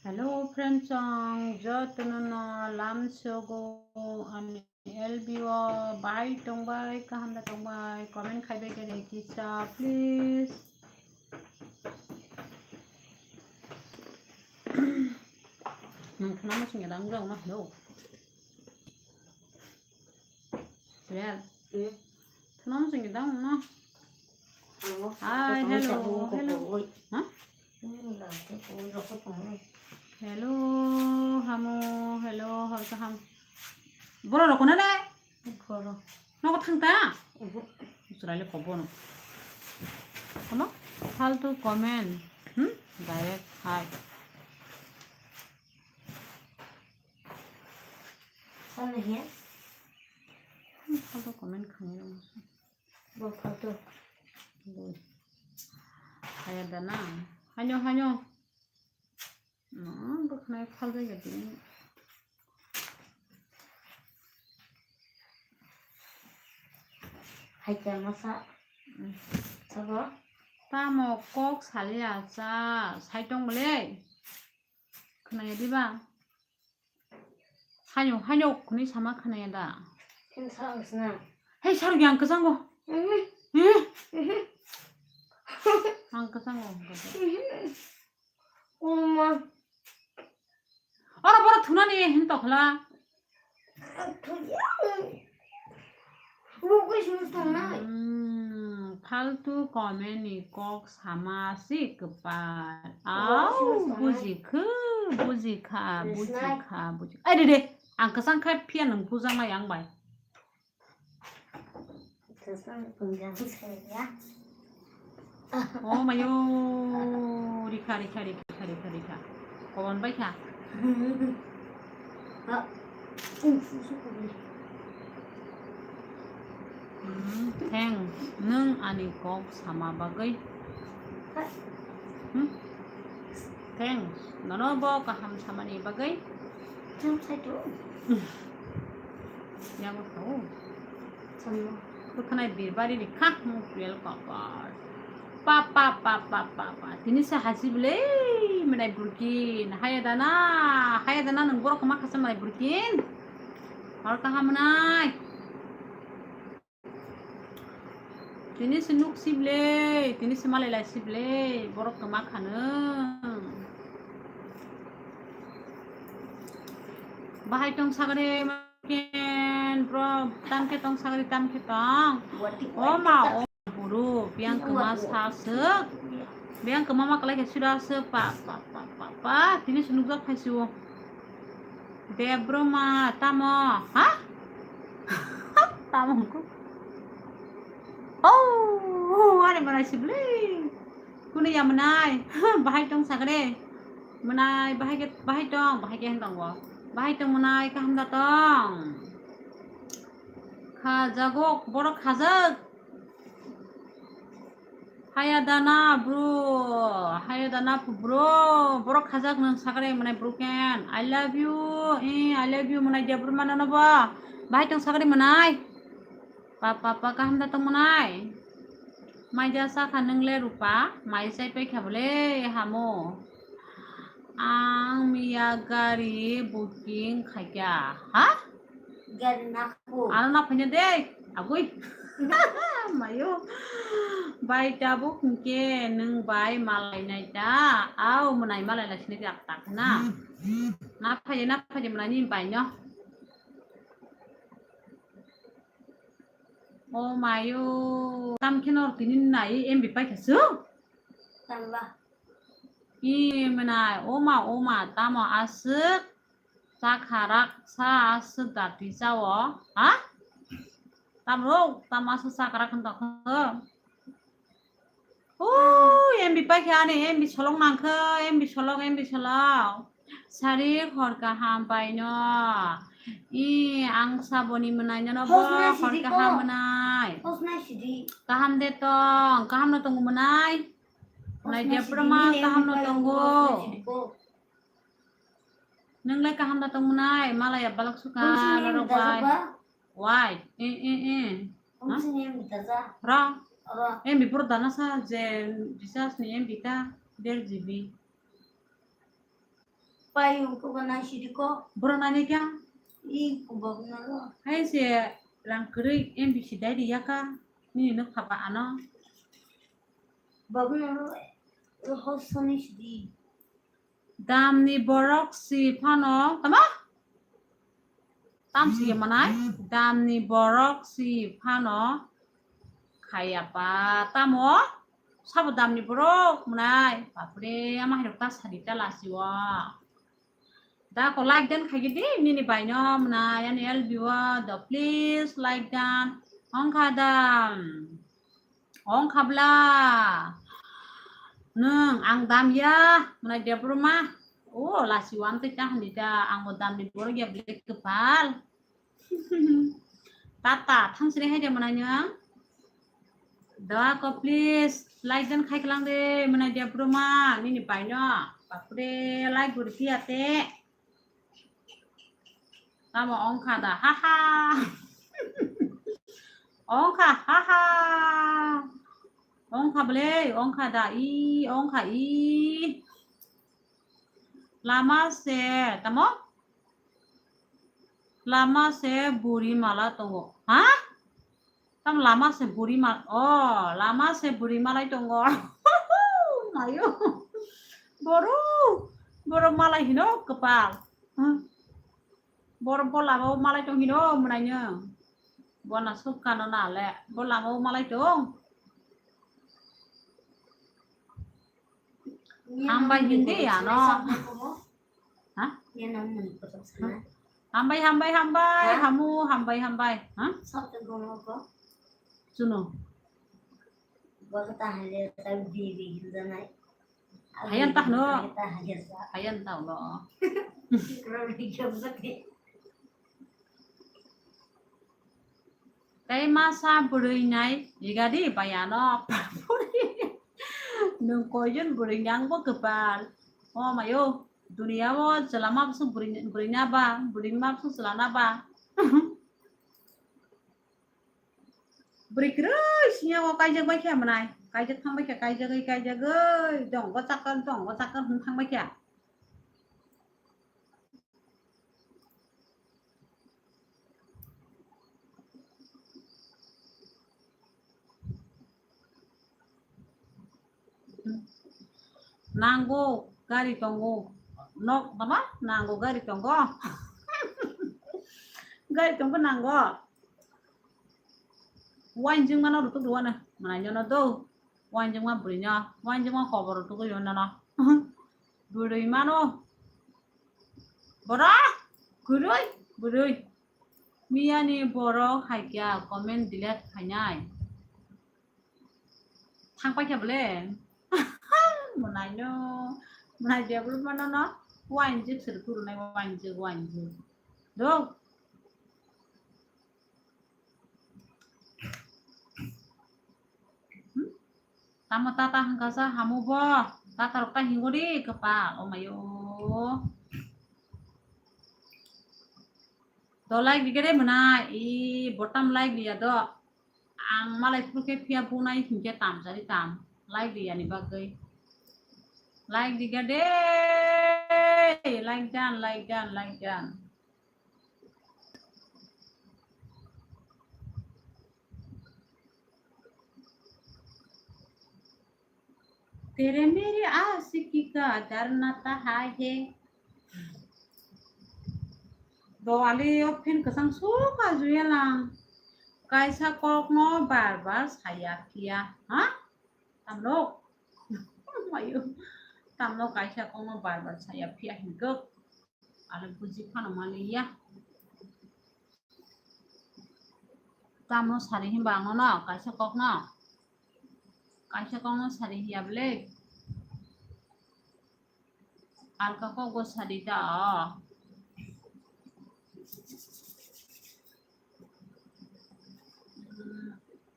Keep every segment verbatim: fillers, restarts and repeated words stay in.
Hello friends, ang jotono no lamsogo ani L B o bai tongbai, kaham da tongbai, comment khaibai khe kisa, please. Nang khana masing ya dang jong no, hello. Real. Hmm. Khana masing ya dang no. Hello. Hi, hello, hello. Ha? Hello, hamo, hello, hor kaham. Borok rok kono le? Borok. Nogo thang ta? Uhu. Israel ko bono. Kono? Faltu comment. Hmm? Direct hi. Kono hiya? Hmm, faltu comment khani rok. Bo photo. Bo. Haya dana. Hanyo, hanyo. No, bwkhnai phalbai gadi. Hai khe masa. Mm. Sabo? Tamo kok saliya cha, sai tong bole. Khwnaya diba? Haino, haino, khwnwi sama khwnaya da? Hei, sarok yang kwchango. Mhm. Eh? Mhm. Ang kwchango. Mhm. Uma. Oro boro thunani hin tokhla. Thuya. Rukui sunu tongnai. Hmm, faltu comment ni kok sama si kwpal. Rukui sunu tongnai. Au, bujikha, bujikha, bujikha, bujikha. Ai de de, ang kwchang khai phiya nwng bujaknai ang bai. Kwchang pungya saya. Oh mayo, rikha, rikha, rikha, rikha, rikha. Kawan bai kha. Hmm, thanks, nwng ani kok sama bagwi. Hmm? Thanks, nono bo kaham samani bagwi. Yago tau. Bwkhanai birbari ni khak mung real cover. Pa, pa, pa, pa, pa, pa. Tini se hasi bwle, mwnai burkin. Haya dana, haya dana nwng borok kwma khasa mwnai burkin. Hor kaham mwnai. Tini se nuk sible, tini se malai lai sible, borok kwma khanw. Bahai tong sagre. Ken, bro, tam khe tong sagri, tam khe tong. O ma, o buru, biyang kwma sa swk. Biyang kwma ma kwlai khe sura swk, pa, pa, pa, pa, pa. Tini se nukjak phai si o. Debro ma, tamo, ha? Tamo ko. Oh, are mana sibli. Kunu ya mwnai? Bahai tong sagre. Mwnai bahai ke, bahai tong, bahai ke hentong bo. Bahai tong mwnai, kaham da tong. Khajagok, borok khajak. Haya dana bro, haya dana bro, borok khajak nang sagre mwnai bro ken. I love you, eh, I love you mwnai dia bro mana no bo. Bahai tong sagre mwnai. Pa, pa, pa, kaham da tong mwnai? Mai ja sa kha nwng le Rupa, mai chai pai kha bole hamo. Ang miya gari booking khai kha. Ha? Gari nakhu. Ano na phanya de, agui. Mayo. Bai tabuk hwnkhe nwng bai malai nai ta. Au mwnai malai lai sini jak tak na. Na phanya, na phanya mwnai ni bai no. O mayo, tam khe nor tini nai M B pai kha su? Tamba. I mwnai, o ma, o ma, tamo aswk chakha rak sa aswk dati chao, ha? Tamo, tamo aswk chakha rak hwn tokho. Ui, M B pai kha ani, M B solong nang kha, M B solong, M B solong. Sari hor kaham pai no. I, ang saboni mwnai no bo hor kaham mwnai. Kaham de tong, kaham no tong mwnai. Mwnai de prama kaham no tongo. Nwng lai kaham da tong mwnai, malaya balak suka norok bai. Why? Eh, eh, eh. Ra? Eh, mi pura dana sa je recharge ni M B ta der G B. Pai ungkugo nai sidi ko. Boro nai nai kya? I kubok na ro. Hai se rang kwrwi M B C dai ri yaka. Nini nuk phaba ano. Bok na ro. Ho soni sidi. Damni borok si phano, tama? Tam si manai? Damni borok si phano khaya pa. Tamo? Sabo damni borok manai? Bapre, ama hirok ta sadi ta lasi o. Da ko like dan khaigidi nini baino manai ani L B o do please like dan. Ongkha da. Ongkha bla. Nung ang dam ya manai Debruma. O lasi wan te ta hani da ang o damni borok ya black kepal. Tata, thangsini hai de manai nung. Doa ko please, like dan khai klang de, manai Debruma, nini baino. Bapre, like guri piya te. Tamo ongkha da, ha ha. Ongkha, ha ha. Ongkha bole, ongkha da, i, ongkha i. Lama se, tamo? Lama se buri mala tongo. Ha? Tam lama se buri mal-, oh, lama se buri malai tongo. Mayo. Boru, boru malai hino kepal. Huh? Boru bo lama o malai tong hino mwnai no. Bona sukha no na le. Bo lama o malai tong. Hambai hindi ya no. Ha? Hambai, hambai, hambai, hamu, hambai, hambai. Ha? Suno. Hayan tah no. Hayan tah no. Tei masa bwrwi nai igadi bayano papuri. Nwng koijon bwrwi ni angbo kwpal. O mayo, duniya o chwla ma bwswk bwrwi, bwrwi na ba, bwrwi ma bwswk chwla na ba. Bwrwi kwrwi sini o kaijak bai khe mwnai. Kaijak thang bai khe, kaijagwi, kaijagwi. Dong bo chakar, dong bo chakar hwn thang bai khe. Nango gari tongo. Nok tama? Nango gari tongo. Gari tongo nango. Wainjing mano rutuk ruwana. Manai jono do. Wainjing ma bwrwi no. Wainjing ma kobor rutuk yo nono. Bwrwi mano. Bora. Kwrwi. Bwrwi. Miyani borok hai kya comment delete khainai. Thang paikha bole. Mwnai no. Mwnai develop mano no. Wainjik sir kurunai wainjik, wainjik. Do. Hmm? Tamo tata hangkasa hamu bo. Tata rok ta hingo di kepal. O mayo. Do like di gede mwnai. I botam like di ya do. Ang malai phuru khe phiya bunai hinkhe tam jari tam. Like di yani bagwi. Like di gede. Like dan, like dan, like dan. Tere mere aashiki ka darna ta hai hai. Doali o phen kwchang suk ajuya lang. Kaisa kokno bar bar saya phiya, ha? Tamno? Mayo. Tamno kaisa kokno bar bar saya phiya hinkhe. Ale buji phano maliya. Tamo sari himba ang no kaisa kokno. Kaisa kokno sari hiya bole. Alka kokbo sari ta.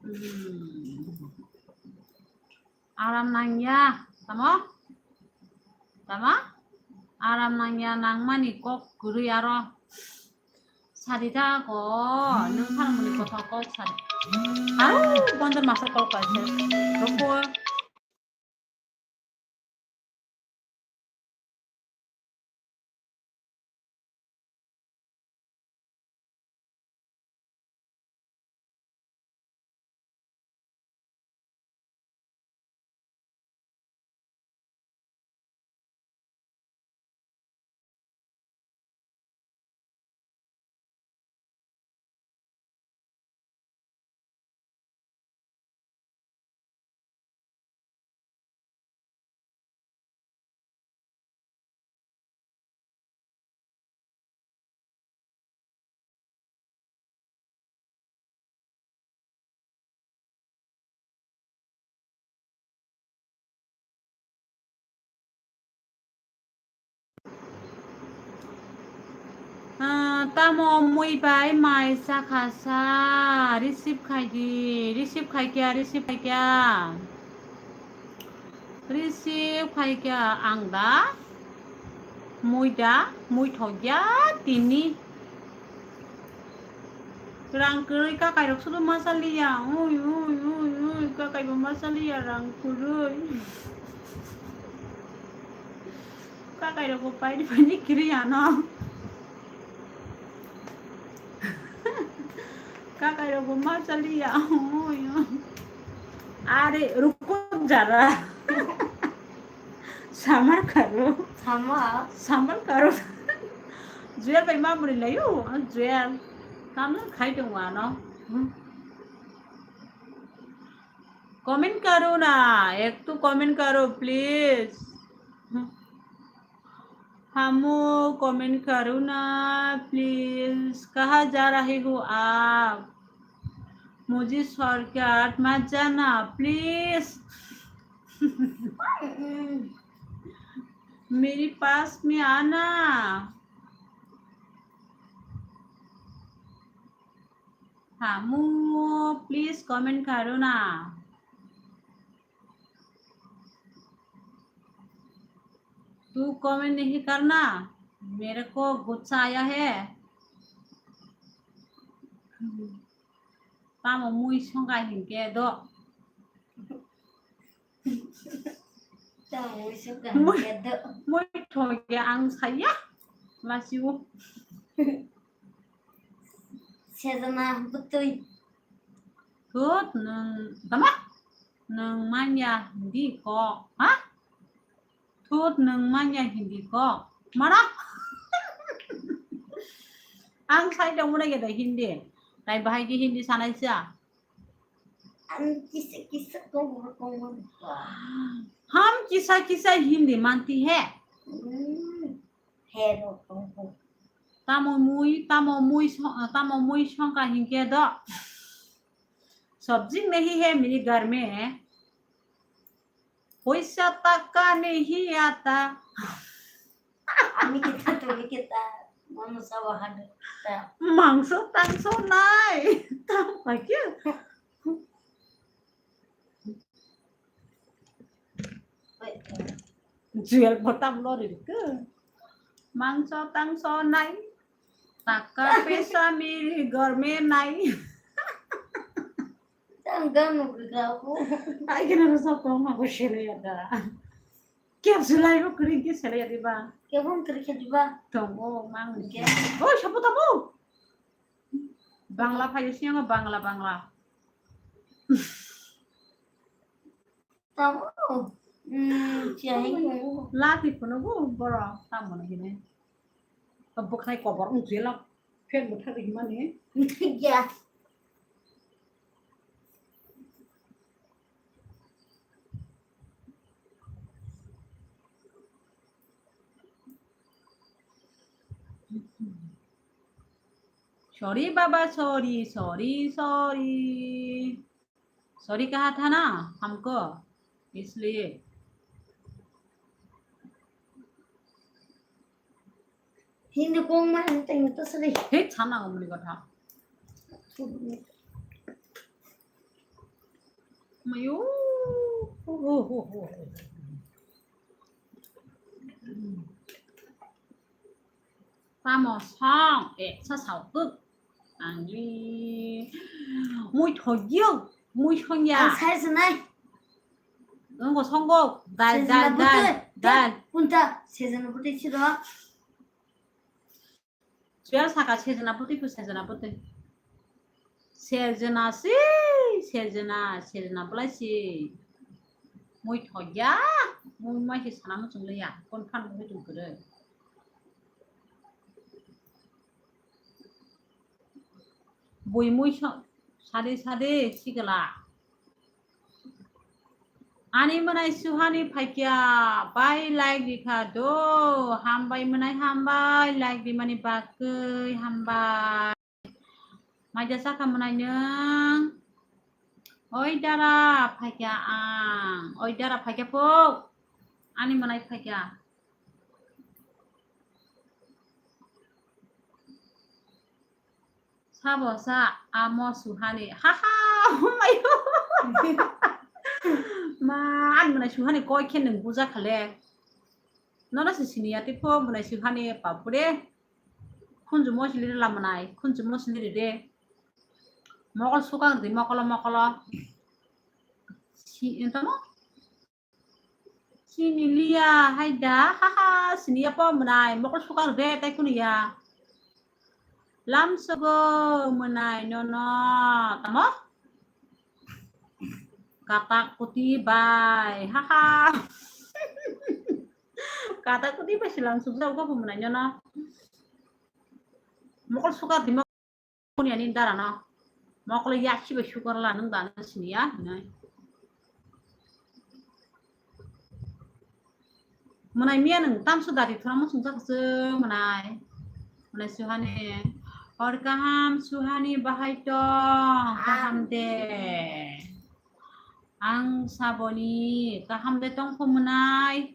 Hmm. Aram nangya, tamo? Tamo? Aram nangya nangmani kok kwrwi aro. Sadi ta ko, nwng phalmani kothok kok sadi. Aro, bonjor masuk kok kaisa. Rokor. Tamo mui bai mai chakha sa? Receive khai di, receive khai kya, receive khai kya? Receive khai kya ang da? Mui da, mui thokya tini. Rang kwrwi kakai rok sudu ma chaliya. Ui, ui, ui, ui, kakai bo ma chaliya rang kwrwi. Kakai rok bo paini paini kiri ano. Kakai rok bo ma chaliya. Oi, oi. Are, ruko jara. Samar karo. Samar. Samar karo. Juel bai ma muri layo, Juel. Tamno khai tong wano. Comment karo na, ek to comment karo, please. Hamu, comment karo na, please. Kaha ja rahe ho aap? Mujhe shortcut mat jana, please. Mere paas mein aana. Hamu, please comment karo na. तू comment नहीं करना, मेरे को गुस्सा आया है। Tamo mui songkha hinkhe do. Tamo mui songkha hinkhe do. Mui thokya ang saya. Lasiu. Sejana butui. Thut nwng tama? Nwng manya hindi kok, ha? Thut nwng manya hindi kok. Mara? Ang sai tongmani gede hindi. Tai bahai ki hindi sanai sa. Ang kisa kisa kok kok. Ham kisa kisa hindi manti he. Hmm. He ro kok kok. Tamo mui, tamo mui song-, tamo mui songkha hinkhe do. Sabji nahi hai mere ghar mein. Poisa taka nahi aata. Ami kita tu, ami kita. Mangso bahar ta. Mangso tangso nai. Tamo kya? Juel botam lori ke. Mangso tangso nai. Taka pesa mere ghar mein nai. Tang ganu gabu. Ai kena rasa kong aku sele ya da. Kya sulai bo kering ke sele ya diba. Kya bom kering ke diba. Tong o mang. Kya? Oh, sabu tabu. Bangla phayo siyang Bangla, Bangla. Tamo, hmm, chiahi. Lati phunukgo borok tamo hwnwi. Bwkhwnai kobor wng jela phen bwthar himani. Ya. Sorry baba, sorry, sorry, sorry. Sorry कहा था ना हमको, इसलिए। Hindi kong ma ang teng to sali. He, chana ngomni kotha. Mayo. Oh, oh, oh, oh. Tamo song, eh, sa sao kuk. Angli. Mui thogyo, mui songya. Ang sai sanai. Nongo songo, dal, dal, dal, dal. Punta, sejana butui chiro. Suya saka sejana butui ku sejana butui. Sejana si, sejana, sejana belai si. Mui thogya, mui mai si sana muchung liya. Kon phan mui tung kere. Bui mui so-, sade sade sikla. Ani mwnai Suhani phaikya, bai like rikha do, hambai mwnai hambai, like rimani bagwi hambai. Maija sakha mwnai nwng? Oi dara phaikya ang, oi dara phaikya pho, ani mwnai phaikya. Thabo sa amo suhani. Ha ha, oh my God. Ma, ang mwnai suhani koi khe nwng buja khale. Nono se siniya tei pho mwnai suhani papure. Khunju mo sili rwla mwnai, khunju mo sili rwde. Mokol sukang rwdi, mokolo, mokolo. Si, tamo? Sini liya, hai da, ha ha, sini ya po mwnai, mokol sukang rwde, tai kunu ya. Lamsogo mwnai, nono, tamo? Kata kuti bai, ha ha. Kata kuti bai silang sukjak go mwnai, nono. Mokol sukang rwdi, Kuni ani dara no. Mokolo yaksi bai sukar la nung dana sini ya, hinai. Mwnai miya nung tamsu dati thura musung jak se mwnai. Mwnai suhani. Hor kaham suhani bahai tong, kaham de. Ang saboni kaham de tong pho mwnai.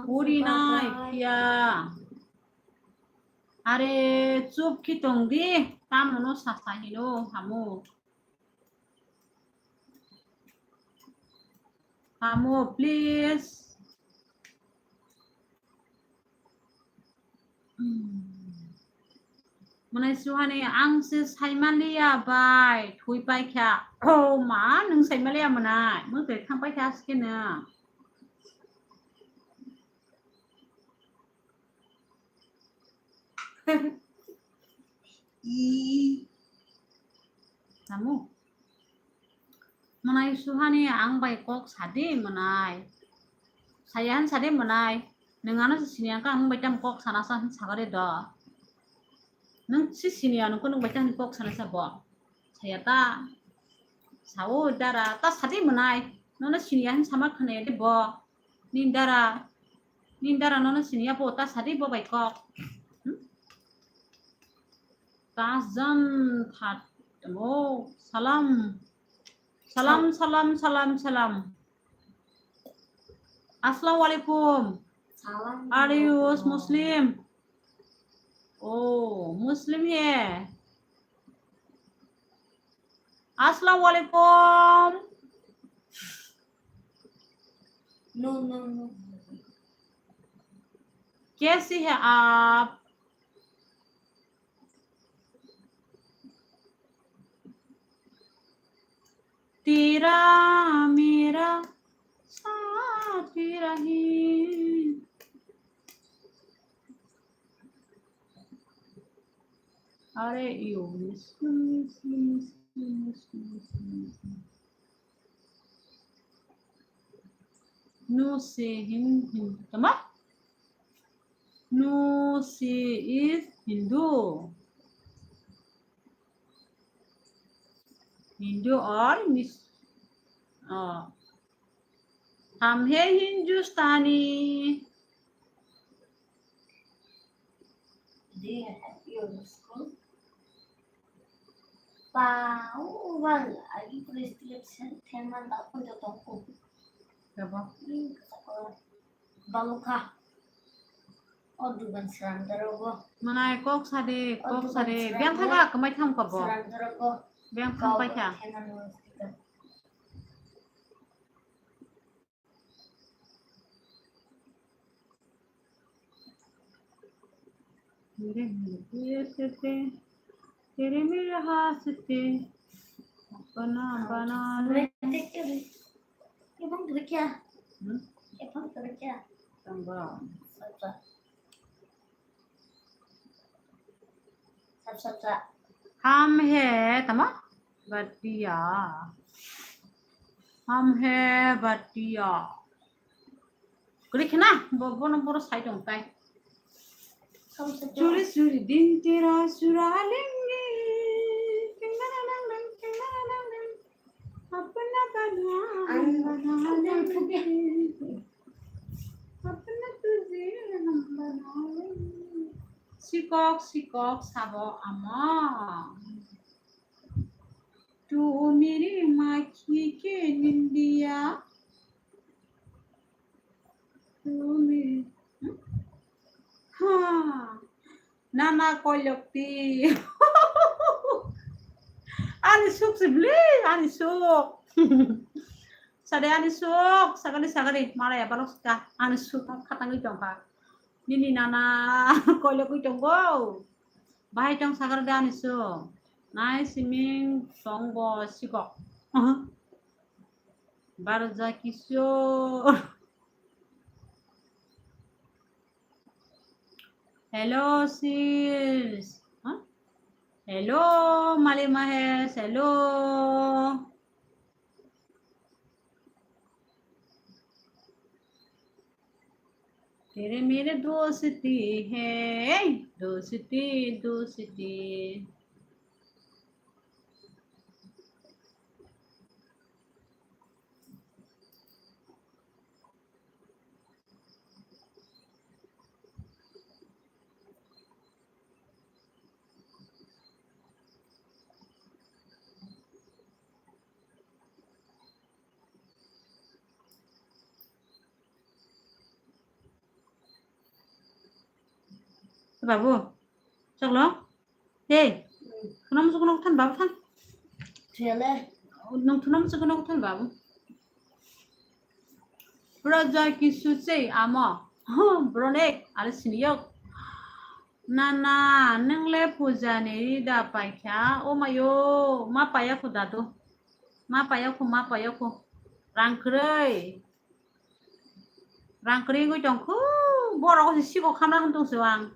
Uri nai phiya. Are chup khi tong di, tamo no sasa hino hamu. Hamu, please. Hmm. Mwnai suhani ang se saimaliya bai, thui paikha. Oh ma, nwng saimaliya mwnai, mwtai thang paikha aske nwng. I. Tamu. Mwnai suhani ang bai kok sadi mwnai. Sayan sadi mwnai. Nwng ano se sini ang kok sana sa hin sagare do. Nwng si sini ano kok sana sa bo. Saya ta. Sao dara ta sadi mwnai. Nono sini ang sama khane de bo. Nindara, nindara nono siniya bo ta sadi bo bai kok. Hmm? Tasjam that mo salam. Salam, salam, salam, salam. Assalamu alaikum. Salam. Are you Muslim? Oh, Muslim hai. Assalamu alaikum. No, no, no. कैसे हैं आप? तेरा मेरा साथ रहे। Are you Muslim? Muslim, Muslim, Muslim, Muslim, Muslim. No, she Hin-, Hin-, tama? No, she is Hindu. Hindu or Mis-, uh, हम हैं हिंदुस्तानी। Pau wal agi prescription theman ta pun jotong ku. Kebo? Balukha. O dugan srang daro bo. Manai kok sadi, kok sadi. Biang thaga kamai tham kabo. Srang daro bo. Biang tham pai kha. तेरे मेरे हंसते अपना बना ले। ये बंद कर क्या? हम्म? ये बंद कर क्या? Tambah. अच्छा। Sab, sab, sab. हम हैं, tama? Bhatia. हम हैं Bhatia. Klik na, bo, bono boro sai tong tai. Sab, sab, sab. Churi churi din tera sura lengi. Apna bana, ang bana, ang lengi. Apna tujhe hum bana lengi. Sikok, sikok, sabo ama. Tu meri makhi ke nindiya. Tumi. Ha. Nana koilokti. Ani suk sibli, ani suk. Sade ani suk, sagani sagani, malaya balok sika, ani suk khatangwi tongkha. Nini nana koilokwi tongo. Bahai tong sagar de ani suk. Nai siming tongbo sikok. Barja Kishore. Hello, sis. Huh? Hello, Mali Mahesh. Hello. तेरे मेरे दोस्ती है, दोस्ती, दोस्ती। Babu, choklo? Hey, thunam sukuno than babu than. Thele. Nung thunam sukuno than babu. Raja Kisu sei amo. Huh, brone, ale siniyok. Nana, nung le puja ni da paikha. O mayo, ma paya khu dadu. Ma paya khu, ma paya khu. Rang kwrwi. Rang kwrwi wngwi tong khu, borok se siko khamna hwn tong se ang.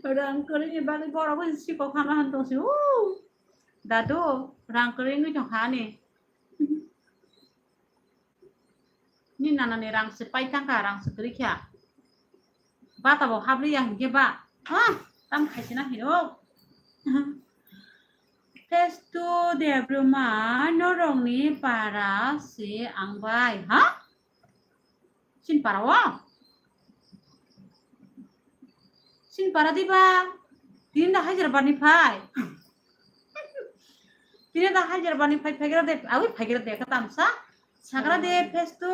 Rang kwrwi ni bagwi borok se siko khamna hwn tong se. Dadu, rang kwrwi wngwi tong kha ani. Ni nana ni rang se pai tang kha, rang se kwrwi kha. Bata bo habliya hinkhe ba. Ah, tam khaisina hino. Festo Debbarma, norokni para se ang bai, ha? Sin para o? Sin para diba? Tini da Hyderabad ni phai. Tini da Hyderabad ni phai, phaigra de, awi phaigra de, katamsa. Sagra de, Festo.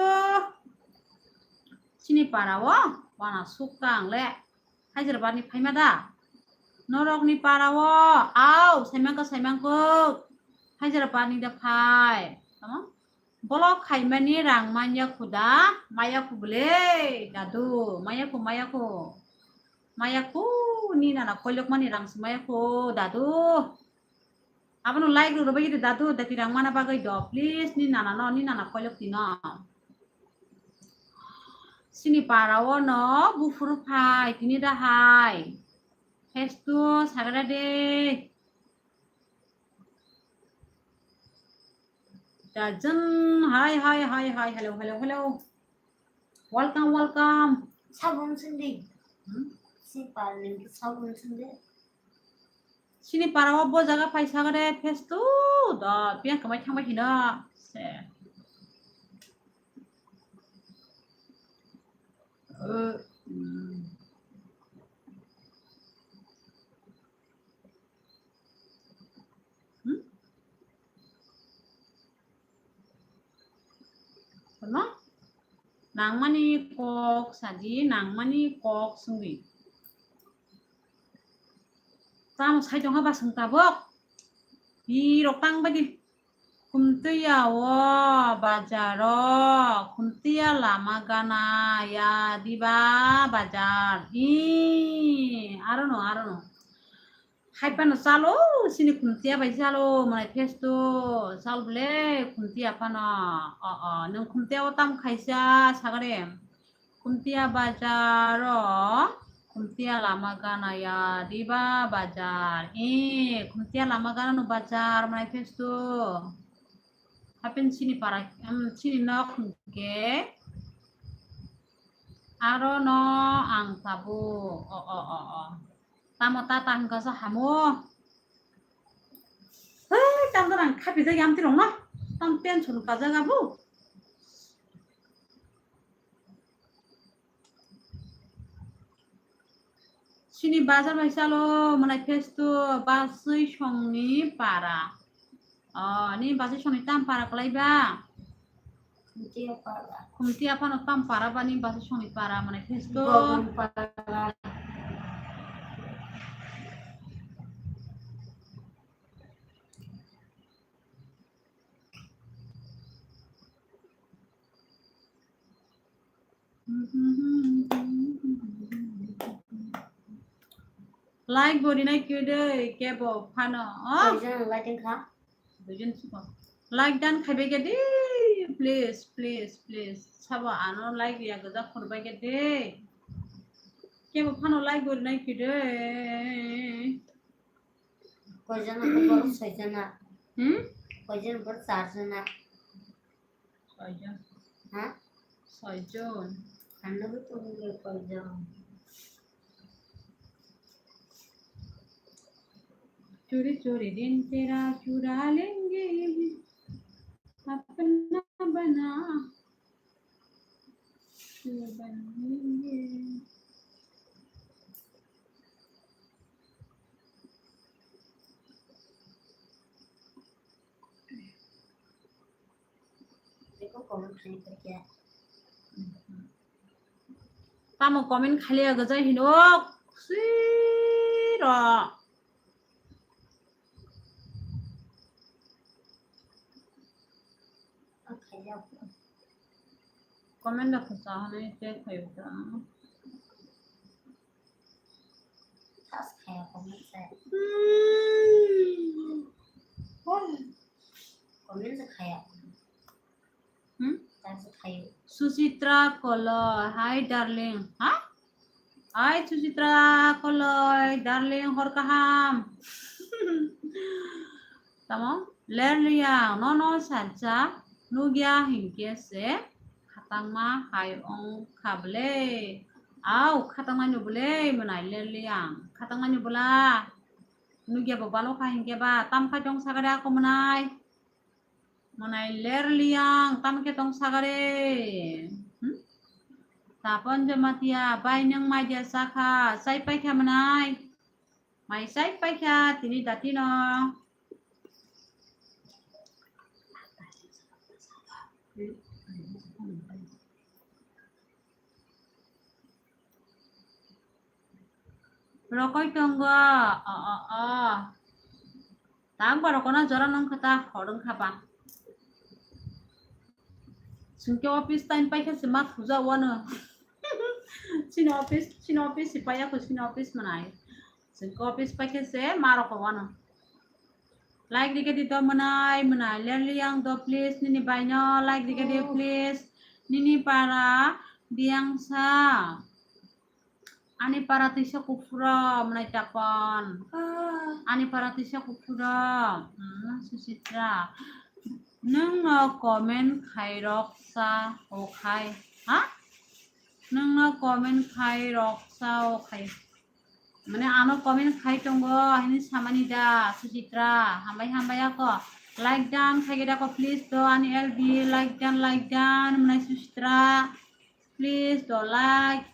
Sini para o, wana sukka ang le. Hyderabad ni phaima da? Norok ni para o, au, saimangkha, saimangkha. Hyderabad ni da phai. Tamo? Bolok khaimani rang manya khuda, maya khu bwle, dadu, maya khu, maya khu. Maya khu, ni nana koilok mani rang si maya khu, dadu. Abono like rw rwbaidi dadu, dati rang mana bagwi do, please, ni nana no, ni nana koilok tino. Sini para o no, buphuru phai, tini da hai. Festo sagra de. Dajan, hi, hi, hi, hi, hello, hello, hello. Welcome, welcome. Sabun sindi. Hmm? Si parling sabun sindi. Sini para o bo jaga phai sagra de Festo da piang kamai thangbai hino. Se. Uh, hmm. Hmm? Kono? Nangmani kok sadi, nangmani kok sungwi. Tamo sai tongkha ba sung tabok. Hi rok tang badi. Khumtiya o bazar o, Khumtiya lama gana ya diba bazar. Hi, arono, arono. Hai phano chalo, sini Khumtiya bai chalo, manai Festo, chal bwle Khumtiya phano. O, o, nwng Khumtiya o tam khaisa sagare. Khumtiya bazar o, Khumtiya lama gana ya diba bazar. E, Khumtiya lama gana no bazar, manai Festo. Hapen sini para, em, sini nok hwnkhe. Aro no ang tabuk. O, o, o, o. Tamo tata hwnkha sa hamo. Hei, tamo tata ang khapi jagya amtwi rok no. Tam tension kajak abo. Sini bazar bai chalo, manai Festo, Basui songni para. O, ni Basui songni tam para kwlai ba? Khumtiya para. Khumtiya phano tam para bani basa songni para manai phesto. Gogon para. Like bo rinai khe de kebo phano. Oh? Koijon like wngkha? Duijon sukha. Like dan khaibai khe de, please, please, please. Sabo ano like ya gajak khurbai khe de. Kebo phano like bo rinai khe de. Koijon borok soijona. Hmm? Koijon borok charjona. Soijon. Ha? Soijon. Ano bo tongwi koijon. Chori chori din tera chura lenge, apna bana, chura lenge. Tamo comment khaliya gajai hino siro. Comment da khasa hane te khayo ta. Hmm? Susitra Koloi, hi darling. Ha? Hi Susitra Koloi, darling, hor kaham. Tamo, ler liang, nono salsa, nugya hinkhe se, khatangma hai ong kha bwle. Au, khatangma ni bwle, mwnai ler liang, khatangma ni bwla. Nugya bo balo kha hinkhe ba, tam khai tong sagare ako mwnai. Mwnai ler liang, tam khe tong sagare. Hmm? Tapon Jamatia, bai nwng mai dia sakha, sai paikha mwnai. Mai sai paikha, tini datino. Rokoi tongo. O, o, o. Tang ba rokona jora nang kha ta, hor wng kha ba. Chwng khe office time paikha se ma thuja wano. Chini office, chini office si paiya ko, chini office manai. Chwng khe office paikha se ma roko wano. Like rikhe di do mwnai, mwnai ler liang do please, nini baino like rikhe di please. Nini para diang sa. Ani para tisa kuphuro mwnai tapon. Ani para tisa kuphuro. Hmm, Susitra. Nwng no comment khai rok sa o khai. Ha? Nwng no comment khai rok sa o khai. Mane ano comment khai tongo, hini samani da, Sujitra, hambai hambai ako. Like dan, khai da ko, please do, ani L B, like dan, like dan, mane Sujitra, please do, like.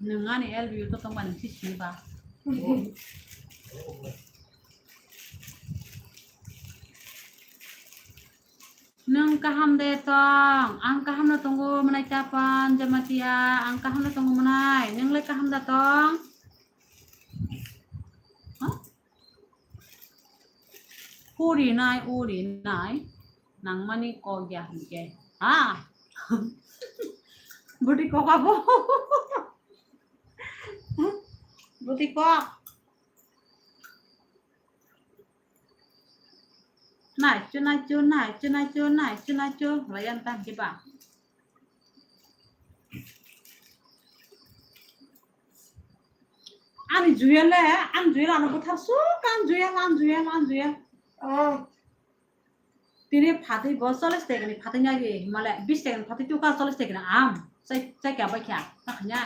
Nwng ani L B U to tongba nwng si sini ba. Nwng kaham de tong, ang kaham no tongo mwnai tapon Jamatia, ang kaham no tongo mwnai, nwng le kaham da tong? Huh? Uri nai, uri nai. Nangmani kok ya hingke. Ha? Budi kok abo. Budi kok. Nai, chu nai, chu nai, chu nai, chu nai, chu nai, chu. Layan tan kiba. Ani juya le, ani juya le, ano buthar suk, ani juya, ani juya, ani juya. Oh. Tini phatwi bo chollish taka ni phatwi nai di, male bish taka ni phatwi tuka chollish taka ni am. Chai, chai kya bai kya, ta khanya.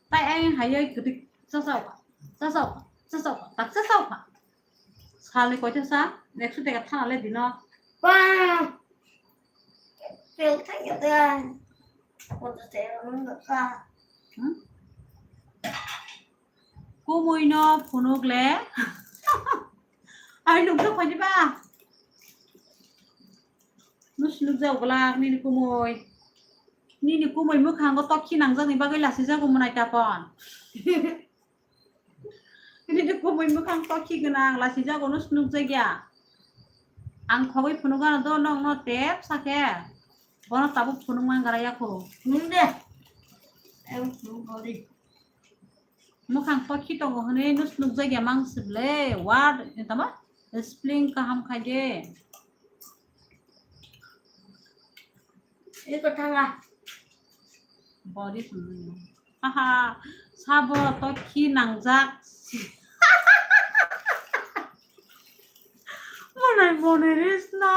Tai ai hai ai kwtwi chasao kha, chasao kha, chasao kha, tak chasao kha. Salni koita sa, ekso taka thana le dino. Ba. Pel thang ya da. Koita se rung da ka. Hmm? Kumui no phunuk le. Ai nukjak phai ba. Nus nukjak glak nini kumui. Nini kumui mwkhango tokhi nangjak ni bagwi lasijago mwnai tapon. Nini kumui mwkhang tokhi gwnang lasijago nus nukjak ya. Ang khogwi phunuk gano do nokno tep sakhe. Bono tabuk phunuk man gara yakho. Nung de. Em phunuk gori. Mwkhang tokhi tongo hwnwi nus nukjak ya mang sibole. Word tamo spelling kaham khai de. Eko thanga. Body phunukno. Haha, sabo tokhi nangjak. Mwnai mwnai resno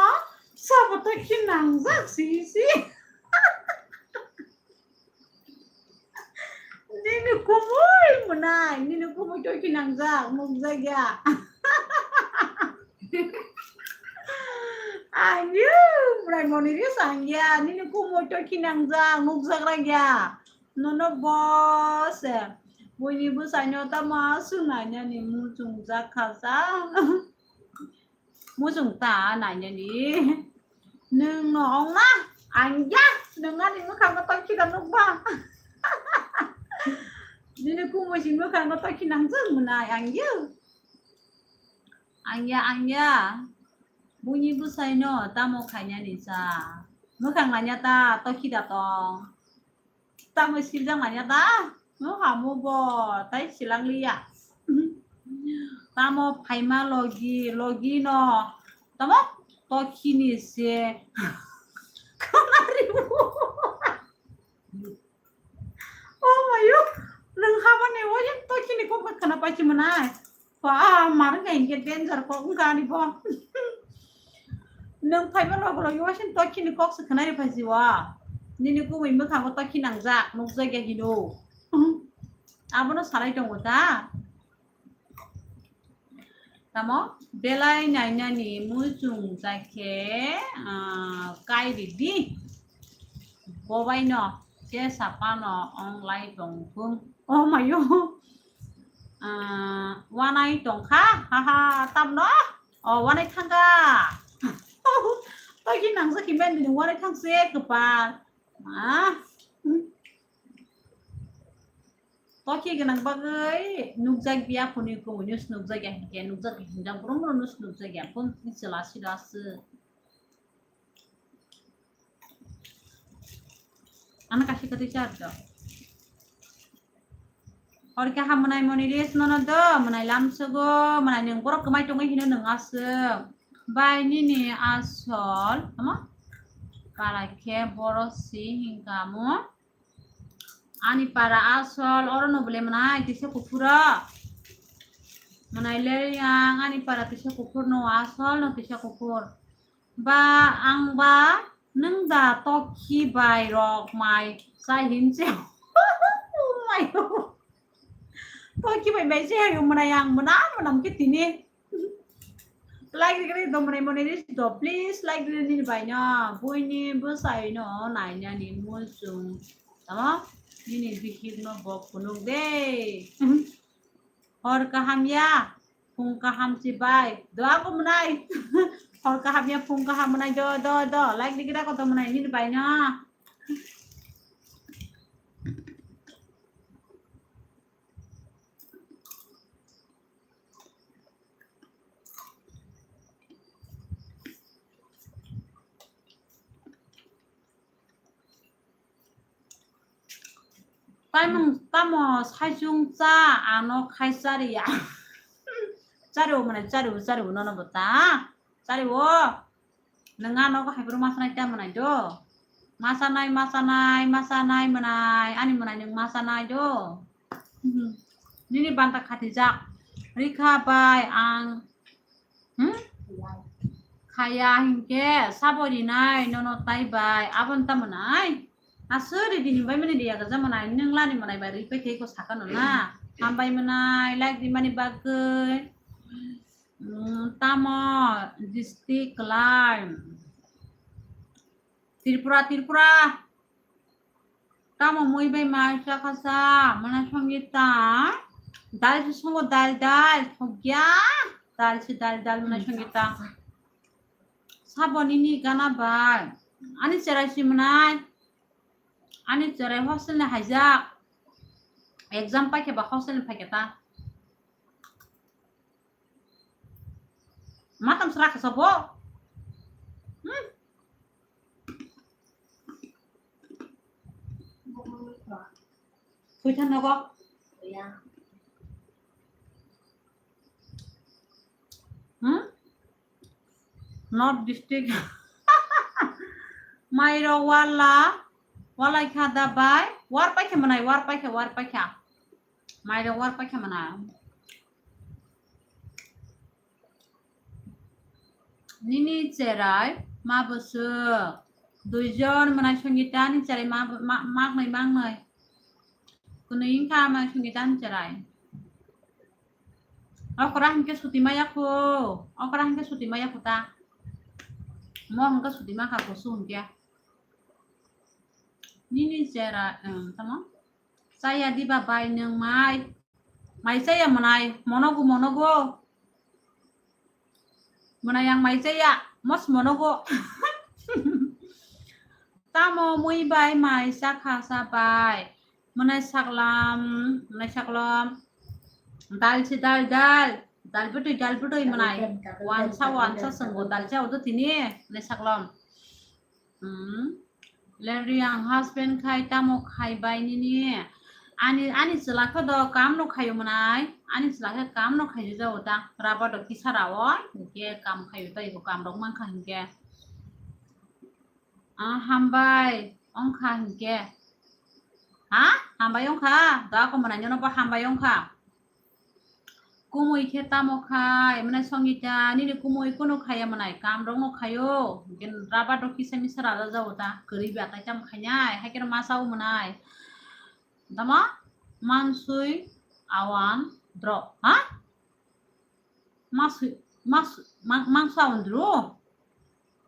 sabo tokhi nangjak si si. Nini kumui mwnai, nini kumui tokhi nangjak, nukjak ya. Ayu, mwnai mwnai resang ya, nini kumui tokhi nangjak, nukjak rang ya. Nono boss, buini bwsaino tamo sunai nani muchungjak kha sa. Muchung ta nainani. Nwng no ongna, ang ya, nwng ani mwkhango tokhi da nukba. Nini kumui si mwkhango tokhi nangjak mwnai, ang ya. Ang ya, ang ya. Buini bwsaino tamo khainani sa. Mwkhang nanya ta tokhi da tong. Tamo sibjak manya ta? No hamo bo, tai silang liya. Tamo phaima logi, logi no. Tamo tokhini se. Khonari bo. Oh mayo, nang hama ne oye tokhini kok khana pachi manai. Ba, mar wngkha hinkhe danger kok wngkha ani bo. Nwng phaiba logo logi waising tokhini kok se khwnai rw phaisi o. Nini kubui mwkhango tokhi nangjak, nukjak ya hino. Abono salai tongo ta. Tamo belai nainani muchung jakhe, ah, kai ridi. Bobaino che sapano onglai tongthung. Oh mayo. Ah, wanai tongkha, haha, tamno? Oh, wanai thangkha. Togi nangjakhi mendini wanai thangse kwpal. Ma. Toki gwnang bagwi nukjak biya phunui kubuino se nukjak ya hinkhe nukjak hinjak brum brum no se nukjak ya phun chwla sida se. Ano kaisa kwtwi charwk. Hor kaham mwnai moni res nono do, mwnai lamsogo, mwnai nwng borok kwmai tongwi hino nwng aswk. Bai nini asol, tamo? Para khe borok si hinkha mo. Ani para asol, oro no bole mwnai tisa kuphuro. Mwnai le yang ani para tisa kuphur no asol no tisa kuphur. Ba ang ba nwng da tokhi bai rok mai chai hinse. Mai. Tokhi bai mai se hayo mwnai ang mwnam mwnam khe tini. Like rikhe do mwnai mwnai ris do please like rikhe nini bai no buini bwsai no nainani muchung tamo nini bihik no bo phunuk de. Hor kaham ya. Phung kaham si bai. Doa ko mwnai. Hor kaham ya phung kaham mwnai do do do. Like di kita ko to mwnai nini bai na. Taimung tamo saichung cha ano khai chariya. Chariwo mane chariwo chariwo nono bo ta. Chariwo. Nang ano ko haibro masanai ta manai do. Masanai masanai masanai manai ani manai nang masanai do. Nini banta khatijak. Rikha bai ang Hmm? Khaya hinkhe sabo rinai nono tai bai aboni tamo nai. Aswk ridi hinbai mani riya gaja manai nwng lani manai bai ripai thai ko sakano na. Hambai manai like rimani bagwi. Hmm, tamo district line. Tripura, Tripura. Tamo mui bai mai chakha sa, mana Sangita. Dal se songo, dal, dal, thokya. Dal se dal, dal mwnai songita. Sabo nini gana bai. Ani cherai si mwnai. Ani cherai hostel ni haijak. Exam paikhe ba hostel ni phaikhe ta. Matam sra khe sabo. Hmm. Khuithan nogo. Hmm? North district. Mairok warla, walai kha da bai, war paikha mwnai, war paikha, war paikha. Mairok war paikha mwnai. Nini cherai ma bwswk? Duijon mwnai Songita ni cherai ma, ma, maknai, maknai. Kwnwi wngkha mwnai Songita ni cherai. Okra hinkhe suti maya kho, okra hinkhe suti maya kho ta. Mo hinkhe suti ma kha kusu hinkhe. Nini cherai, em, tamo? Chaya diba bai nwng mai? Mai chaya mwnai, monogo, monogo. Mwnai ang mai chaya, mos monogo. Tamo mui bai mai chakha sa bai? Mwnai saklam, mwnai saklam. Dal se dal, dal. Dal bwtwi, dal bwtwi mwnai. Wansa, wansa swngo, dal chao do tini, mwnai saklam. Hmm. Lerri ang husband khai tamo khai bai nini? Ani, ani chwla khe do kam no khaio mwnai. Ani chwla khe kam no khaio jao ta. Raba do kisa rao. Hinkhe kam khaio ta iko kam rok mankha hinkhe. Ah, hambai ongkha hinkhe. Ha? Hambai ongkha? Da ko mwnai nyono bo hambai ongkha. Kumui khe tamo khai, mwnai Songita, nini kumui kunu khaya mwnai, kam rok no khayo, hinkhe raba do kisa misa raja jao ta, kwrwi ba tai tamo khainai, hai khe ma sao mwnai. Tamo? Mansui awan dro, ha? Masui, mas-, mang-, mangsa ondru?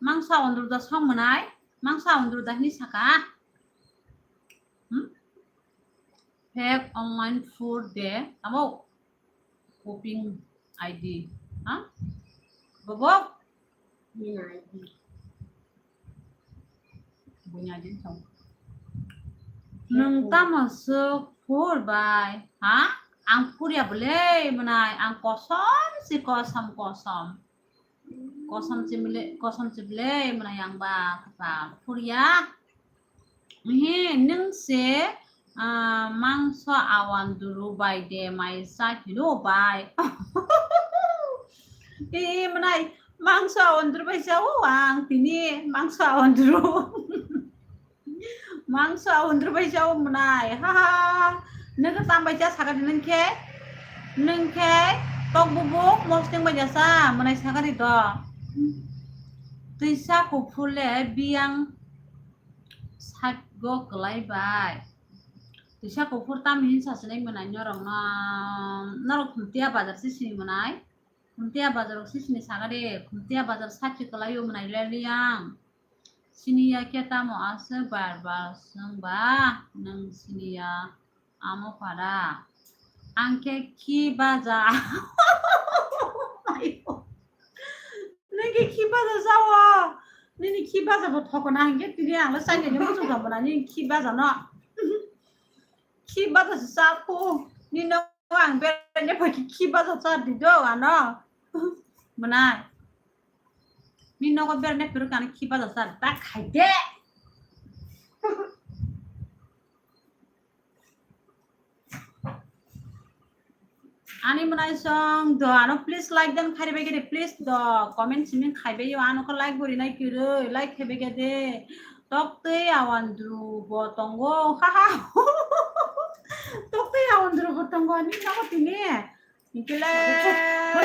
Mangsa ondru da song mwnai? Mangsa ondru da hini saka? Hmm? Fake online food de, tamo? Copying I D, ha? Bobo? Nini I D. Bunya din song. Nwng tamo swk phur bai, ha? Ang phurya bwle mwnai, ang kosom si kosom, kosom. Kosom chimle, kosom chible mwnai ang ba kha phurya. He, nwng se, ah, mangso awan duru bai de mai sa hino bai. E, mwnai mangso awan duru bai sa o ang tini mangso awan duru. Mangso awan duru bai sa o mwnai. Ha, ha, ha. Nwng khe tam bai cha sakha di nwng khe? Nwng khe tok bubuk mosting bai cha sa mwnai sakha di do. Twisa kuphur le biyang satgo kwlai bai. Twisa kuphur tam hin sa sinai mwnai norok no. Norok Khumtiya bazar si sini mwnai. Khumtiya bazar si sini sakha di. Khumtiya bazar sati kwlai o mwnai le riyang. Siniya khe tamo aswk bar bar swng ba, nwng siniya amo para. Ang khe khi baja. Nwng khe khi baja sao? Nini khi baja bo thokona hinkhe tini ang le chainani muchung tongmana nini khi baja no. Khi baja se cha khu. Nini nogo ang beraina phai khe khi baja cha di do ano. Mwnai. Ni nogo beraina phirok ani khi baja cha ta khai de. Ani mwnai song do ano please like dan khai bai gede please do comment simi khai bai yo ano ko like bori nai kiri like khai bai gede. Tok tei awan dru bo tongo ha ha. Tok tei awan dru bo tongo ani nogo tini. Hingkhe le,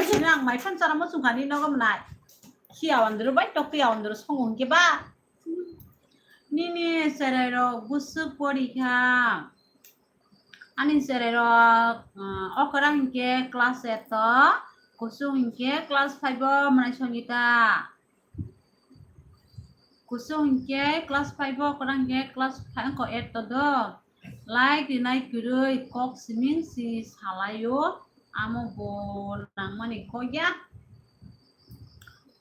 sinang mai phan chara mo chungkha ni nogo mwnai. Khi awan dru bai tok tei awan dru songo hingkhe ba. Nini cherai rok bwswk pori kha. Ani cherai rok, ah, okra hingkhe class eight o, kusung hingkhe class five o mwnai Songita. Kusung hingkhe class five o, okra hingkhe class five, ko eight o do. Like rinai kwrwi kok siming si salaio, amo bo nangmani kokya.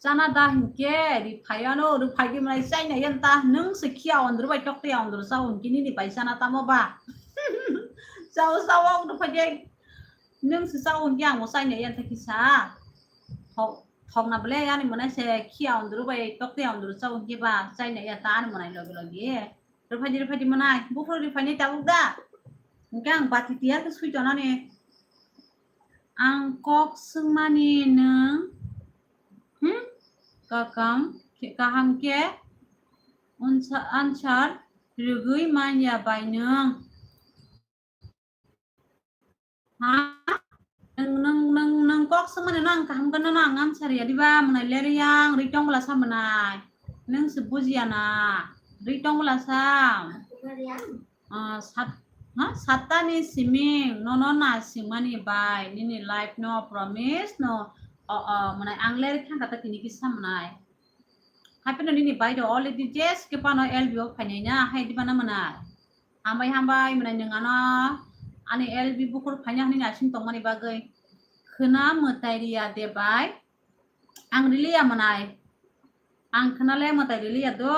Chana da hinkhe riphaiano, riphai di mwnai chaina yan ta, nwng se khia ondro bai tokte ondro chao hinkhe nini bai chana tamo ba? Chao chao, riphai di nwng se chao hinkhe ang bo chaina yan ta kisa. Thok, thokna bole ani mwnai se khia ondro bai tokte ondro chao hinkhe ba chaina ya ta ani mwnai logi logi. Riphai di, riphai di mwnai. Buphuru riphai ni tabuk da. Hinkhe ang bati tiyar khe sui tonani. Ang kok swngmani nwng, hmm? Kakam, kaham khe unsa-, answer rwgwi manya bai nwng. Ha? Nwng, nwng, nwng, nwng kok swngmani no ang kaham khe nono ang answer ya diba? Mwnai leriyang, ri tong bwla sa mwnai. Nwng se bujiya na. Ri tong bwla sa. Ah, sat-, ha? Satta ni siming, nono na singmani bai, nini life no promise no. O, o, mwnai ang leri thangkha ta tini kisa mwnai. Hapheno nini bai do already jes khe pano L B o phainai na, hai diba na mwnai. Hambai, hambai, mwnai nwng ano ani L B bukur phaina hwnwi naising tongmani bagwi. Khwna mwtai riya de bai? Ang riliya mwnai. Ang khwnale mwtai riliya do.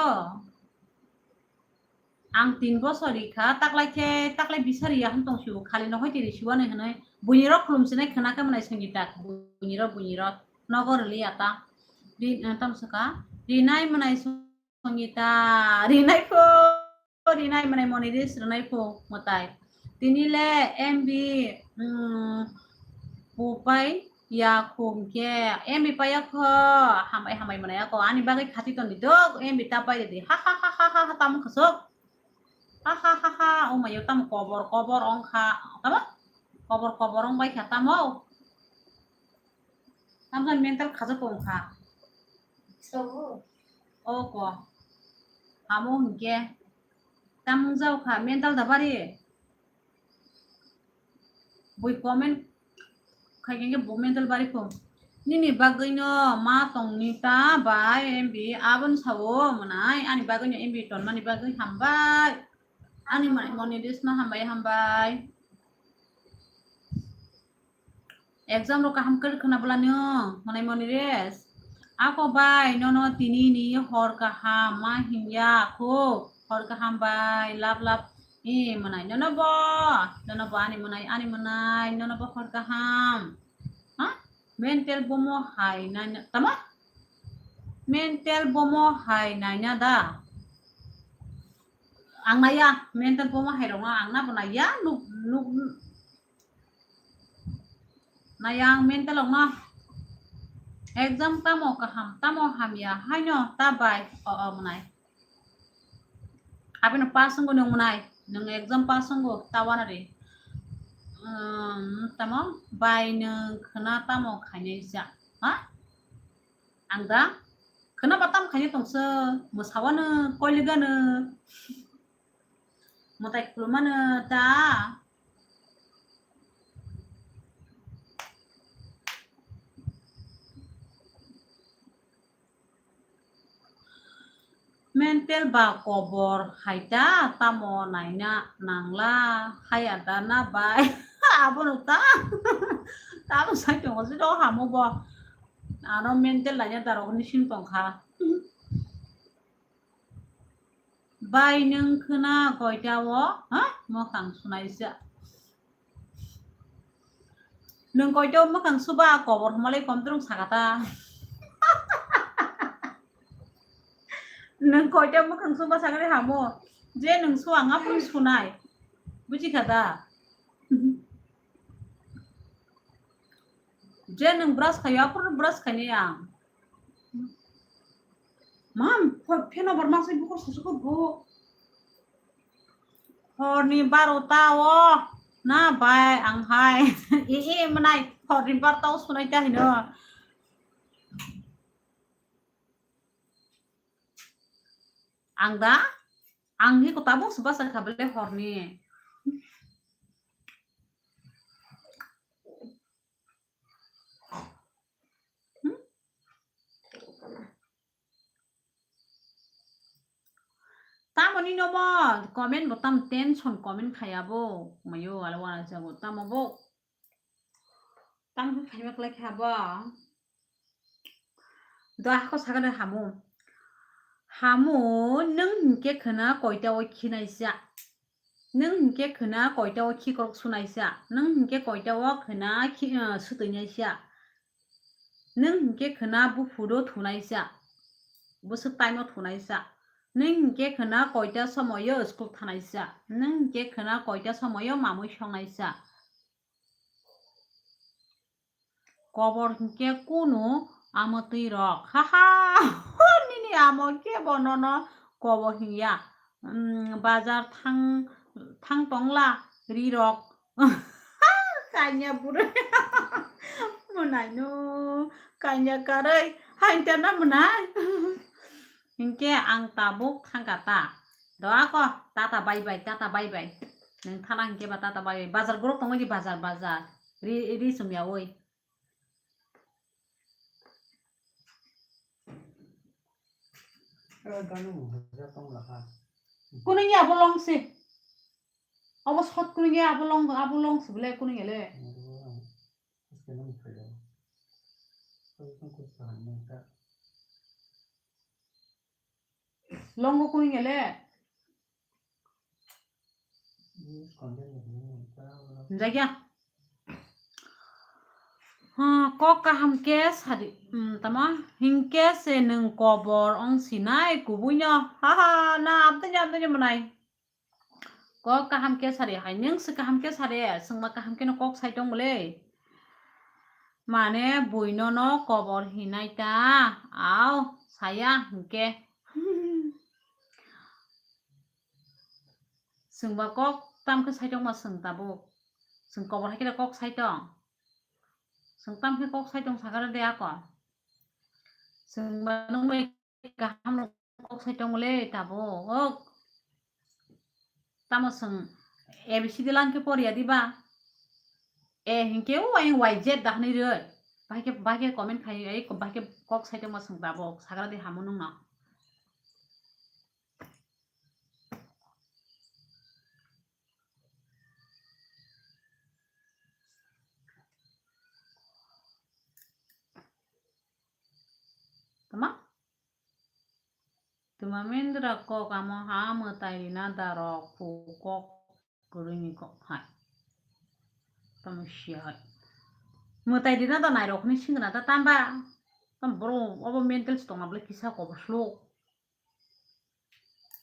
Ang tin bosor rikha, taklai khe, taklai bisa riya hwn tong sibo, khali no hoi tiri sibo ani hwnwi. Buini rok khulum sinai khwna khe mwnai Sangita, buini rok, buini rok. Nogo riliya ta. Ri-, eh, tamo saka. Rinai mwnai Sangita, rinai pho, rinai mwnai Moniris, rinai pho, mwtai. Tini le M B, mm, pupai ya khum khe, M B paya kho, hambai, hambai mwnai ako. Ani bagwi khati ton di dok, M B ta pai di. Ha, ha, ha, ha, ha, ha, tamo khosok. Ha, ha, ha, ha, o mayo tamo kobor, kobor ong kha. Tamo? Kobor, kobor ong bai kha tamo. Tamo mental khajak ong kha. O ko. Amo hinkhe. Tam wng jao kha, mental da bari. Bui comment khai khe bo mental bari kho. Nini bagwi no ma tong ni ta bai M B abon sao mwnai, ani bagwi no M B ton mani bagwi hambai. Ani mwnai Moniris no hambai, hambai. Exam rok kaham kwrwi khwna bwla nw, mwnai Moniris. Ako bai nono tini ni hor kaham ma himya kho, hor kaham bai lap lap. E mwnai nono bo, nono bo ani mwnai, ani mwnai, nono bo hor kaham. Ha? Mental bomo hai naina, tamo? Mental bomo hai naina da. Ang naya, mental bomo hai rokno ang na bo naya, nuk, nuk, Nayang mental ongno. Exam tamo kaham, tamo hamya, haino ta bai, o, o, mwnai. Abino pass wngwi nung mwnai, nung exam pass wngwi ta wanari. Um, tamo bai nung khwna tamo khainai sa, ha? Ang da khwna ba tam khainai tongsa, mwsawano, koiligano. Mwtai khulumano ta. Mental ba kobor hai ta, tamo naina nangla, haya da na bai. Abono ta. Tamo sai tongo, siro hamo bo. Ano mental laina darok ni sim tongkha. Bai nwng khwna koita o, ha? Mwkhang sunaisa. Nwng koita o mwkhang suba kobor hwmalai komtwrwng sakata. Nwng koita o mwkhang suba sakari hamo. Je nwng su ang aphuru sunai. Buji kha da? Je nwng brush khayo aphuru brush khainai ang. Mam, pheno borma sai bukur sasuko bo. Horni barota o na bai ang hai. E, e, mwnai horni barota o sunai ta hino. Ang da? Ang hi ko tabuk se basa kha bele horni. Hmm? Tamo ni nomo comment bo tam tension comment khaya bo. Mayo wala wala jago tamo bo. Tam khe khaima klai kha bo. Do hako sagale hamu. Hamu nwng hinkhe khwna koita o khinai sa. Nwng hinkhe khwna koita o khikrok sunai sa. Nwng hinkhe koita o khwna khi-, ah, sutuinai sa. Nwng hinkhe khwna buphuro thunai sa. Bwswk time o thunai sa. Nwng hinkhe khwna koita somoyo school thanai sa. Nwng hinkhe khwna koita somoyo mamui songnai sa. Kobor hinkhe kunu amotwi rok. Haha, nini amo khe bo nono kobor hinya. Mm, bazar thang, thang tongla ri rok. Kanya bwrwi. Mwnaino kanya karwi. Hainta na mwnai. Hinkhe ang tabuk thangkha ta. Do ako, tata bye bye, tata bye bye. Nwng thana hinkhe ba tata bye bye. Bazar borok tongwi di bazar, bazar. Ri, ri sumya oi. Kunungya abo long si. Abo sot kunungya abo long, abo long si bole kunungya le. Longo kuni ngele. Jagya. Ha, kok kaham ke sadi, hmm, tama, hingke se nung kobor ong sinai kubuino. Ha, ha, na, abdanya, abdanya manai. Kok kaham ke sari hai, nung se kaham ke sari, sungma kaham ke no kok sai tong le. Mane buino no kobor hinai ta, au, saya hingke. Sungba kok tam ke sai tong ma sung tabuk. Sung kobor hai ke kok sai tong. Sung tam ke kok sai tong sagara de ako. Sungba nung bai kaham no kok sai tong le tabo. Ok. Tamo sung A B C D lang ke poriya diba? E hingke o ayang Y Z da hwnwi roi. Bahai ke, bahai ke comment khai, ai, bahai ke kok sai tongma sung tabuk. Sagra de hamu nung no. Tama? Tuma mendra kok amo ha mwtai rina da rok pu kok kwrwini kok hai. Tamo sia hai. Mwtai rina da nai rok ni singna da tamba. Tam bro obo mental stong abla kisa kobor slok.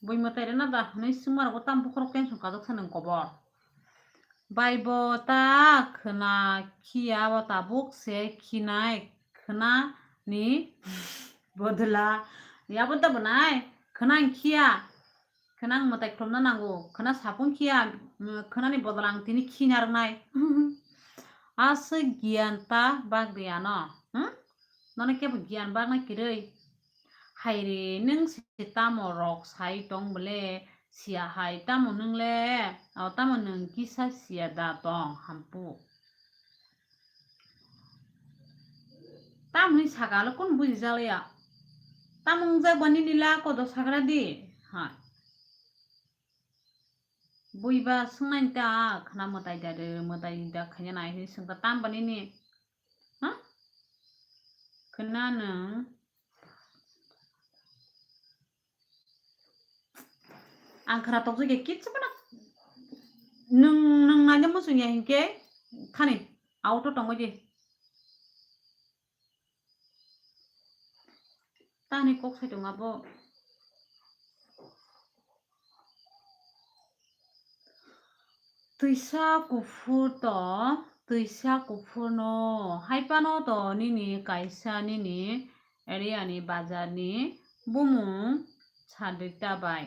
Bui mwtai rina da hwnwi swngma rok tam bukhorok tension kajak sa nung kobor. Bai bo ta khwna khiya bo tabuk se khinai khwna ni bodla. Yabo ta bwnai khwna ang khiya. Khwna ang mwtai khlomna nango. Khwna sapung khiya, mm, khwnani bodol ang tini khina rwnai. Aswk giyan ta bagri ano. Hmm? Nono kebo giyan bagna kirwi. Haire, nwng se tamo rok sai tong bole, siya hai tamo nwng le, o tamo nwng kisa siya da tong, hampu. Tamni sakalo kun buji jalaya. Tamo wngjak bani nila kodo sagra di. Ha. Buiba swngnai ta khwna mwtai da de, mwtai da khaina nai hwnwi swngkha tam bani ni. Ha? Khwna nwng. Ang khwna tokjak ya kichu phano. Nwng, nwng naina muchung ya hinkhe thani auto tongwi di. Tani kok sai tong abo. Twisa kuphur to, twisa kuphur no, hai phano to nini kaisa nini area ni bazar ni bumung sadikta bai.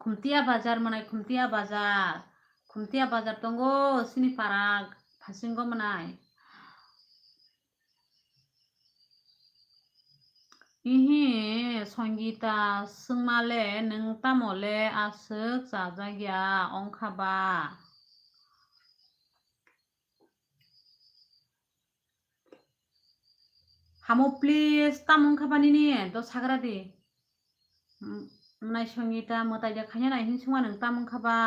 Khumtiya bazar manai, Khumtiya bazar. Khumtiya bazar tongo sini para phasingo manai. Ihi, Songita, swngma le nwng tamo le aswk chajak ya wngkha ba? Hamo, please, tamo wngkha ba nini? Do sagra di. Mm, Mwnai Songita, mwtai de khaina nai hin sungma nwng tam wngkha ba?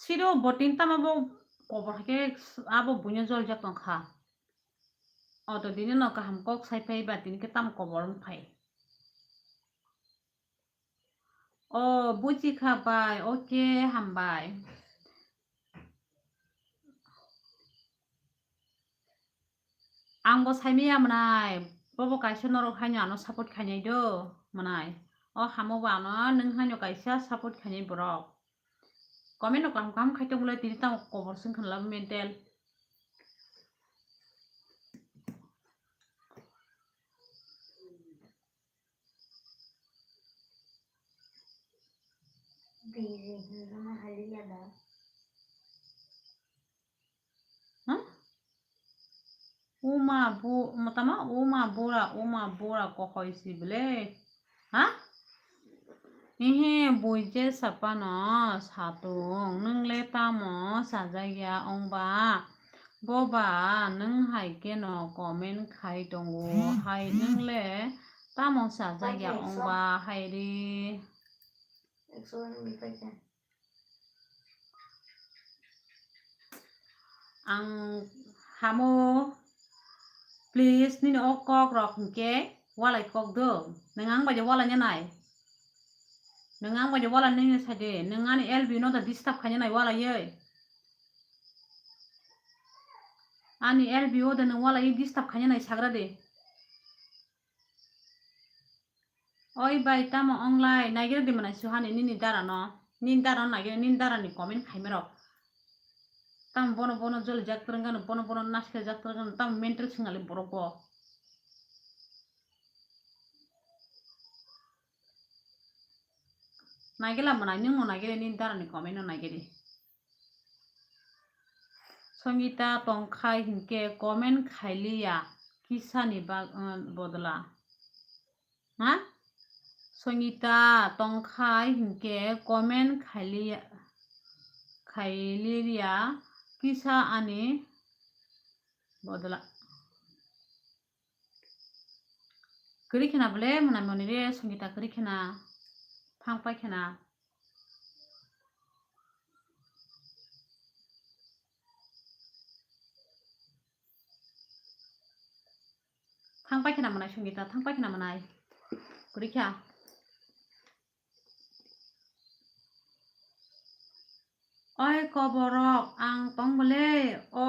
Siro bo tin tama bo kobor hai khe abo buino joljak tongkha. Oto dini no kaham kok sai phai ba tini khe tamo kobor wng phai. O, buji kha bai. Oke, hambai. Ang bo saimaya mwnai. Bobo kaisa norok haino ano support khainai do mwnai. O hamo bo ano nwng haino kaisa support khainai borok. Comment no kaham kaham khai tongmole tini tamo kobor swng khna labo mental. Huh? Uma bu-, matama uma bura, uma bura kohoi si bele. Ha? Ehe, buije sapano satung, nwng le tamo sajagya ongba? Boba, nwng hai keno comment khai tongo, hai nwng le tamo sajagya ongba, hai ri? Ang hamo, please, nini o kok rok hinkhe walai kok do. Nwng ang bai de walai nai. Nwng ang bai de walai nai sai de. Nwng ani L B no da disturb khaina nai walai ye. Ani L B o da nwng walai disturb khaina nai sagra de. Oi bai, tamo onglai? Naigir di mwnai suhani nini dara no. Nini dara no naigir, nini dara ni comment khaima rok. Tamo bono bono joli jak twrwng gano, bono bono naskhe jak twrwng gano, tamo mental singali borok bo. Naigila mwnai, nwng no naigiri, nini dara ni comment no naigiri. Songita tongkhai hinkhe comment khailiya kisani bag-, uh, bodla. Ha? Songita tongkhai hinkhe comment khailiya, khailiya kisa ani bodla. Kwrwi khena bole mwnai mwnwi re Songita kwrwi khena thang pai khena. Thang pai khena mwnai Songita, thang pai khena mwnai. Kwrwi kha. Oi koborok ang tong bole. O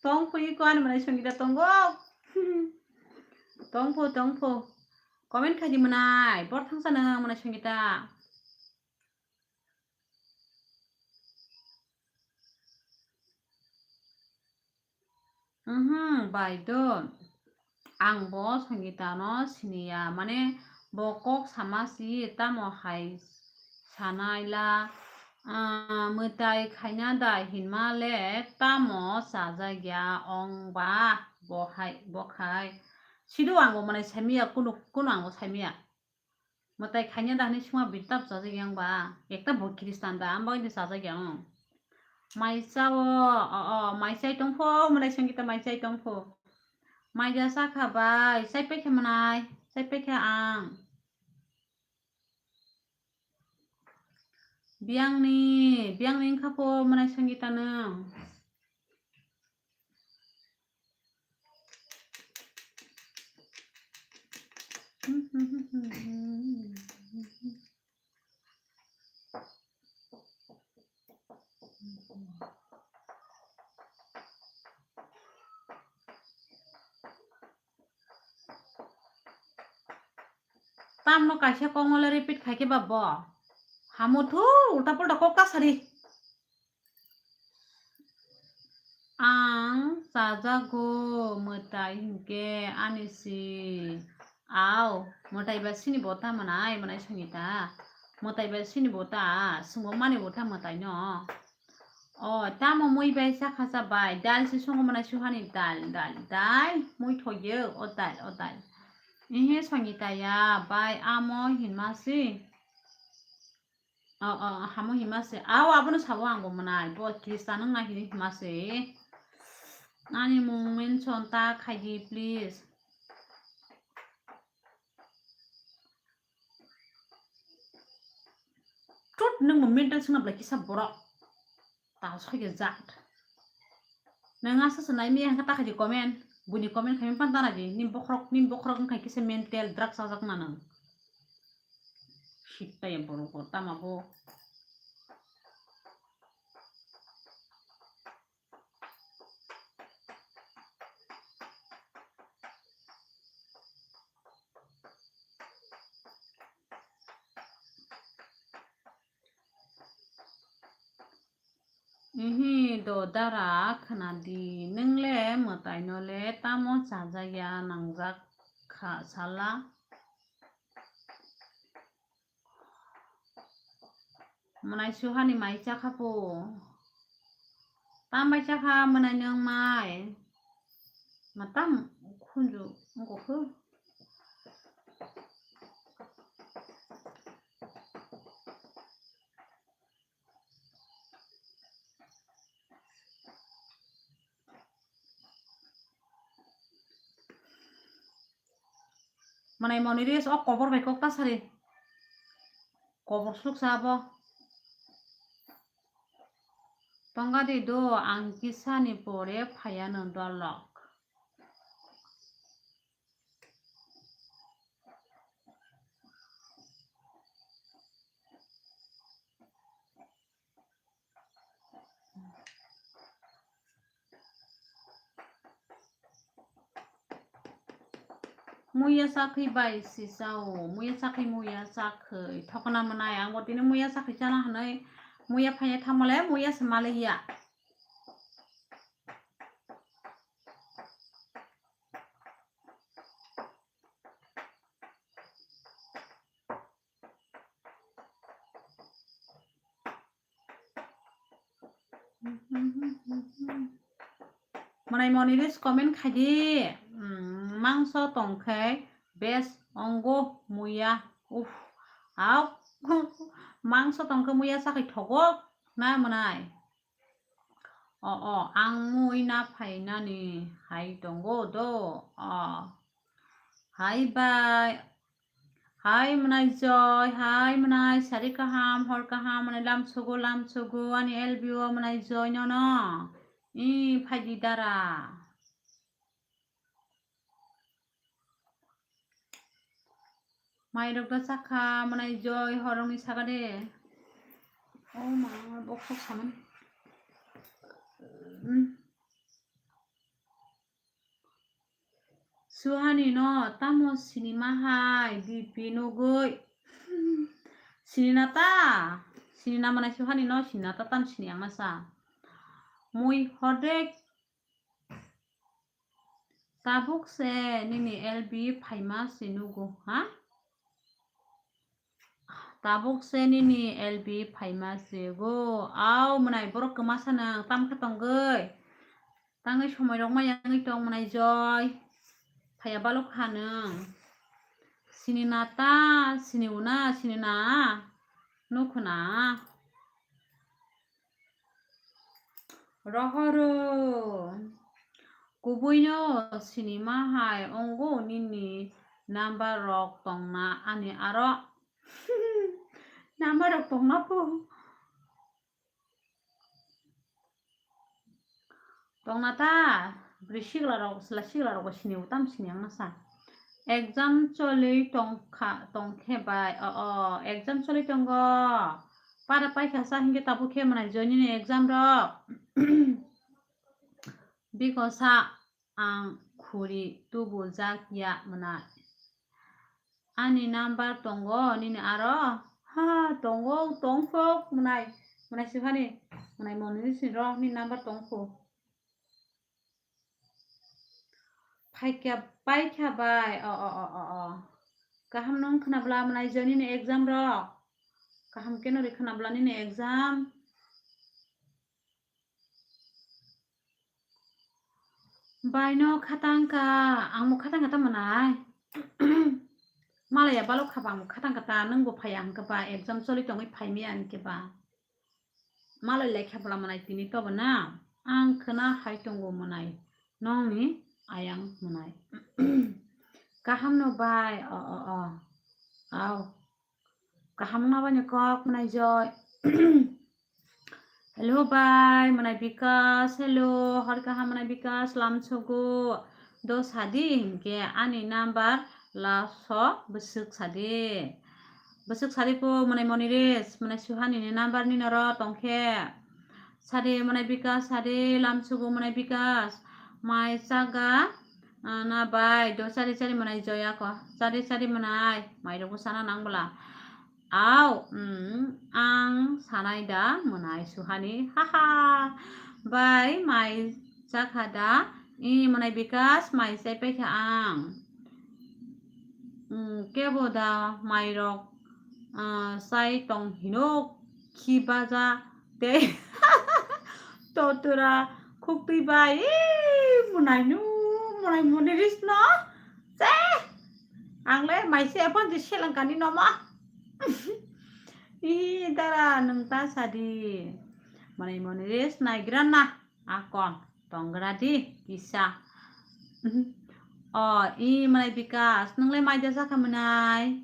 tong phui ko ani mwnai Songita tongo. Tong pho, tong pho. Comment khai di mwnai. Bor thangsa nang mwnai Songita. Mhm, bai do. Ang bo Songita no siniya, mane bo kok sama si tamo hai sanai la, ah, mwtai khaina da hinma le tamo chajak ya ong ba bo hai, bo khai. Sido ang bo mane saimiya, kunu, kunu ang bo saimiya. Mwtai khaina da hwnwi suma bini tamo chajak yang ba? Ekta bo Khristan da, ang bagwi chajak yang. Mai cha o, o, o, mai chai tong pho, mwnai Songita mai chai tong pho. Mai ja cha kha bai, chai pai kha mwnai, chai pai kha ang. Biyangni, biyangni wngkha pho mwnai Songita nwng. Tamno kaisa kok no le repeat khai khe ba bo. Hamo thu ulta pulta kok ta sari. Ang chajago mwtai hinkhe ani si. Au, mwtai ba sini bo ta mwnai, mwnai Songita. Mwtai ba sini bo ta, swngo mani bo ta mwtai no. O, tamo mui bai cha kha cha bai, dal se songo mwnai suhani dal, dal, dal, mui thoyo, o dal, o dal. Ehe Songita ya, bai amo hinma si. O, o, hamo hima se. Ao, abono sabo ang bo mwnai. Bo Khristan wng nai hini hima se. Ani mung mention ta khaidi, please. Tut, nwng bo mental swngna belai kisa borok. Ta soi khe jat. Nwng asa se nai miya hwnkhe ta khaidi comment. Buini comment khaimani phan tana di. Nini bokhorok, nini bokhorok wngkha kisa mental drugs chajak na nwng. Sip ta ya borok bo tama bo. Ihi do dara khwnadi, nwng le mwtai no le tamo chajak ya nangjak kha sala. Mwnai suhani mai chakha po. Tam bai chakha mwnai nwng mai. Ma tam khunju wngkha kho. Mwnai Moniris o kobor bai kok ta sari. Kobor suluk sa abo. Tongga di do, ang kisa ni pore phaiya no dolok. Muya sakhi bai si sao, muya sakhi muya sakhi thokna mwnai, ang bo tini muya sakhi chana hwnwi muya phaiya thamale muya se maliya. Mwnai Moniris comment khaidi, mm, mangso tongkhe best ongo muya. Uff, au, mangso tongkhe muya sakhi thogo na mwnai. O, o, ang mui na phainani hai tongo do. O. Hai bai. Hai mwnai Joy, hai mwnai sari kaham, hor kaham, mwnai lamsugo, lamsugo, ani L B O mwnai Joy nono. I phaidi dara. Mairok da chakha, mwnai Joy, horongni saka de. Oh ma, boksa saman. Mm. Suhani no tamo sinima hai D P nugui. Sinina ta, sinina mwnai Suhani no sinina ta tam sini ang masa. Mui hodek. Tabuk se nini L B phaima se nugo, ha? Tabuk se nini L B phaima se go. Au mwnai borok kwmasa nang tam khe tongoi. Tangwi somoi rok ma yangwi tong mwnai Joy. Phaiya balok kha nang. Sini na ta, sini una, sini na. Nukhuna. Rohoro. Kubuino sinima hai ongo nini number rok tongna ani aro. Number rok tongna po. Tongna ta, bwrwi sikla rok, chwla sikla rok bo sini bo tam sini ang masa. Exam choli tongkha, tongkhe bai, o, o, exam choli tongo. Para paikha sa hinkhe tabuk khe mwnai Joy nini exam rok. Biko sa ang khuri tubujak ya mwnai. Ani number tongo nini aro? Ha, tongo, tongkho, mwnai, mwnai siphani, mwnai Moniris ni ro, nini number tongkho. Phaikha, paikha bai, o, o, o, o, o. Kaham nung khna bwla mwnai Joy nini exam ro. Kaham keno ri khna bwla nini exam. Bai no khatang ka, ang mo khatang ka tamo nai. Malaya balok khapang khatang kata nwng bo phaiya hwnkhe ba exam choli tongwi phaimaya hwnkhe ba. Malai lai khe bwla mwnai tini tobo na? Ang khwna hai tongo mwnai. Nongni ayang mwnai. Kaham no bai, o, o, o. Au. Kaham no bai ni kok mwnai joy. Hello bai, mwnai Bikas. Hello, hor kaham mwnai Bikas, lamsogo. Do sadi hinkhe ani number last o bwswk sadi. Bwswk sadi po mwnai Moniris, mwnai Suhani ni number ni noro tongkhe. Sadi mwnai Bikas, sadi lamsugo mwnai Bikas. Mai chaga, ah, na bai, do sadi sadi mwnai Joya ko. Sadi sadi mwnai, mai rok sana nang bwla. Au, mm, ang sanai da mwnai Suhani. Haha. Bai, mai chakha da. I mwnai Bikas, mai chai paikha ang. Mm, kebo da mairok, ah, sai tong hino khi baja tei totura khuktwi bai, ih, mwnai nu, mwnai Moniris no, che, ang le mai se phone je seleng kani nomo. Ih, dara nwng ta sadi, mwnai Moniris naigra na. Akon tongra di kisa. O, i mwnai Bikas, nwng le mai da jakha mwnai?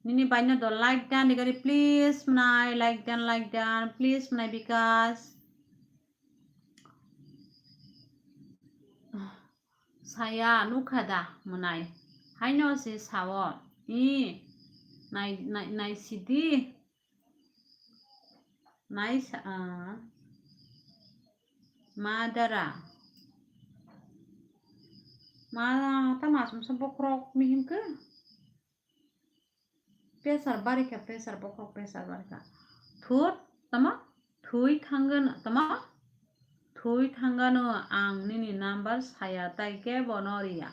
Nini bai no do like dan digari, please mwnai, like dan, like dan, please mwnai Bikas. Saya nukha da mwnai? Haino se sao. I nai, nai, nai sidi. Nai sa, ah, ma dara. Ma ta ma sum sum bokrok mihim ke. Pesar barika, pesar bokrok, pesar barika. Thut, tama? Thui thangan, tama? Thui thangano ang nini number saya tai ke bono ria.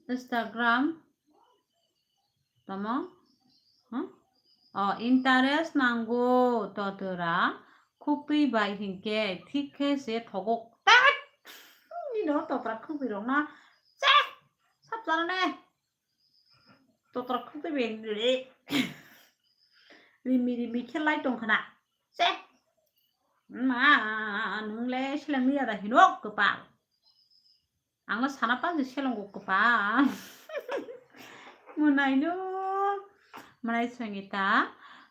Instagram. Tamo? Huh? O, interest nango totora khuktwi bai hinkhe thik khe se thogo. Tat! Nino totora khuktwi rok na. Che! Sap jana ne. Totora khuktwi bai rimi rimi khe lai tong khna. Che! Ma, nwng le seleng liya da hinok kwpal. Ang no sana panji selongo kwpal. Mwnai no. Mwnai Sangita,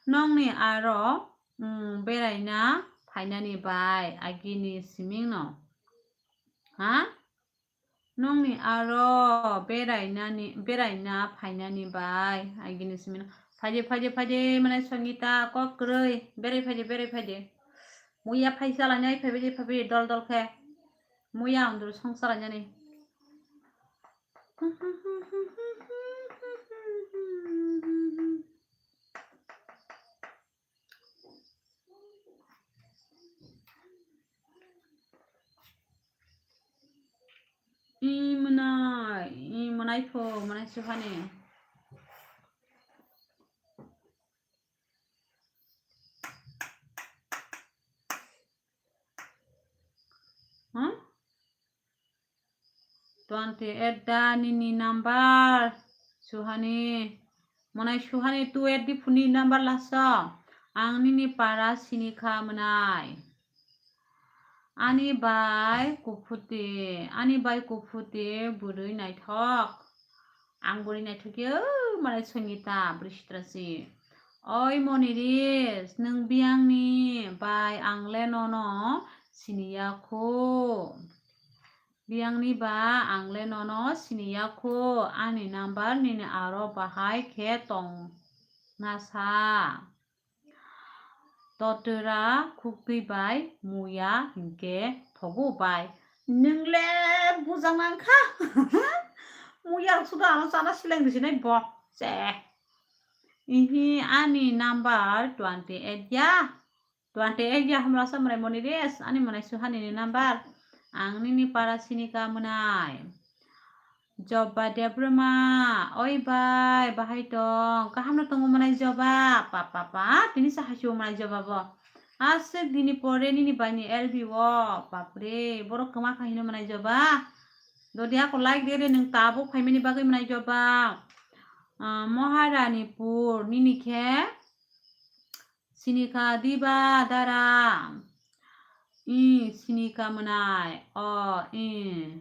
nongni aro, mm, beraina phainani bai agini siming no. Ha? Nongni aro berainani, beraina phainani bai agini siming no. Phaide, phaide, phaide, Mwnai Sangita, kok kwrwi, berai phaide, berai phaide. Muya phai chalani ai phaibai, phaibai, dol dol khe. Muya andro song chalainani. I mwnai, i mwnai pho, mwnai Suhani. Huh? Twenty eight da nini number, Suhani. Mwnai Suhani, tu eight di phone ni number laso. Ang nini para sini kha mwnai. Ani bai kuphuti, ani bai kuphuti bwrwi naithok. Ang bwrwi naithok ya, mwnai Sangita, bwrwi sitra si. Oi Moniris, nwng biyangni bai ang le nono siniya khu. Biyangni ba ang le nono siniya khu, ani number nini aro bahai khe tong na sa. Totora khuktwi bai muya hinkhe thogo bai. Nwng le bujang nang kha. Muya rok suda ano chana seleng di sinai bo. Che. Ihi ani number twenty eight ya. Twenty eight ya hamla sa mwnai Moniris, ani mwnai Suhani ni number. Ang nini para sini kha mwnai. Joba Debroma, oi bai, bahai tong, kaham no tongo mwnai Joba? Pa, pa, pa, tini sa haisu mwnai Joba bo. Aswk dini pore nini bai ni L B o, bapre, borok kwma kha hino mwnai Joba. Dodi ako like de re, nwng tabuk phaimani bagwi mwnai joba. Ah, Maharanipur, nini khe? Sinikha diba dara? I, sinikha mwnai. O, i.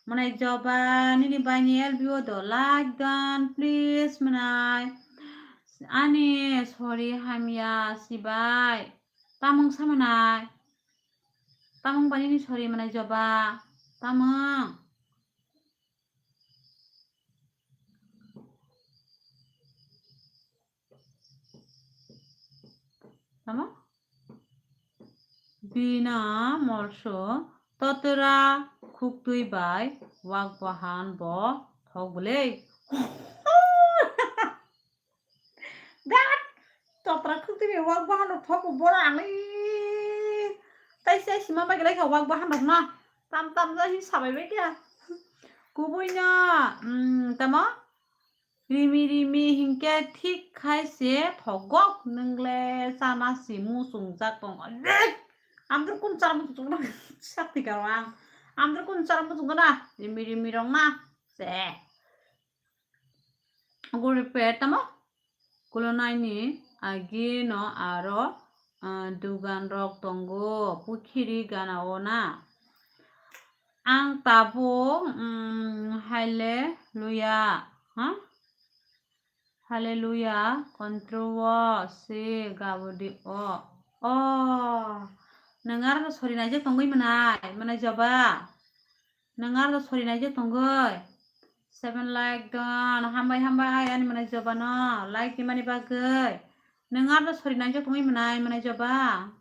Mwnai joba, nini baini L B O do like dan, please mwnai. Ani sori hamya sibai. Tamung sa mwnai. Tamung bani ni sori mwnai joba. Tamung. Tamo? Bina molso totra khuktwi bai wak bahan bo thok bwlei. Dat! Totra khuktwi bai wak bahan rok thok bora ang le. Tai sai sima bai lai kha wak bahan rok no. Tam tam ja hin sabai bai kha. Kubui no, mm, tamo? Rimi rimi hinkhe thik khai se thogok, nwng le chana si muchungjak tong. Amdur kun chara muchung na sakti karo ang. Amdur kun chara muchung na rimi rimi rong na se. Guri pe tamo? Kulonai ni agi no aro, ah, dugan rok tongo, pukhiri gana o na. Ang tabuk, mm, haleluya, ha? Haleluya, kontro o se gabodi o. O, nwng aro sori naijak tongwi mwnai, mwnai joba. Nwng aro sori naijak tongwi. Seven like don, hambai hambai, ani mwnai joba no, like di mani bagwi. Nwng aro sori naijak tongwi mwnai, mwnai joba.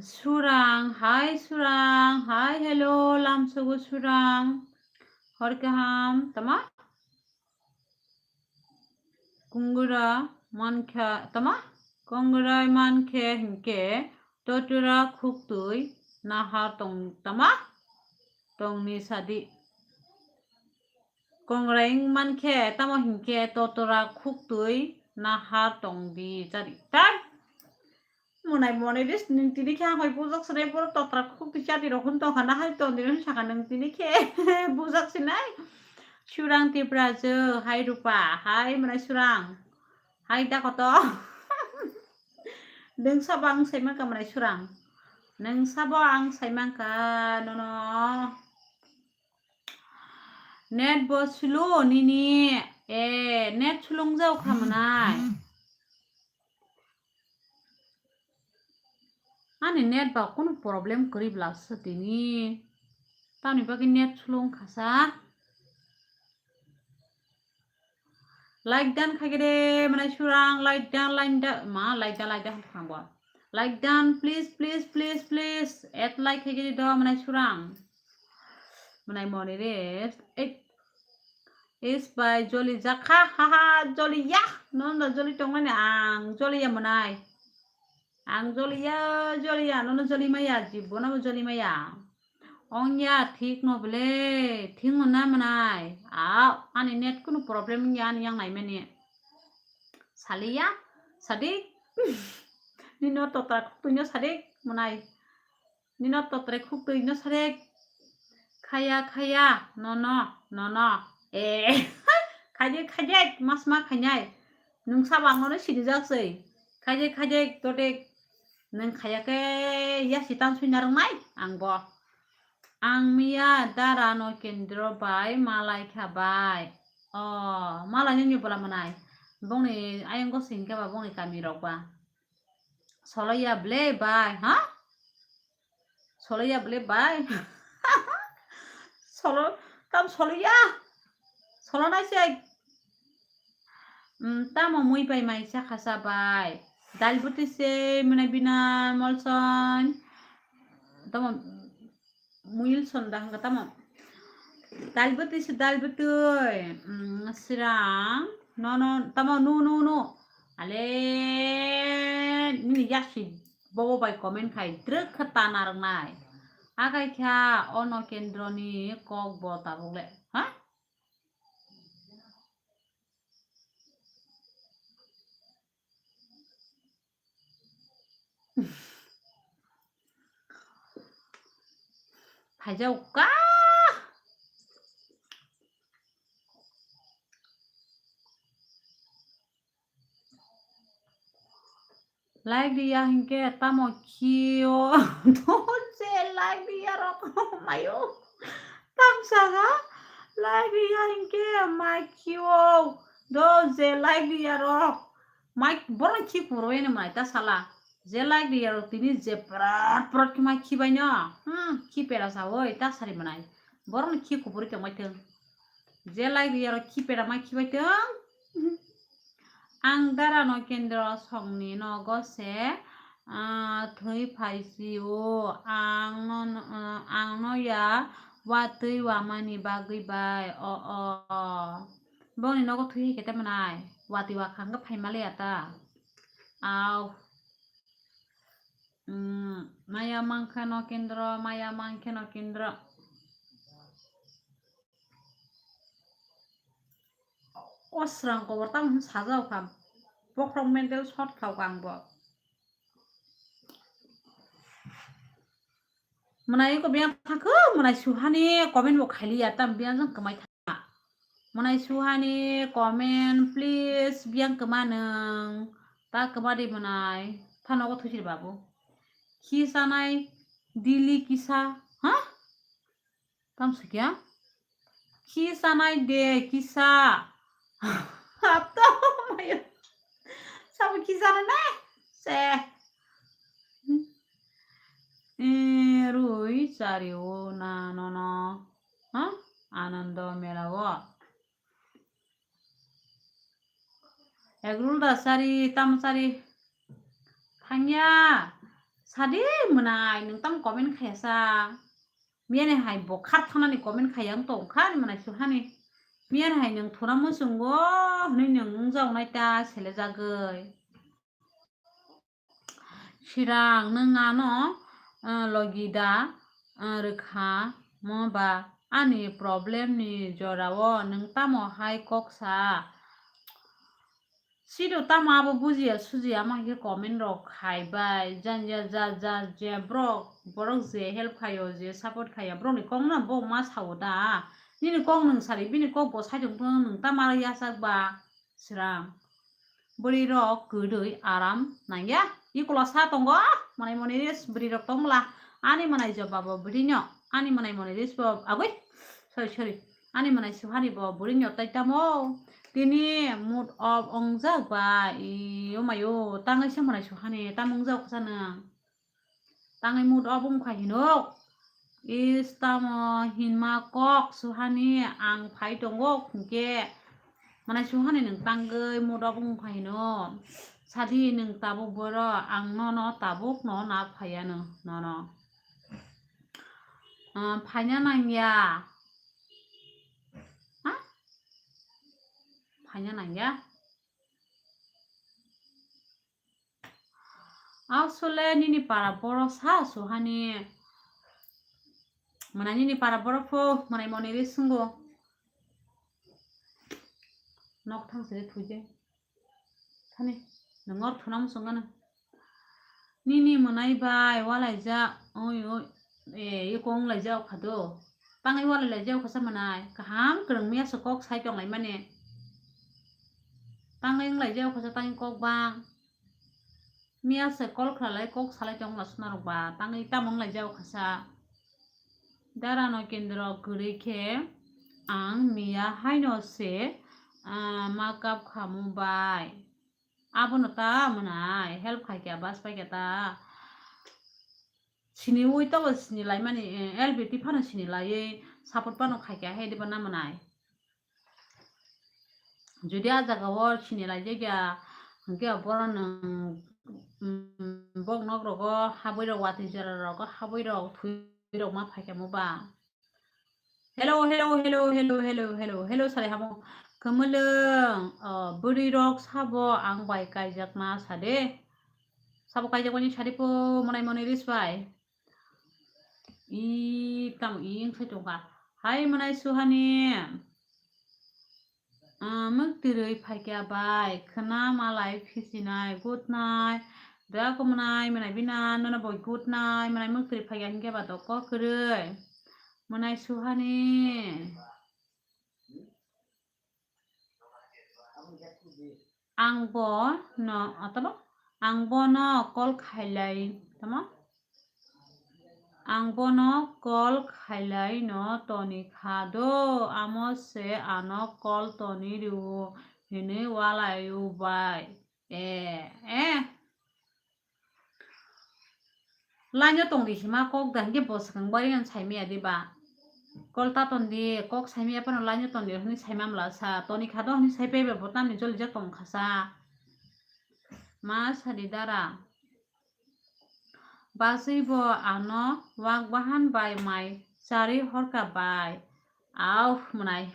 Surang, hi Surang, hi, hello, lamsogo Surang. Hor kaham, tama? Kongrai mankha, tama? Kongrai mankhe hinkhe totra khuktwi naha tong, tama? Tongni sadi. Kongrai wng mankhe, tamo hinkhe totra khuktwi naha tongdi chadi. Tai? Mwnai mwnai de, nwng tini khe ang bai bujak swnai, borok totra khuktwi chadi rok hwn tongkha, na hai tongdi hwn sakha nwng tini khe bujak swnai. Surang Tiprajwk, hai Rupa, hai mwnai Surang, hai da koto. Nwng sabo ang sai mankha mwnai Surang, nwng sabo ang sai mankha nono. Net bo slow nini. E, net slow wngjao kha mwnai. Ani net ba kunu problem kwrwi bwla se tini. Tamni bagwi net slow wngkha sa. Like dan khaikhe de mwnai Surang, like dan, like dan, ma, like dan, like dan kha bo. Like dan, please, please, please, please. Add like khaikhe de do mwnai Surang. Mwnai moni re. Ei. Is bai joli jakha, ha ha, joli ya. Nono joli tongmani ang joli ya mwnai. Ang joli ya, joli ya, nono joli maya, jibono bo joli maya. Ong ya, thik no bwle, thik no na mwnai. Au, ani net kunu problem wngya, ani yang naimani. Saliya, sadik. Nino totra khuktwino sadik mwnai. Nino totra khuktwino sadik. Khaya, khaya, nono, nono. E, khadik, khadik, masma khainai. Nwng sabo ang nono sinijak sei. Khadik, khadik, todik. Nwng khaya khe yasi tansoi narwknai ang bo. Ang miya dara no kendro bai malai kha bai. O, malai nini bola mwnai. Bongni ayang go sing khe ba bongni kami rok ba. Soloya ble bai, ha? Soloya ble bai. Solo, tam soloya. Solo nai sei. Mm, tamo mui bai mai sa khasa bai. Dal buti se mwnai bina molson. Tamo Muilson da hwnkha tamo. Dalbwtwi se dalbwtwi. Mm, sirang. No, no, tamo, no, no, no. Ale, nini yasi bobo bai comment khai. Drwk kha ta narwknai. Agai kha ono kendroni kok bo tabuk le. Ha? Phaijao ka. Like riya hinkhe tamo khio. Do je like riya rok mayo. Tamsa ga like riya hinkhe ma khio. Do je like riya rok. Mai borok khi puro ene mai ta sala. Je like riya rok tini je prat prat khe mai khibai no. Hmm, khipera sa oi ta sari manai. Borok ni khi kupuri tongbai thung. Je like riya rok khipera mai khibai thung. Ang dara no kendro songni nogo se, ah, thwi phai si o. Ang no, ah, ang no ya watwi wamani bagwi bai. O, o. Bongni nogo thwi hai khe tei manai. Watwi wakha hwnkhe phai maliya ta. Au. Mm, maya mankha no kendro, maya mankhe no kendro. O srang kobor tamo sajao kha. Bokhorok mental shot khao kha ang bo. Mwnai ko biyang thangkhe, mwnai suhani comment bo khailiya, tam biyang jang kwmai tha. Mwnai suhani comment, please, biyang kwma nwng. Ta kwma di mwnai. Tha nogo thuchiri babu. Khi sanai dili kisa, ha? Tam sukya? Khi sanai de kisa. Apto mayo. Sabo khi sanai na? Se. Eh, rui chari o na no no. Ha? Anando mela o. Egrul da sari, tam sari. Thangya. Sadi mwnai, nwng tam comment khayasa. Miyani hai bo khar thanani comment khaya wng tong kha, ani mwnai suhani. Miyani hai nwng thuna muchungo, hwnwi nwng wngjago nai ta sele jagwi. Sirang, nwng ano, ah, logi da, ah, rwkha mo ba? Ani problem ni jora o nwng tamo hai kok sa? Sido tamo abo bujiya sujiya, ama khe comment rok khai bai. Janja ja ja je borok, borok je help khaio, je support khaiya, borok ni kok no bo ma sao da? Nini kok nwng sari, bini kok bo sai tong phano nwng tamo aro yachak ba? Sirang. Bwrwi rok kwrwi aram nangya. Ikola sa tongo, mwnai moni ris bwrwi rok tongla. Ani mwnai joba bo bwrwi no, ani mwnai moni ris bo agwi. Sorry, sorry. Ani mwnai suhani bo bwrwi no tai tamo. Tini mood off ongjak ba, i, o mayo, tangwi se mwnai suhani, tamo ongjak kha sa nwng. Tangwi mood off wngkha hinok. Is tamo hinma kok suhani ang phai tongo hwnkhe. Mwnai suhani nwng tangwi mood off wngkha hino. Sadi nwng tabuk boro ang nono tabuk no na phaiya no nono. Ah, phaina nangya. Ha? Phaina nangya. Asole nini para borok sa suhani. Mwnai nini para borok pho mwnai moni ri sungo. Nok thang se thuje. Thani nongor thunam sungano. Nini mwnai bai walaija oi oi e yekong laija okhado. Tangwi walai laija okhasa mwnai. Kaham kwrwng miya se kok sai tong lai mani. Tangwi wng laija okhasa tangwi kok bang. Miya se call khlai kok salai tong la suna rok ba tangwi tamo wng laijao khasa. Dara no kendro kwrwi khe ang miya haino se, ah, makeup khamu bai. Abono ta mwnai help khai kha bas pai kha ta. Sini ui to sini lai mani, eh, L B T phano sini laiwi support phano khai kha he diba na mwnai. Jodi a jaga o sini laijak ya, hwnkhe boro nwng, mm, bok nok rogo habwi rok, watwi jora rogo habwi rok thwi rok ma phaikha mo ba. Hello, hello, hello, hello, hello, hello, hello, sari hamo. Kwmwlwng, oh, bwrwi rok sabo ang bai kaijakna sade. Sabo kaijakmani sadi po mwnai mwnai ris bai. I tamo i wng sai tongkha. Hai mwnai Suhani. Ah, mwktwrwi phaikha bai, khwna malai phisinai, good night. Da ko mwnai, mwnai bina, nono bo good night, mwnai mwktwrwi phaikha hinkhe ba dok kok kwrwi. Mwnai Suhani. Ang bo no, atabo, ang bono call khailai, tamo? Ang bono call khailai no toni kha do, amo se ano call toni rw hinwi walai o bai. Eh, eh. Line o tong di hima kok da hinkhe bo swkang bari ang sai maya di ba. Call ta ton di, kok sai maya phano line o ton di hwnwi sai mamla sa. Toni kha do hwnwi sai paiba bo tamni jolijak tong kha sa. Ma sadi dara. Bachwi bo ano wak bahan bai mai charwi horkha bai. Au mwnai.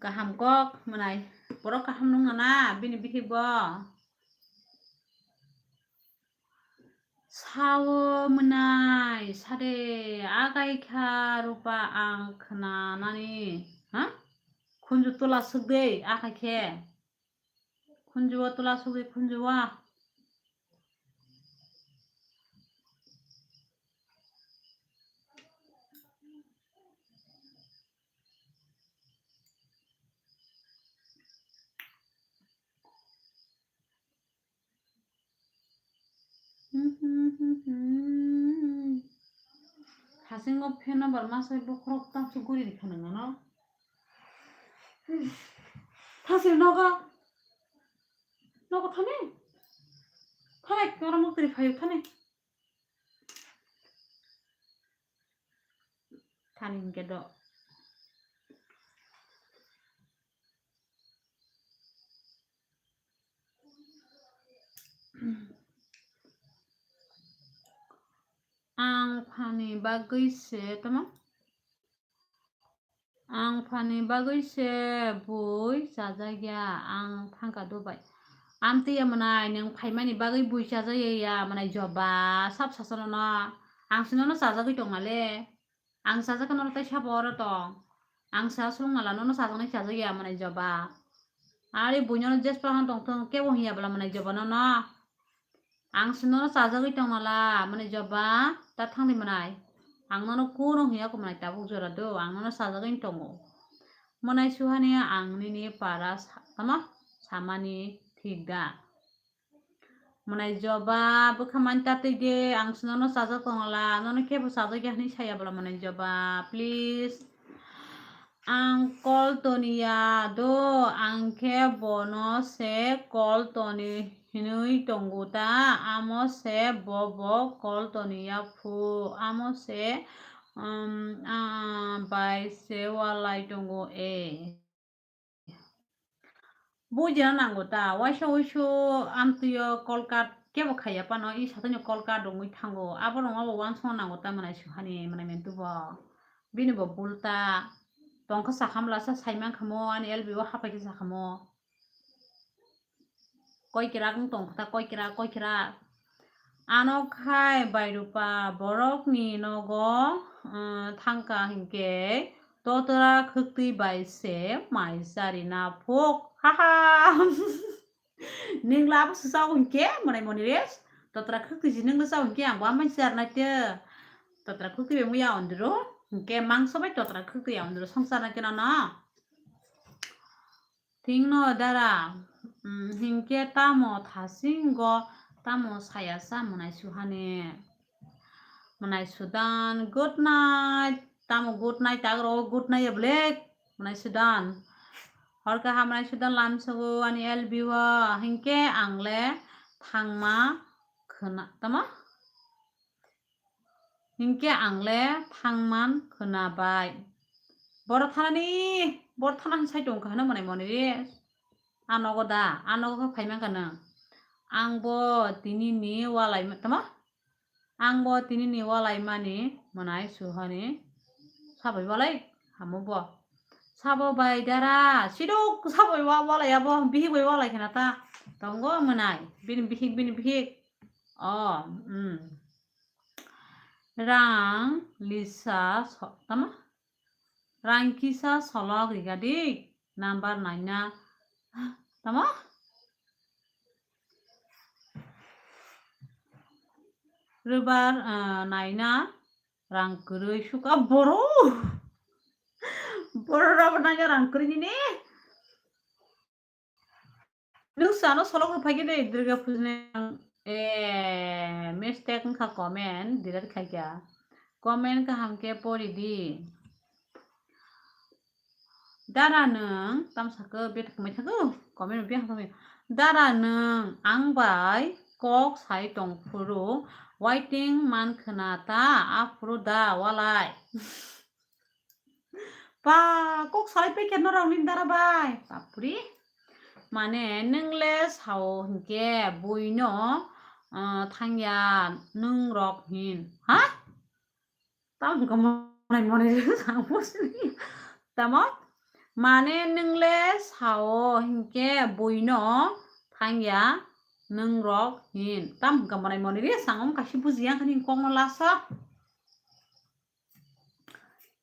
Kaham kok mwnai. Borok kaham nung nana bini bihik bo. Sao mwnai sade agai kha rupa ang khna nani. Ha? Khunju tola swk de akai khe. Khunju o tola swk de khunju o. Hasingo pheno bar masai bokhorok tamsuk guri rikha nang ano. Thasri nogo. Nogo thani. Thani koro muktri phayo thani. Thani hinkhe do. Ang phani bagwi se tamo? Ang phani bagwi se bui chajakya, ang thangkha Dubai. Amtwi ya mwnai, nwng phaimani bagwi bui chajakya ya mwnai joba, sab sasano no. Ang sinono chajagwi tongmale. Ang chajak norok tai sabo oro tong. Ang sa sulung mala nono chajaknai chajak ya mwnai joba. Ari buino jespa han tong thung kebo hiya bwla mwnai joba nono. Ang sinono chajagwi tong mala mwnai joba ta thangdi mwnai. Ang nono kuno hiya ko mwnai tabuk jora do ang nono chajagwi tongo. Mwnai Suhani ang nini para sa-, tamo samani thik da. Mwnai joba bwkha mani ta twi de, ang se nono chajak tongla, nono kebo chajak ya hwnwi saya bwla mwnai joba, please. Ang call toniya do, ang khe bono se call toni hinwi tongo ta, amo se bo bo call toniya phu, amo se, um, ah, bai se walai tongo e. Buji na nango ta, waisa waisu amtwio call card kebo khaiya pano, i sathaino call card rwngwi thango, abo rwngma bo uansukna nango ta mwnai Suhani mwnai mentu bo. Bini bo bul ta, tongkha sakhamla sa saimankha mo, ani L B o hapai khe sakha mo. Koi kirak wng tong kha ta, koi kirak, koi kirak. Ano khai bai rupa borokni nogo, ah, thangka hinkhe totra khwktwi bai se mai chari na phuk. Haha. Ningla abo swchao hinkhe mwnai moni re. Totra khwktwi si ningla chao hinkhe ang bo amai char nai te. Totra khwktwi bai muya ondro. Hinkhe mangso bai totra khwktwi ondro songsar nai te nono. Thingno dara, mm, hinkhe tamo thasingo tamo saya sa mwnai Suhani. Mwnai Sudan, good night. Tamo good night, tagro good night ya bwle. Mwnai Sudan. Hor kaham mwnai Sudan lamsogo ani L B o. Hinkhe ang le thangma khwna, tamo? Hinkhe ang le thangman khwna bai. Boro thanani, boro thana hwn sai tong kha hwno mwnai moni re. A nogo da, a nogo khe phai man kha nwng. Ang bo tini ni walai ma-, tamo? Ang bo tini ni walai mani mwnai suhani. Sabai walai hamo bo. Sabo bai dara, sidok sabai wa-, walai abo, bihik bai walai khna ta. Tongo mwnai, bini bihik, bini bihik. O, mm. Rang lisa so-, tama? Rang kisa solok riga di, number naina. Tama? Rwbar, ah, naina rang kwrwi suka boro. Boro rwbar naina rang kwrwi nini. Nwng sano solok rwphai khe de Durga Puja ni ang, eh, mistake wngkha comment, delete khai kha. Comment kaham khe pori di. Dara nwng, tamsa khe bethak mai thago, comment rwphi ang thangwi. Dara nwng ang bai kok sai tong phuru, waiting man khna ta, aphuru da walai. Ba, kok salai paikha norok ni dara bai. Bapri. Mane, nwng le sao hinkhe buino, ah, thangya nwng rok hin. Ha? Tamo hwnkha monai monai ang bujini. Tamo? Mane, nwng le sao hinkhe buino thangya nwng rok hin. Tamo hwnkha monai monai re, sangom kaisa bujiya khe nini kokno lasa.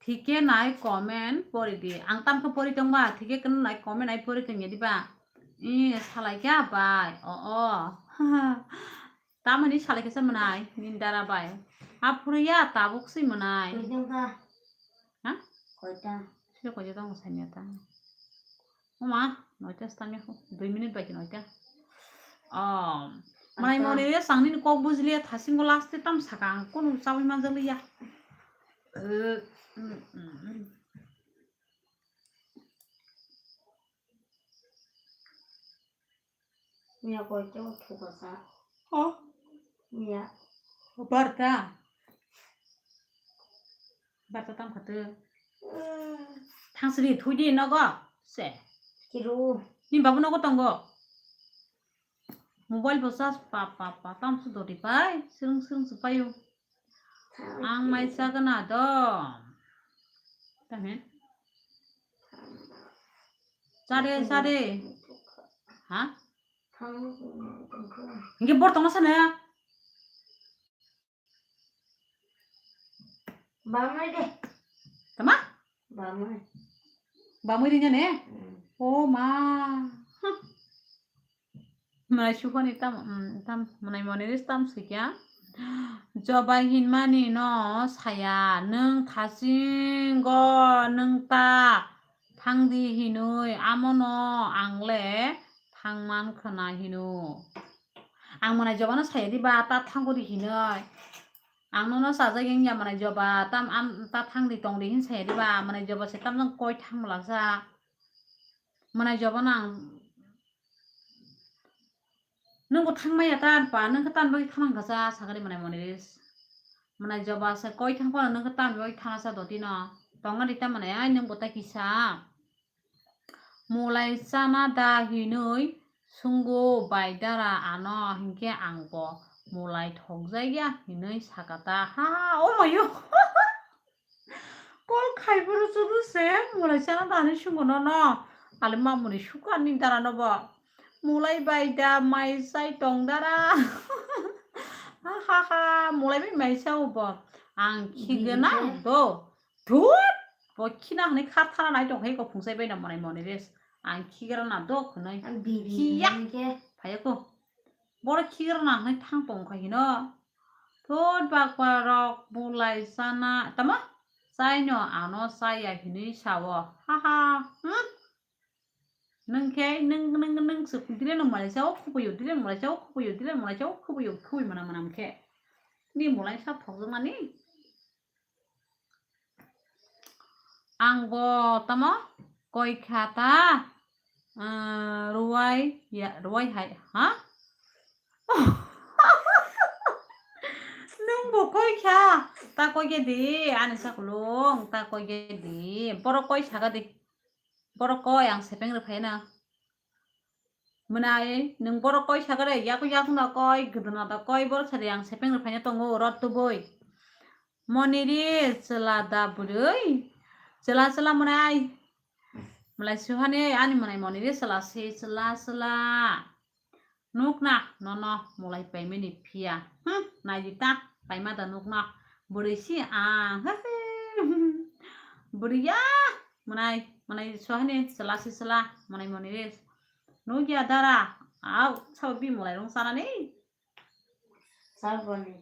Thike nai comment pori di. Ang tamkhe pori tongba, thike keno nai comment ai pori tongya diba. I salai kha bai. O, o. Tamoni salai khe se mwnai, nini dara bai. Aphuru ya tabuk si mwnai. Koita wngkha? Ha? Koita? Sile koita tongo sanya ta. Oma, noita stami ho. Dui minute bai noita. Oh. Mwnai monai re sangni kok bujiliya thasingo last tam saka ang kono chawi manjaliya. Eh, mm, mm, mm. Miya koita o thuka sa. Oh. Miya. Barta. Barta tam khatu. Thangsri thudi nogo. Se. Kiru. Ni babu nogo tongo. Mobile bo charge pa, pa, pa, tam su dori pai, srwng, srwng su paio. Ang mai chagana do. Tame. Chade, chade. Ha? Hinge bor tongma sana. Bamai de. Tama? Bamai. Bamai ringa ne? Hmm. Oh ma. Huh. Mwnai sukhani tam, mm, tam, mwnai monai ris tam sikya. Jobai hinmani no saya, nwng thasingo nwng ta thangdi hinui, amono ang le thangman khwna hino. Ang mwnai jobano saya diba, ta thango di hinui. Ang nono chajak wngya mwnai joba, tam am, ta thangdi tongdi hin saya diba, mwnai joba se tamjang koi thang mwlaksa. Mwnai joba nang. Nwng bo thangmaya ta pa, nwng khe tan bagwi thanang kha cha, sakani mwnai moniris. Mwnai joba se koi thang phano nwng khe tan bagwi thana cha dotino. Tongna di ta mwnai, ai nwng bo ta kisa. Mulai chana da hinui sungo bai dara ano, hinkhe ang bo mulai thokjakya hinui sakata. Ha, o mayo. Kol khai phuru chudu se mulai chana da hinui sungo nono. Ale mamuni suka ni dara no bo. Mulai bai da mai chai tong dara. Ha, ha, ha, mulai bai mai cha o bo. Ang khigena do. Thut! Bo khina hwnwi khar thana nai tong hai kok phungsai bai na monai monai res. Ang khigra na dok hwnwi. Ang biri khiya hwnwi khe. Phaiya ko. Boro khigra na hwnwi thang tong kha hino. Thut bakwa rok bulai chana. Tamo? Chaino ano chaya hwnwi sao. Ha ha. Hmm? Nwng khe, nwng, nwng, nwng se dire nwng malai sao, khubuyo, dire nwng malai sao, khubuyo, dire nwng malai sao, khubuyo, khubui mana mana khe. Ni mulai sa thokjakmani. Ang bo tamo koi kha ta, ah, ruwai ya, ruwai hai, ha? Nwng bo koi kha, ta koi khe di, ani sakulung, ta koi khe di, borok koi saka di, borok koi ang sepeng rw phai na. Mwnai, nwng borok koi sakare, yaku yaku no koi, gwdwna da koi, borok sari ang sepeng rwphaina tongo, rot tubui. Moniri, chwla da bwrwi? Chwla, chwla mwnai. Mwnai suhani, ani mwnai Moniri, chwla se, chwla, chwla. Nukna, nono, mulai paimani phiya. Hmm, naidi ta, paima da nukna. Bwrwi si ang. Bwrwi ya, mwnai, mwnai suhani, chwla se, chwla, mwnai Moniri. Nukya dara, au, sao bi mulai rung sanani. Saboni.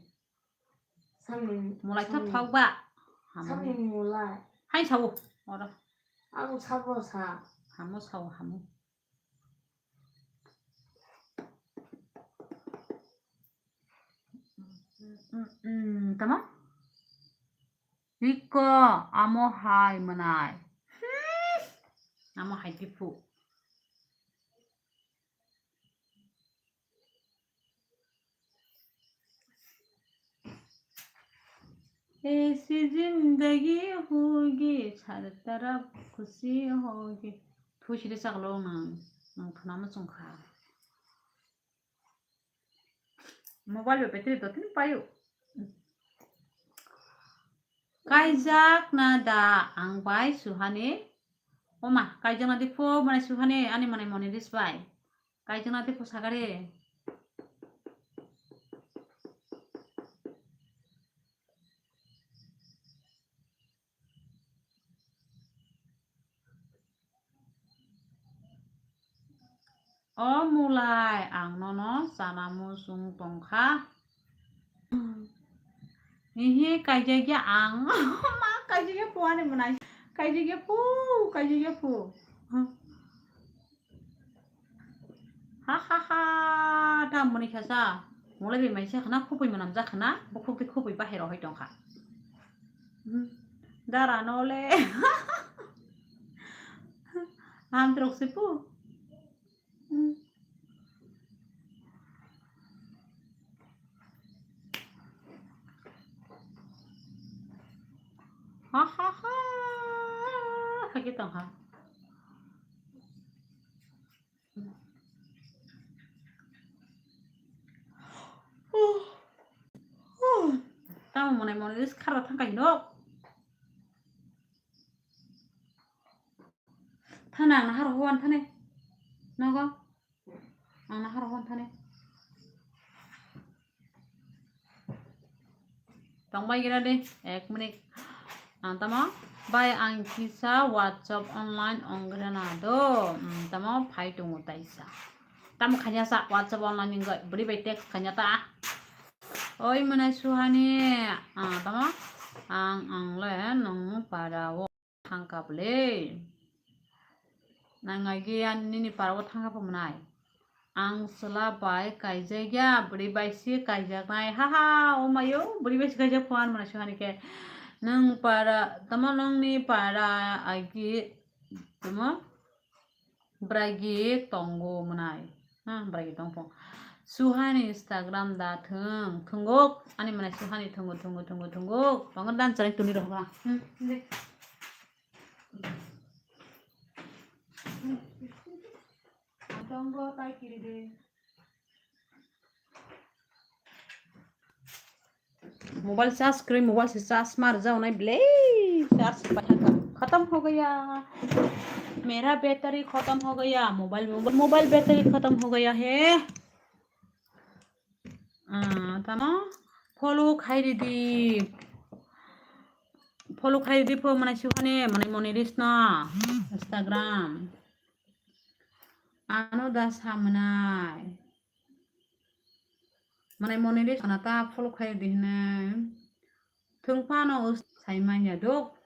Samni. Mulai tha samni. Thok ba. Hamu. Samni mulai. Hai sao. Oro. Ang sabo sa. Hamu sao hamu. Mm, mm, tama? Iko amo hai mwnai. Hmm. Amo hai tipu. ऐसी जिंदगी होगी, चारों तरफ खुशी होगी। Thusi de saklo nang, nang khna ma chungkha. Mobile bo battery do tin payo. Kaijak na da ang bai suhani. Oma, kaijak na di pho mane suhani ani mane mone dis bai. Kaijak na di pho sagare. O mulai, ang nono chana muchung tongkha. Hihi, kaijagya ang. Ma, kaijagya phu ani mwnai. Kaijagya phu, kaijagya phu. Ha, ha, ha, ta mwnwi kha sa. Mulai bai mai sa khna, khupui mwnam ja khna, bukhuk tei khupui bahai rok hai tongkha. Hmm. Dara no le. Ham trok se pu. Hmm. Ha, ha, ha. Hagi tongkha. Tamo mwnai mwnai ris khara thangkha hinok. Thana ang nahar huan thane. Nogo. Ang nahar huan thane. Tongbai gira de, ek minute. Ang tamo, bai ang kisa WhatsApp online onggrena do. Hmm, tamo phai tongo taisa. Tamo khanya sa WhatsApp online wngwi, bwrwi bai text khanya ta. Oi mwnai suhani, ah, tamo, ang, ang le nung para o. Thangkha bwle. Nang agi ani nini para o thangkha phamanai. Ang chwla bai kaijak ya, bwrwi bai se kaijak nai. Ha ha, o mayo, bwrwi bai se kaijak phan mwnai suhani khe. Nung para, tamo nungni para agi, tamo? Bragi tongo mwnai. Ha, bragi tongpho. Suhani Instagram da thung, thunguk. Ani mwnai suhani thungu, thungu, thungu, thunguk. Tongo dan chari tuni rohga. Hmm, de. Tongo tai kiri de. Mobile charge kri, mobile se charge mar jao nai ble, charge pa thangka. खत्म हो गया, मेरा बैटरी खत्म हो गया, mobile, mobile, mobile battery खत्म हो गया है। Ah, tamo follow khai ridi, follow khai ridi pho mwnai suhani mwnai moni ris no Instagram. Ano da samwnai. Mwnai moni ris na ta follow khai di hwnwi. Thwngphano us-, saimanya dok.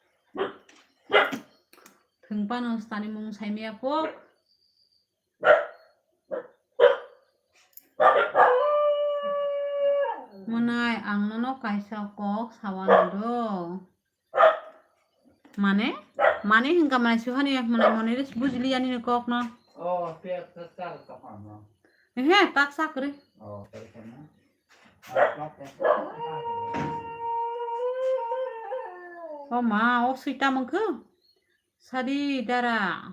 Thwngphano stani mung saimaya pok. Mwnai ang nono kaisa kok sawana do. Mane? Mane hingka mane suhani mane mone res bujili ani ni kok no. Oh, pek tak tak tak ano. Ehe, tak sak re. Oh, tak tak na. Oh ma, oh sita mangku. Sadi dara.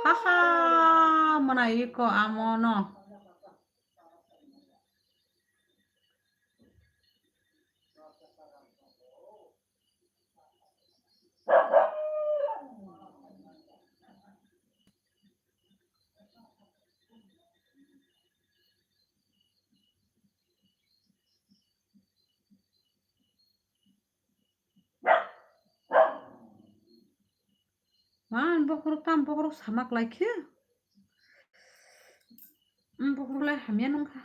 Haha, mwnai iko amo no. Man, bokhorok tam bokhorok sama klai khe. Bokhorok lai hamya nungkha.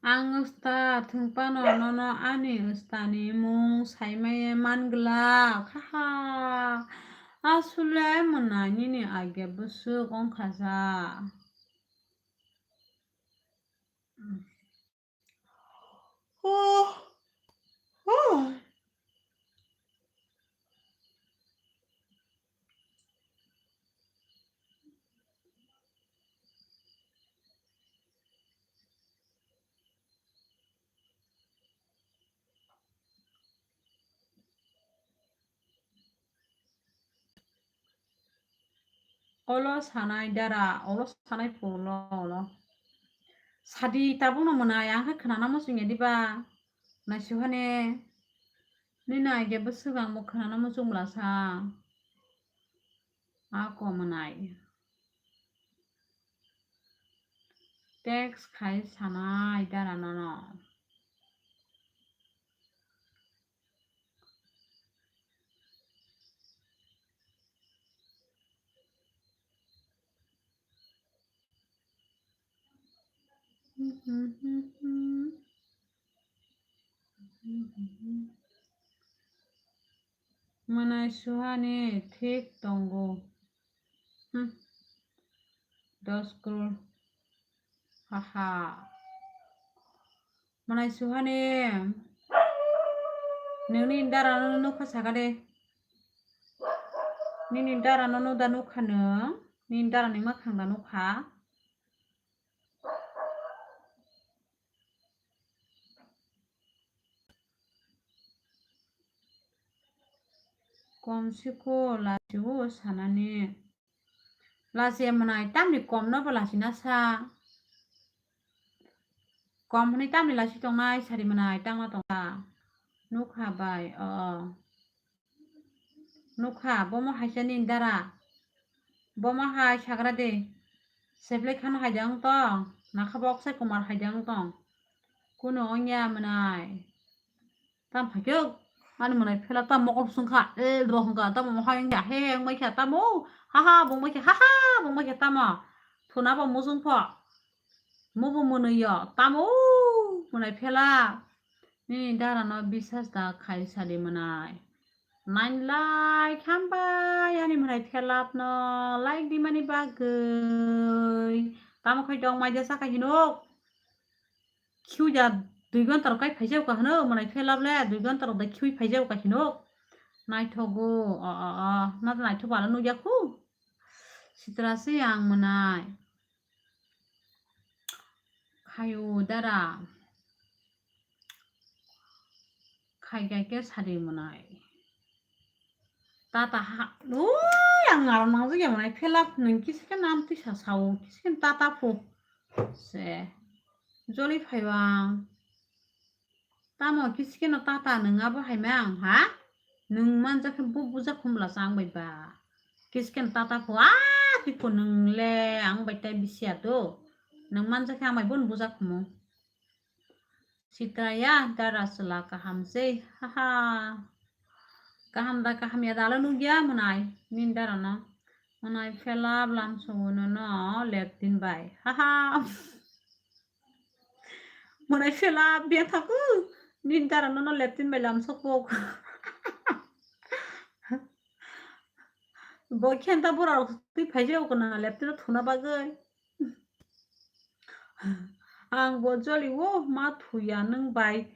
Ang usta thwngphano nono ani ustani mung saimaya man glak. Haha. Aswk le mwnai nini age bwswk wngkha sa. Olo sanai dara, olo sanai phulo olo. Sadi tabukno mwnai, ang khe khwnana muchungya diba? Naisuhane, nini age bwswk ang bo khwnana muchung bwlasa. Ako mwnai. Text khai sanai dara nono. Mwnai suhani thik tongo. Hmm. Dos crore. Haha. Mwnai suhani. Nini dara no nukha saka de. Nini dara no nuda nukha nung. Nini dara ni makhang da nukha. Kom siko lachio sanani. Lachiya mwnai tamni kom no bo lachina sa. Kom hwnwi tamni lachi tongnai sari mwnai tangna tongkha. Nukha bai o. Nukha, bomo haisa nini dara. Bomo hai sagra de. Seblek khano haida wng tong. Nakha bok sai kumar haida wng tong. Kuno wngya mwnai. Tam phaikhe ani mwnai phela tam mokol sungkha. E, bo hwnkha tam mo hai wngya. He, wngbai kha tamo. Ha ha, bo wngbai kha. Ha ha, bo wngbai kha tamo. Thuna bo mujung pho. Mubo mwnwi yo, tamo mwnai phela. Nini dara no bisas da khai sadi mwnai. Nine like hambai ani mwnai phelap no like di mani bagwi. Tamo khai dong mai jasa khai hinok. Khiu ja dui gonta rok kai phaijao ka hino mwnai phelap le dui gonta rok da khiui phaijao ka hinok. Naithogo, o, o, o, na naithok bala nukya khu. Sitra se ang mwnai. Khayu dara. Khai gai khe sadi mwnai. Tata ha, ui, ang aro nangjak ya mwnai phelap nung kisa khe nam tisa sao kisa khe tata phu. Se. Joli phaiwang. Tamo kisa khe no tata nung abo hai ma ang ha? Nung manjak khe bu bujak khumla sa ang bai ba. Kisa khe no tata phu a tipo nung le ang bai tai bisi ato. Nung manjak khe ang bai bon bujak khumu. Sitra ya dara sela kaham se. Haha. Kaham da kaham ya dalo nugya mwnai. Nin dara no. Mwnai phelap lam suguno no leptin bai. Haha. Mwnai phela biya thaku. Nini dara nono leptin bai lamsok pok. Bo khenta bora rok twi phaijao kana leptin thuna bagwi. Ang bo joli o ma thuya nung bai.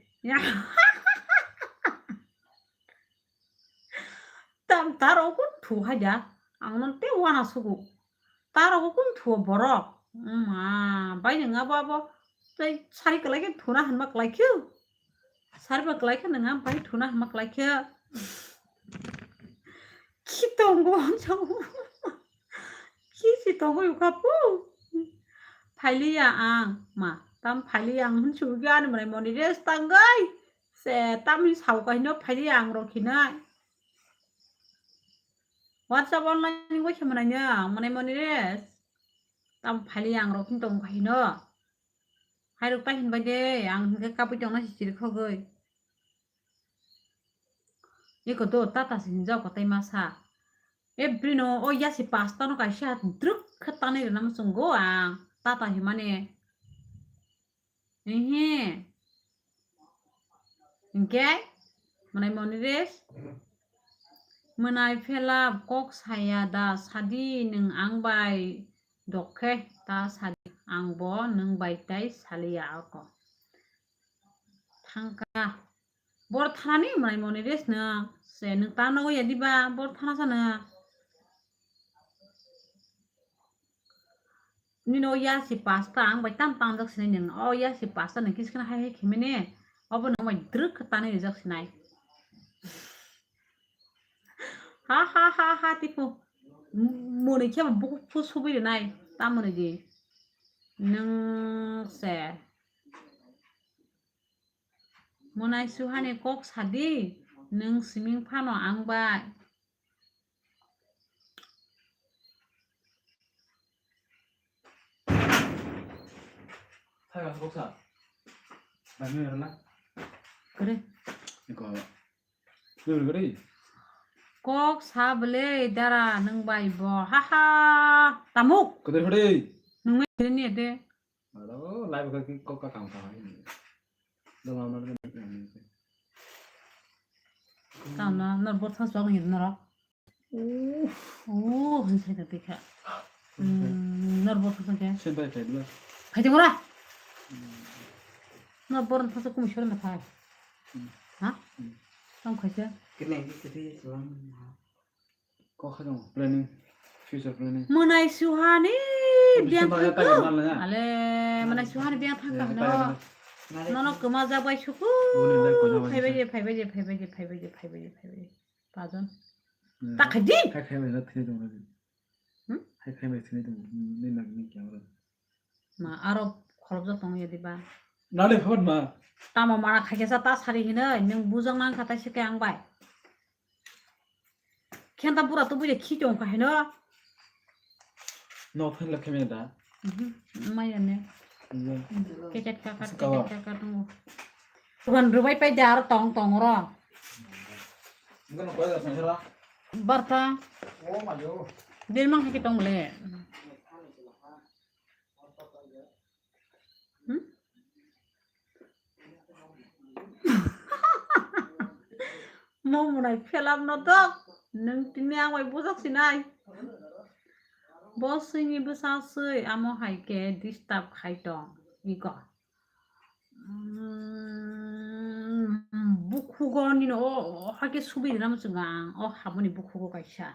Tam taro kun thu haida. Ang non te wana sugu. Taro kun thu borok. Ma, bai nang abo abo. Tei sari kalai khe thuna hanma kalai khe. Sari ba kalai khe nang bai thuna hanma kalai khe. Khi tongo, tongo. Khi si tongo yukha pu. Phailiya ang, ma, tam phailiya ang, hun sugi ani mwnai moni rest tanggai. Se, tam hi sao kahino phailiya ang rok hinai. WhatsApp online ni goi khe mwnai no, mwnai moni rest. Tam phailiya ang rok hin tongo kahino. Hai rok ta hin bai de, ang hinkhe kapui tongna si chiri khogoi. Eko do tata se hinjao kotai masa. Every no o yasi pasta no kaisa druk khe tanwi rwna muchungo ang tata himani. Ehe. Hinkhe mwnai moni rest. Mwnai phela kok saya da sadi nwng ang bai dokkhe ta sadi ang bo nwng bai tai saliya ako. Thangka. Bor thanani mwnai moni rest no. Se nwng ta nogo ya diba bor thana sano. Nini o yasi pasta ang bai tam tangjak sinai nwng. O yasi pasta nwng kiskana hai hai khimene. Obo nwng bai druk khe tanwi rijak sinai. Ha ha ha ha tipu. Moni khe buku phu subi rinai. Tamoni di. Nwng se. Mwnai suhani kok sadi, nwng siming phano ang bai. Thai kok sa. Bai mi rana. Kore. Iko. Kore kore. Kok sa bele dara nwng bai bo. Ha ha. Tamuk. Kore kore. Nwng mai ni de. Aro, live ka ki kok ka kam ka hai. Dama mar ni. Tama nor bor thang sok ni nor. Oh, oh, han sai ta tikha. Hmm, nor bor thang sok. Sen bai kai dua. Phai de mora. Nor bor thang sok kumi shor na phai. Ha? Tong khai se. Kene ki kiti suang. Kok kha jong planning, future planning. Mwnai suhani biang thangka. Ale, mwnai suhani biang thangka hino. Nono kwma jak bai suku. Phaibai je, phaibai je, phaibai je, phaibai je, phaibai je, phaibai je. Pajon. Ta khai di. Khai khai bai thini dong. Hmm? Khai khai bai thini dong. Ni nang ni kyang. Ma, aro khorokjak tongo ya diba? Nale phabat ma. Tamo mana khaikhe sa ta sari hinoi, nwng bujak nang kha ta se khe ang bai. Khenta bura to buja khi tong kha hino. No phan la khemya da. Mhm. Maya ne. Iya. Keket kakat, keket kakat tongo. Bukan rubai pai da aro tong tong ro. Bukan koi da sangsa. Barta. Oh, mayo. Dir mang khe tong le. Hmm? Mo mwnai phelap no dok. Nwng tini ang bai bujak sinai. Bo swini bwsa swi amo hai khe disturb khai tong. Iko. Hmm, bukhugo nini o, o hai khe subi rina muchungo ang. O haboni bukhugo kaisa.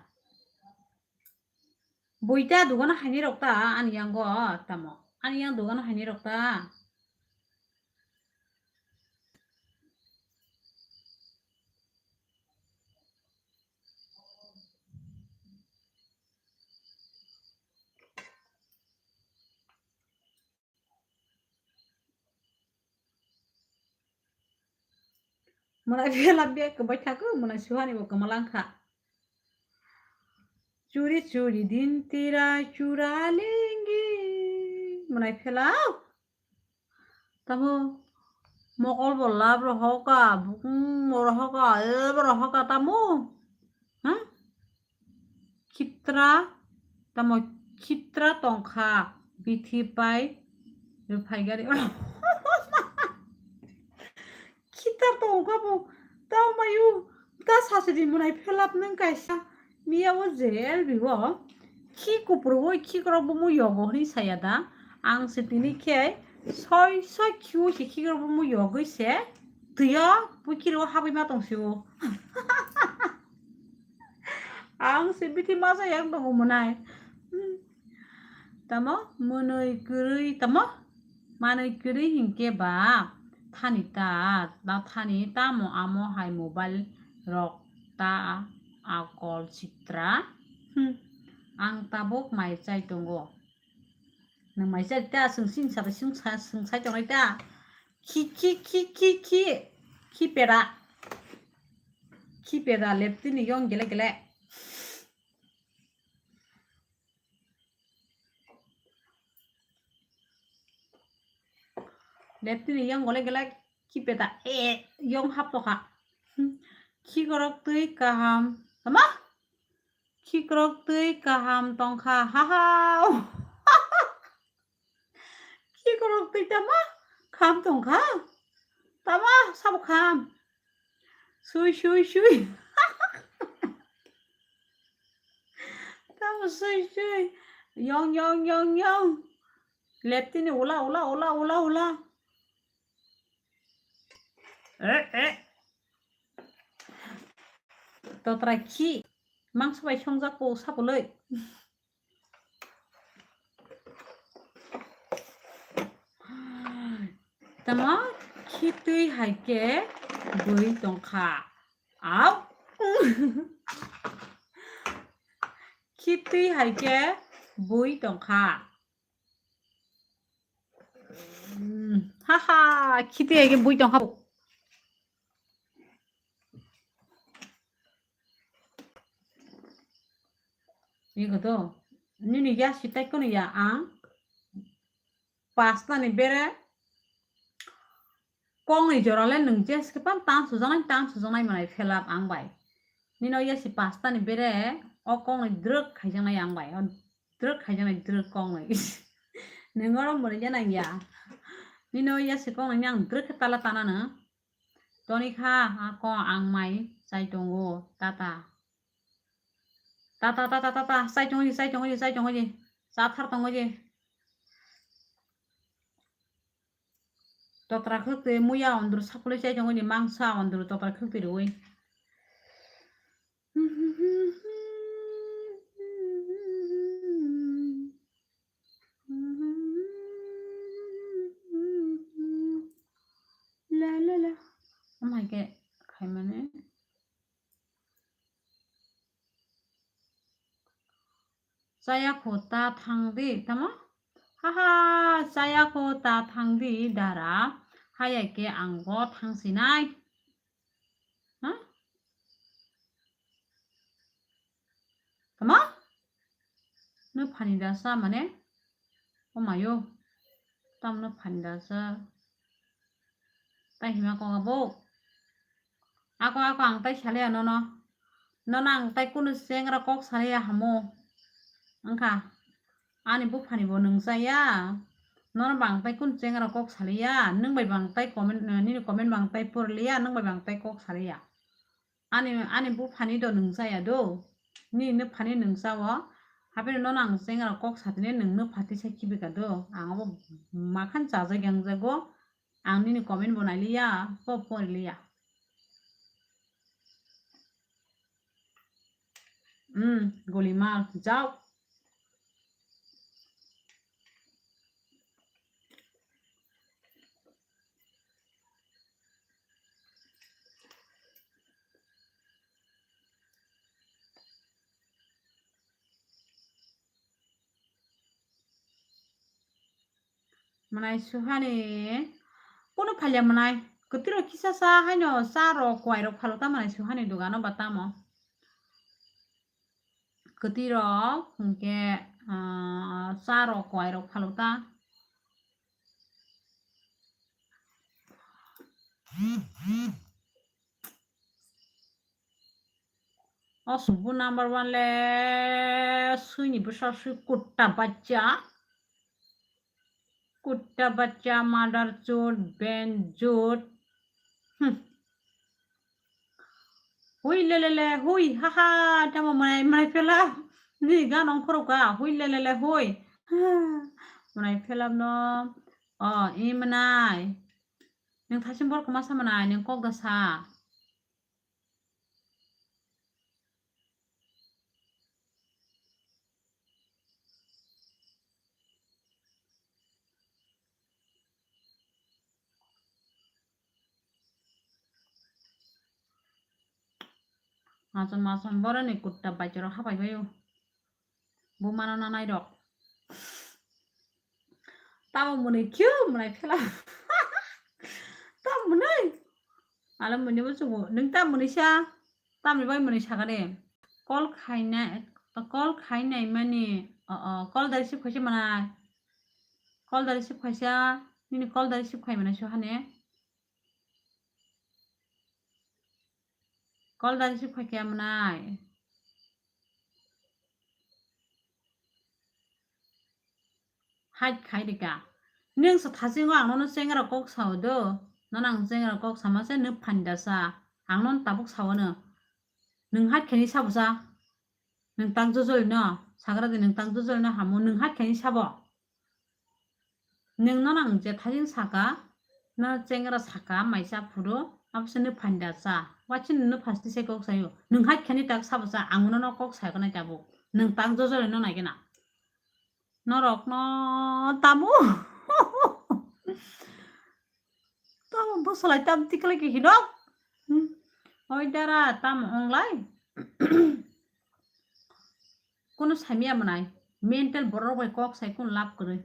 Boita dogano haini rok ta ani yango tamo. Ani yang dogano haini rok ta. Mwnai phela bag kwbai thakhu, mwnai suhani bo kwma langkha. Churi churi din tira chura lengi. Mwnai phela. Tamo mokol bo lab rohoka, bukung rohoka, elb rohoka tamo. Ha? Khitra, tamo khitra tongkha, bithi pai, rwphai gari. Khitra tongkha bo, tamo mayu, ta sasidi mwnai phelap nwng kaisa, miya o jail bibo, khi kupur bo, khi korok bo mu yogo hwnwi saya da, ang se tini khe soi soi khiui se khi korok bo mu yogwi se, twiyo pui khiro habwi ma tong sio. Ang se bithi masa yang tongo mwnai. Hmm. Tamo mwnwi kwrwi tamo? Manwi kwrwi hinkhe ba thani ta, ta thani tamo amo hai mobile rok ta Akol Chitra. Hmm. Ang tabuk mai chai tongo. Nwng mai chai ta, swng sini sata swng sa-, swng sai tongnai ta. Khi, khi, khi, khi, khi. Khi pera. Khi pera, leptini yong gele gele. Leptini yong gole gele, khi pera, e, yong hap tokha. Khi korok twi kaham. Tama? Khikrok twi kaham tongkha, ha ha. Khikrok twi tama kham tongkha? Tama sabo kham? Sui, sui, sui. Tamo sui, sui. Yong, yong, yong, yong. Leptini ula, ula, ula, ula, ula. Eh, eh. Totra khi mangso bai songjak ko sapoloi. Tamo khi twi hai khe bui tongkha. Au. Khi twi hai khe bui tongkha. Hmm, ha ha, khi twi hai khe bui tongkha. Ego to, nini yasi tai kono ya ang. Pasta ni bere kong ni jora le nwng je skhe pan tang sujaknai, tang sujaknai manai phelap ang bai. Nino yasi pasta ni bere o kong ni drwk khaijaknai ang bai. O drwk khaijaknai drwk kong ni. Nwng oro mwnwi ya nang ya. Nino yasi kong ni ang drwk khe tala tana no. Toni kha, ako ang mai chai tongo, tata. Tata, tata, tata, chai tongo di, chai tongo di, chai tongo di. Chathar tongo di. Totra khwk twi muya ondro sapulwi chai tongo di, mangsa ondro totra khwk twi rwi. La, la, la. Amai ke khaimani. Chaya kho ta thang di, tamo? Ha ha, chaya kho ta thang di, dara. Haya ke ang bo thang sinai. Ha? Tamo? Nw phani dasa mane? O mayo. Tam nw phani dasa. Tai hima kok abo. Ako, ako ang tai saliya nono. Nono ang tai kunu chengra kok saliya hamo. Wngkha. Ani buphani bo nwng chaya. Nono bang tai kunu chengra kok saliya. Nwng bai bang tai comment, nini comment bang tai porliya. Nwng bai bang tai kok saliya. Ani, ani buphani do nwng chaya do. Nini nuphani nwng chawo. Hapheno nono ang chengra kok satine nwng nuphati sa kibika do. Ang abo makhan chajak yang jago. Ang nini comment bo nailiya, po poriliya. Hmm, golimal, jao. Mwnai suhani. Kunu phalia mwnai. Kwtwirok kisa sa haino cha rok kwai rok phalo ta mwnai suhani dogano ba tamo. Kwtwirok hwnkhe, ah, cha rok kwai rok phalo ta. O subu number one le, suini bwsa sui kutta bachcha. Kutta bachcha, mother chod, ben chod. Hmm. Hui le le le, hui, ha ha, tamo mwnai, mwnai phela. Ni gan ong khoro ka, hui le le le, hui. Ha, mwnai phela no. O, i mwnai. Nang thasim bor koma sa mwnai, nang kok da sa. Machom machom boroni kutta baichoro hapai baio. Bumano nanai rok. Tamo mwnwi khe mwnai phela. Tamo mwnwi. Ala mwnwi bo chungo. Nwng tamo mwnwi sa. Tamni bai mwnwi sakha de. Call khaina, call khainai mani, o, o, call da receive khaisa mwnai. Call da receive khaisa. Nini call da receive khai mwnai so hane. Call da receive khaikha mwnai. Hai khai rika. Nwng sa thasingo ang nono chengra kok sao do. Nono ang chengra kok sama se nwng phani da sa. Ang nono tabuk sao no. Nwng hai kheni sabo sa. Nwng tang jojoli no. Sagra de nwng tang jojoli no hamo. Nwng hai kheni sabo. Nwng nono ang je thajin saka, no chengra saka, maisa phuru, abo se no phani da cha. Wachi no phasti se kok sayo. Nwng hai khani tak sabo cha, ang nono kok sai ko nai tabuk. Nwng tang jojoli no nai gena. Norok no tamo. Tamo bo salai tam tikle ki hino. Hmm. Oi dara tam onglai. Kono samya mwnai. Mental borok bai kok sai kun lab kwrwi.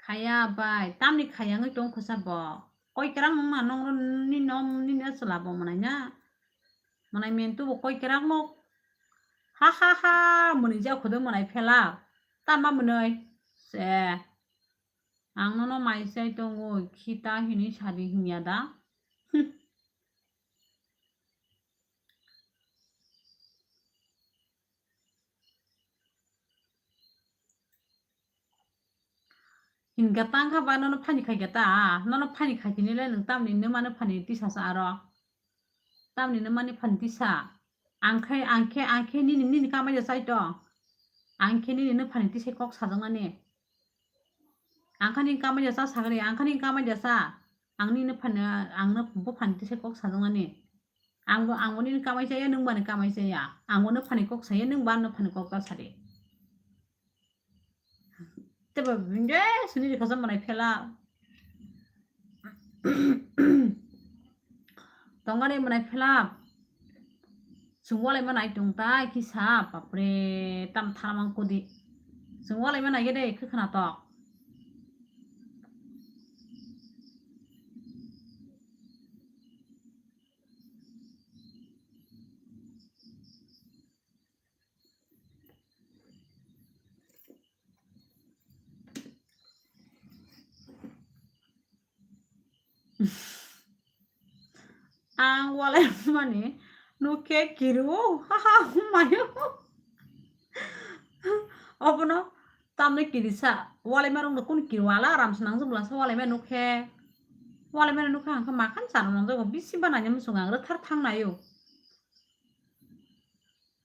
Khaya bai, tamni khaya wngwi tong khusa bo. Koi kerang wngma nong ro ni nom ni ne chwla bo mwnai na. Mwnai mentu bo koi kerang mo. Ha ha ha, mwnwi ja khudo mwnai phela. Tama mwnwi. Se. Ang nono mai chai tongo, khita hinwi sadi hinya da? Hinka tangkha ba nono phani khaikha ta, nono phani khaikhe nile nwng tamni nwmano phani tisa sa aro. Tamni nwmani phani tisa. Ang khe, ang khe, ang khe nini, nini kamai da chai tong. Ang khe nini nwphani tisai kok sajaknani. Ang khe nini kamai da cha sagri, ang khe nini kamai da cha. Ang nini nwphani, ang nwph-, buphani tisai kok sajaknani. Ang bo, ang bo nini kamai chaya, nwng bo ani kamai chaya. Ang bo nwphani kok saya, nwng bo ani nwphani kok ta sadi. Tebo binde sini di khosam manai phela. Tongani manai phela. Chwng walai manai tong tai kisa, bapre, tam tharmang kudi. Chwng walai manai gede khe khna tok. Ang walai mani nukhe kiru, ha ha, mayo. Obono tamni kirisa, walai marung no kun kiru ala aram se nang jubla sa walai ma nukhe. Walai ma nukhe ang khe makhan chana nang jago, bisi bana nya musung ang rwthar thang nayo.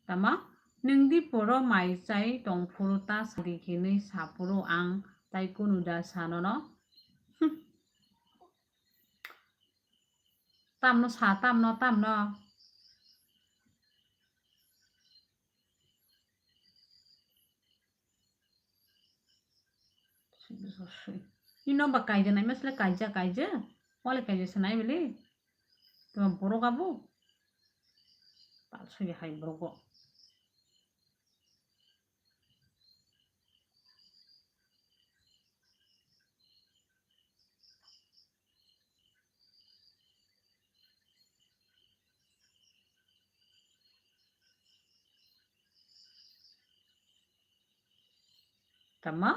Tama, nwng di poro mai chai tong phuru ta sadi hinwi sa phuru ang tai kunu da sa nono. Hm. Tamno sa, tamno, tamno. Ino ba kaija naima sle kaija, kaija. Wale kaija se nai bele. Tuma borok abo. Palsoi hai borok bo. Tama?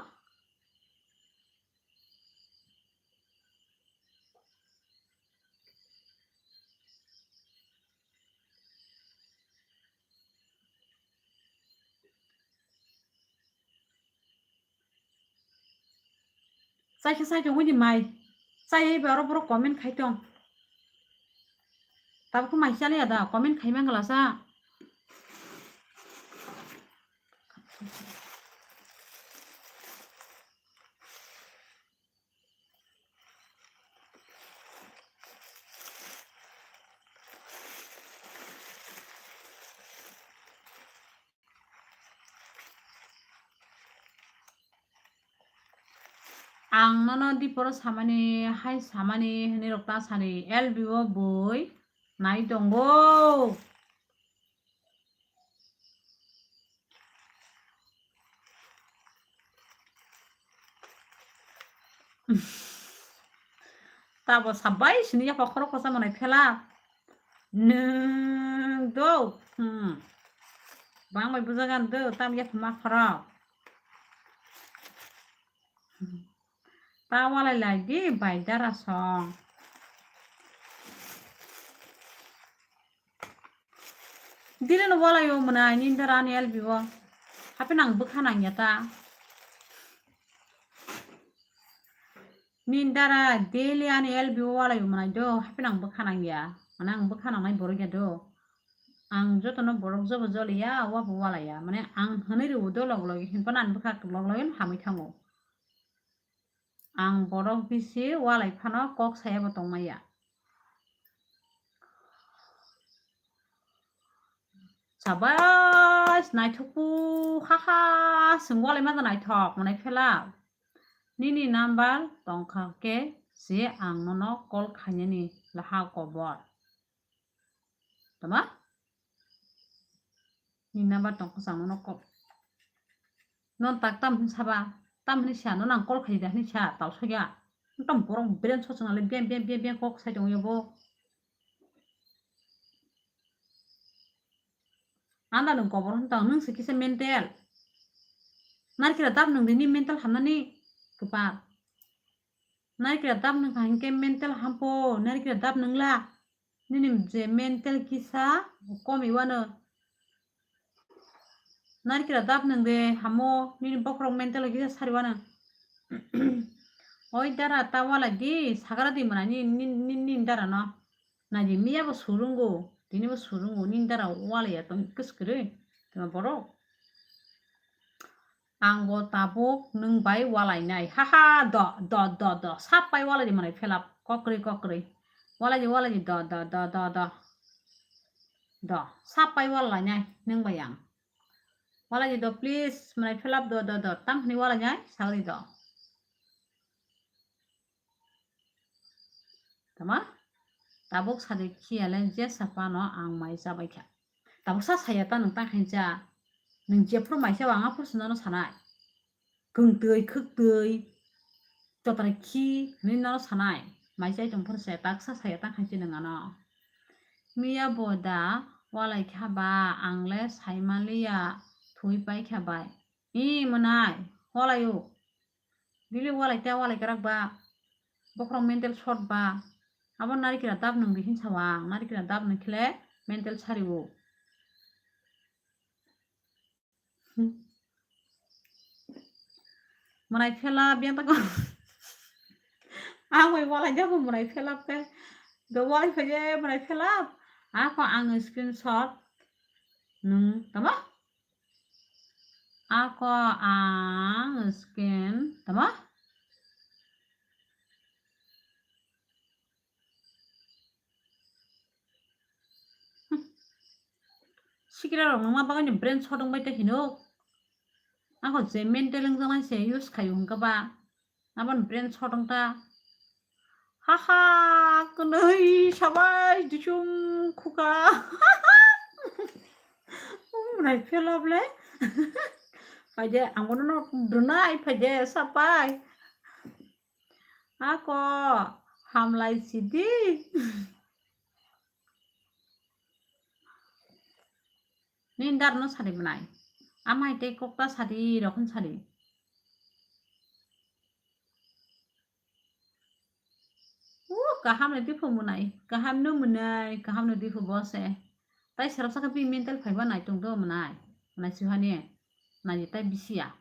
Chai khe chai tong di mai. Chai bai oro borok comment khai tong. Tabuk khe mai chaliya da comment khai mangala sa. Ang nono diporo samani, hai samani hinwi rok ta sani, L B O bui. Nai tongo. Tabo sabai sini yapha khorok kosa manai phela. Nwng do. Hmm. Bang bai bujagan do tam yapha ma khorok. Ta walai lai di bai dara song. Dile no walai o mwnai nini dara ani L B o. Hape nang bwkha nang ya ta. Nini dara daily ani L B o walai o mwnai do. Hape nang bwkha nang ya. Mane ang bwkha nang nai borok ya do. Ang joto no borok jobo joli ya, wa bo walai ya. Mane ang hwnwi rw do log logi hinphano ani bwkha log logi no hamwi thango. Ang borok bisi walai phano kok saya bo tongmaya. Sabai naithok pu ha ha, swng walai ma naithok manai phela. Nini number tongkha khe se ang nono call khainani laha kobor. Tama? Ni number tong kwchang no kok. Non tak tam hin saba, tam hin sa, non ang call khai da hin sa, tau sa ya. Tam borok brain so chang le biang biang biang biang kok sai tong yo bo. Anda nung kobor hin tang nung se kisa mental. Narikira dap nung dini mental hamnani kwpar. Narikira dap nung kha hinkhe mental hampo, narikira dap nung la. Nini je mental kisa komi wano. Narikira dap nung de hamo nini bokhorok mental kisa sari wano. Oi dara ta wala di sagara di mana ni ni ni ni dara no. Na di miya bo surungo, tini bo surungo ni dara wala ya tong kiskiri. Tama borok. Ang bo tabuk nwng bai walainai. Ha ha, do, do, do, do. Sap pai walai di manai phelap. Kokrwi, kokrwi. Walai di, walai di, do, do, do, do, do. Do. Sap pai walainai nwng bai ang. Walai di do, please. Manai phelap do, do, do. Tam hwnwi walainai, sagri do. Tama? Tabuk sadi khiya le jesa phano ang mai chabai kha. Tabuk sa saya ta nwng ta khaincha. Nwng jephru mai cha ang aphuru se nono sanai. Kwngtwi, khwktwi, chotrai khi hwnwi nono sanai. Mai chai tong phuru se tak sa saya ta khaincha nwng ano. Miya bo da walai kha ba ang le sai manliya thwi pai kha bai. I mwnai, walai o. Dili walai ta walai kwrak ba. Bokhorok mental short ba. Abo narikira dap nwng di hinsa wang. Narikira dap nwng khle mental sari o. Hmm. Mwnai phela biyang tako. Ang bai walai jabo mwnai phela khe. Do walai phai je mwnai phela. Ako ang screenshot. Nwng tama? Ako ang scan tamo? Sikira rok nangma bagani brain sodong bai ta hino. Ako je mental wngjaknai se use khaio hwnkha ba. Aboni brain sodong ta. Ha ha, kwnwi sabai disum khuka. Mwnai phelap le. Phaide, ang bono no rwnai phaide sapai. Ako, hamlai sidi. Nini dar no sadi mwnai. Amai tei kokta sadi, rokon sadi. O, kaham ni diphu mwnai, kaham no mwnai, kaham no diphu bo se. Tai serap saka pi mental phaiba nai tong do mwnai. Mwnai suhani, nai tai bisiya.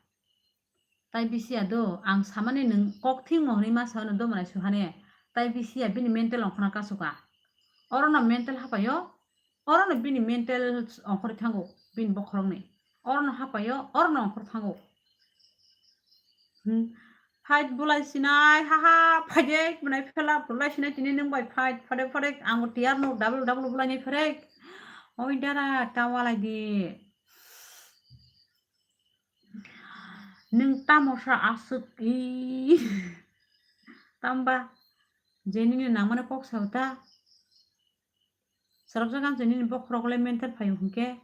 Tai bisiya do, ang samani nwng kok thing mo hwnwi ma sa hwnwi do mwnai suhani. Tai bisiya bini mental ongkhorna kasuka. Oro no mental hapayo, oro no bini mental ongkhorwi thango, bini bokhorokni. Oro no hapayo, oro no ongkhor thango. Hmm. Fight bulai sinai, ha ha, phaide, mwnai phela bulai sinai, tini nwng bai fight, phade phade, ang tiar no double double bulai ni phede. Oi dara, ta walai di. Nwng tamo sa aswk i. Tamba, je nini nangmani kok sa ta. Chwrapjak ang chini bokhorok le mental phaio hinkhe.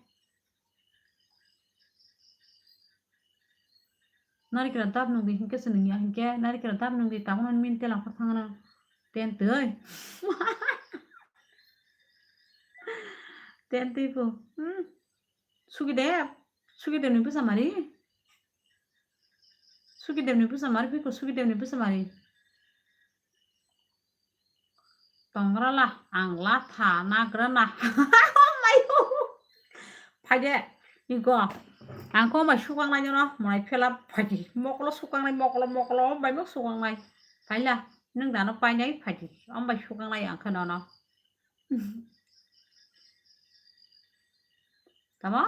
Narikra dap nungdi hinkhe se nungya hinkhe, narikra dap nungdi tabukno mental ang thangna. Ten twi. Ten twi po. Hmm. Sugidev, Sugidev ni bwsa mari. Sugidev ni bwsa mari, phiko Sugidev ni bwsa mari. Tongrala, ang latha, nagrana. Mayo. Phaide, iko. Ang ko mai sukang nai jono, mai phela phaidi. Mokolo sukang nai, mokolo, mokolo, mai mok sukang nai. Phaila, nung dano painai phaidi. Ambai sukang nai ang kheno no. Tamo?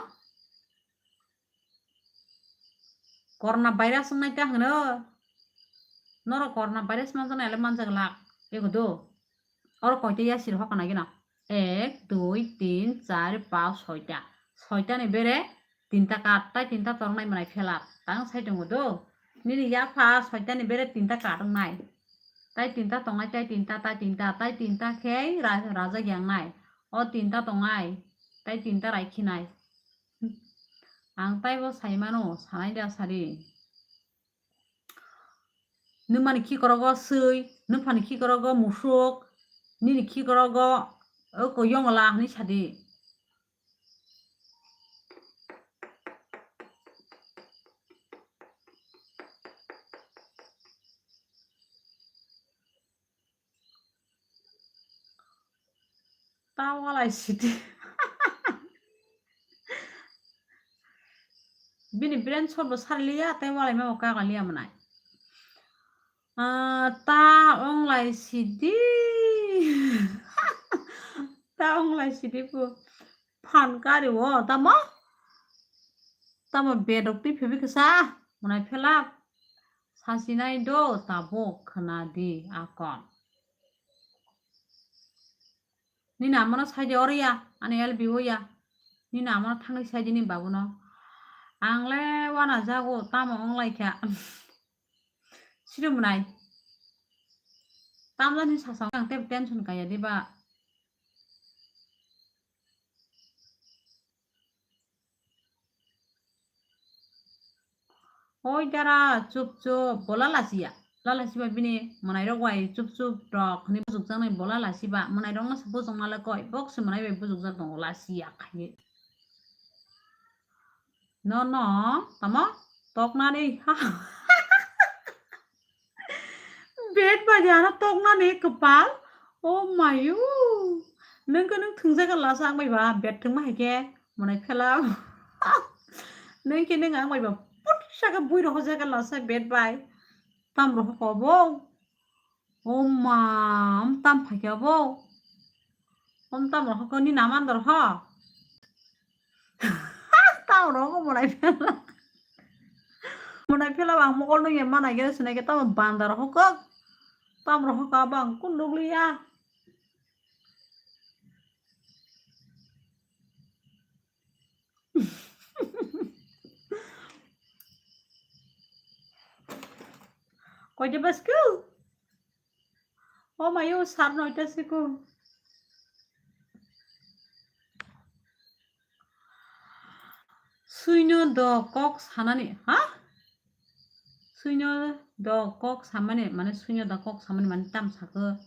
Corona virus wngnai ta hwno. Norok corona virus manjaknai le manjak lak. Ego do. Oro koita yasir hokna gina. Ek, dui, tin, char, pas, soita. Soita ni bere tinta kat, tai tinta tongnai manai phela. Tang sai tongo do. Nini yapha soita ni bere tinta kat wngnai. Tai tinta tongnai, tai tinta, tai tinta, tai tinta khe ra-, raja yangnai. O tinta tongnai, tai tinta raikhinai. Ang taibo saimano, sanai da sari. Nwmani khikorogo swi, nwphani khikorogo musuk, nini khikorogo oko yongla hwnwi sadi. Ta walai sidi. Bini brain shot bo sarliya, tei walai ma bo kaga liya manai. Ah, ta onglai sidi. Ta onglai sidi po. Phan kari o, tamo? Tamo bedok twi phebi kisa. Manai phela. Sasinai do, tabuk khna di akon. Nini amano saidi oro ya, ani L B O ya. Nini amano thangwi saidi ni babuno. Ang le wana jago, tamo onglai kha. Siro mwnai. Tamjani sasa ang tei tension kaya diba. Oi dara, chup chup, bo lalachiya. Lalachiba bini mwnairok bai chup chup rok hwnwi bujukjaknai bo lalachiba. Mwnairokno se bujukna le koi, bok se mwnai bai bujukjak tongo, lachiya khainwi. No, no, tamo? Toknani. Bed bai ano toknani kwpal. Oh mayu. Nwng khe nwng thwngjak lasa ang bai ba, bed thwngma hai khe. Mwnai phela. Nwng khe nwng ang bai ba putsa khe bui rohorjak lasa bed bai. Tam rohor ko bo. O ma, om tam phaikya bo. Om tam rohor ko ni naman dor ho. Tam rohor ko mwnai phela. Mwnai phela bang mokol nung ya mana gere sinai ke tam bandar ho ko. Tam rohor ko bang kun nukliya. Koide basku? O mayo sar noita siku. Suino do kok sanani, ha? Suino do kok samani, mane suino do kok samani mane tam sako.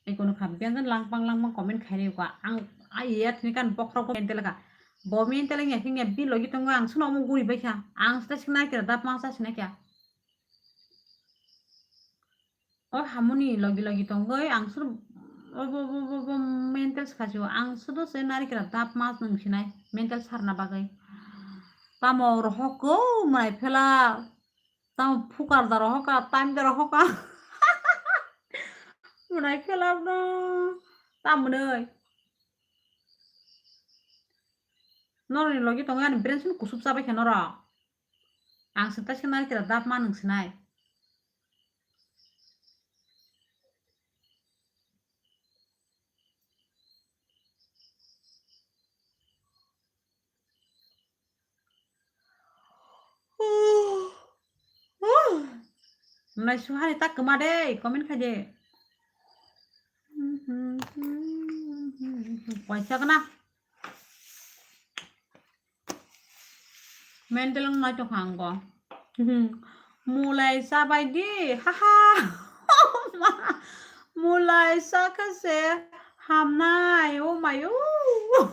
Ai kono kha biyan langpang langpang comment khairi ko ang ai ya thini kan bokhorok ko mental ka. Bo mental ya thini bi logi tongo ang suno mo guri bai kha. Ang sta sinai kira dap ma sa sinai kya. O hamoni logi logi tongoi ang sur bo bo bo bo bo mental skhachu ang sudo se nari kira dap ma nung sinai mental sarna bagwi. Tamo rohok ko mai phela. Tamo phukar da rohoka, time da rohoka. Mwnai phela no. Tamwnoi. Noroni logi tongo ani brain sini kusup chabai khe norok. Ang sita sina kira dap ma nung sinai. Nai suhani tak kema de, comment khaje. Waisa gana. Mental wng nai tongkha ang bo. Mulai chabai di, haha. Mulai chakha se hamnai, oh my, oh.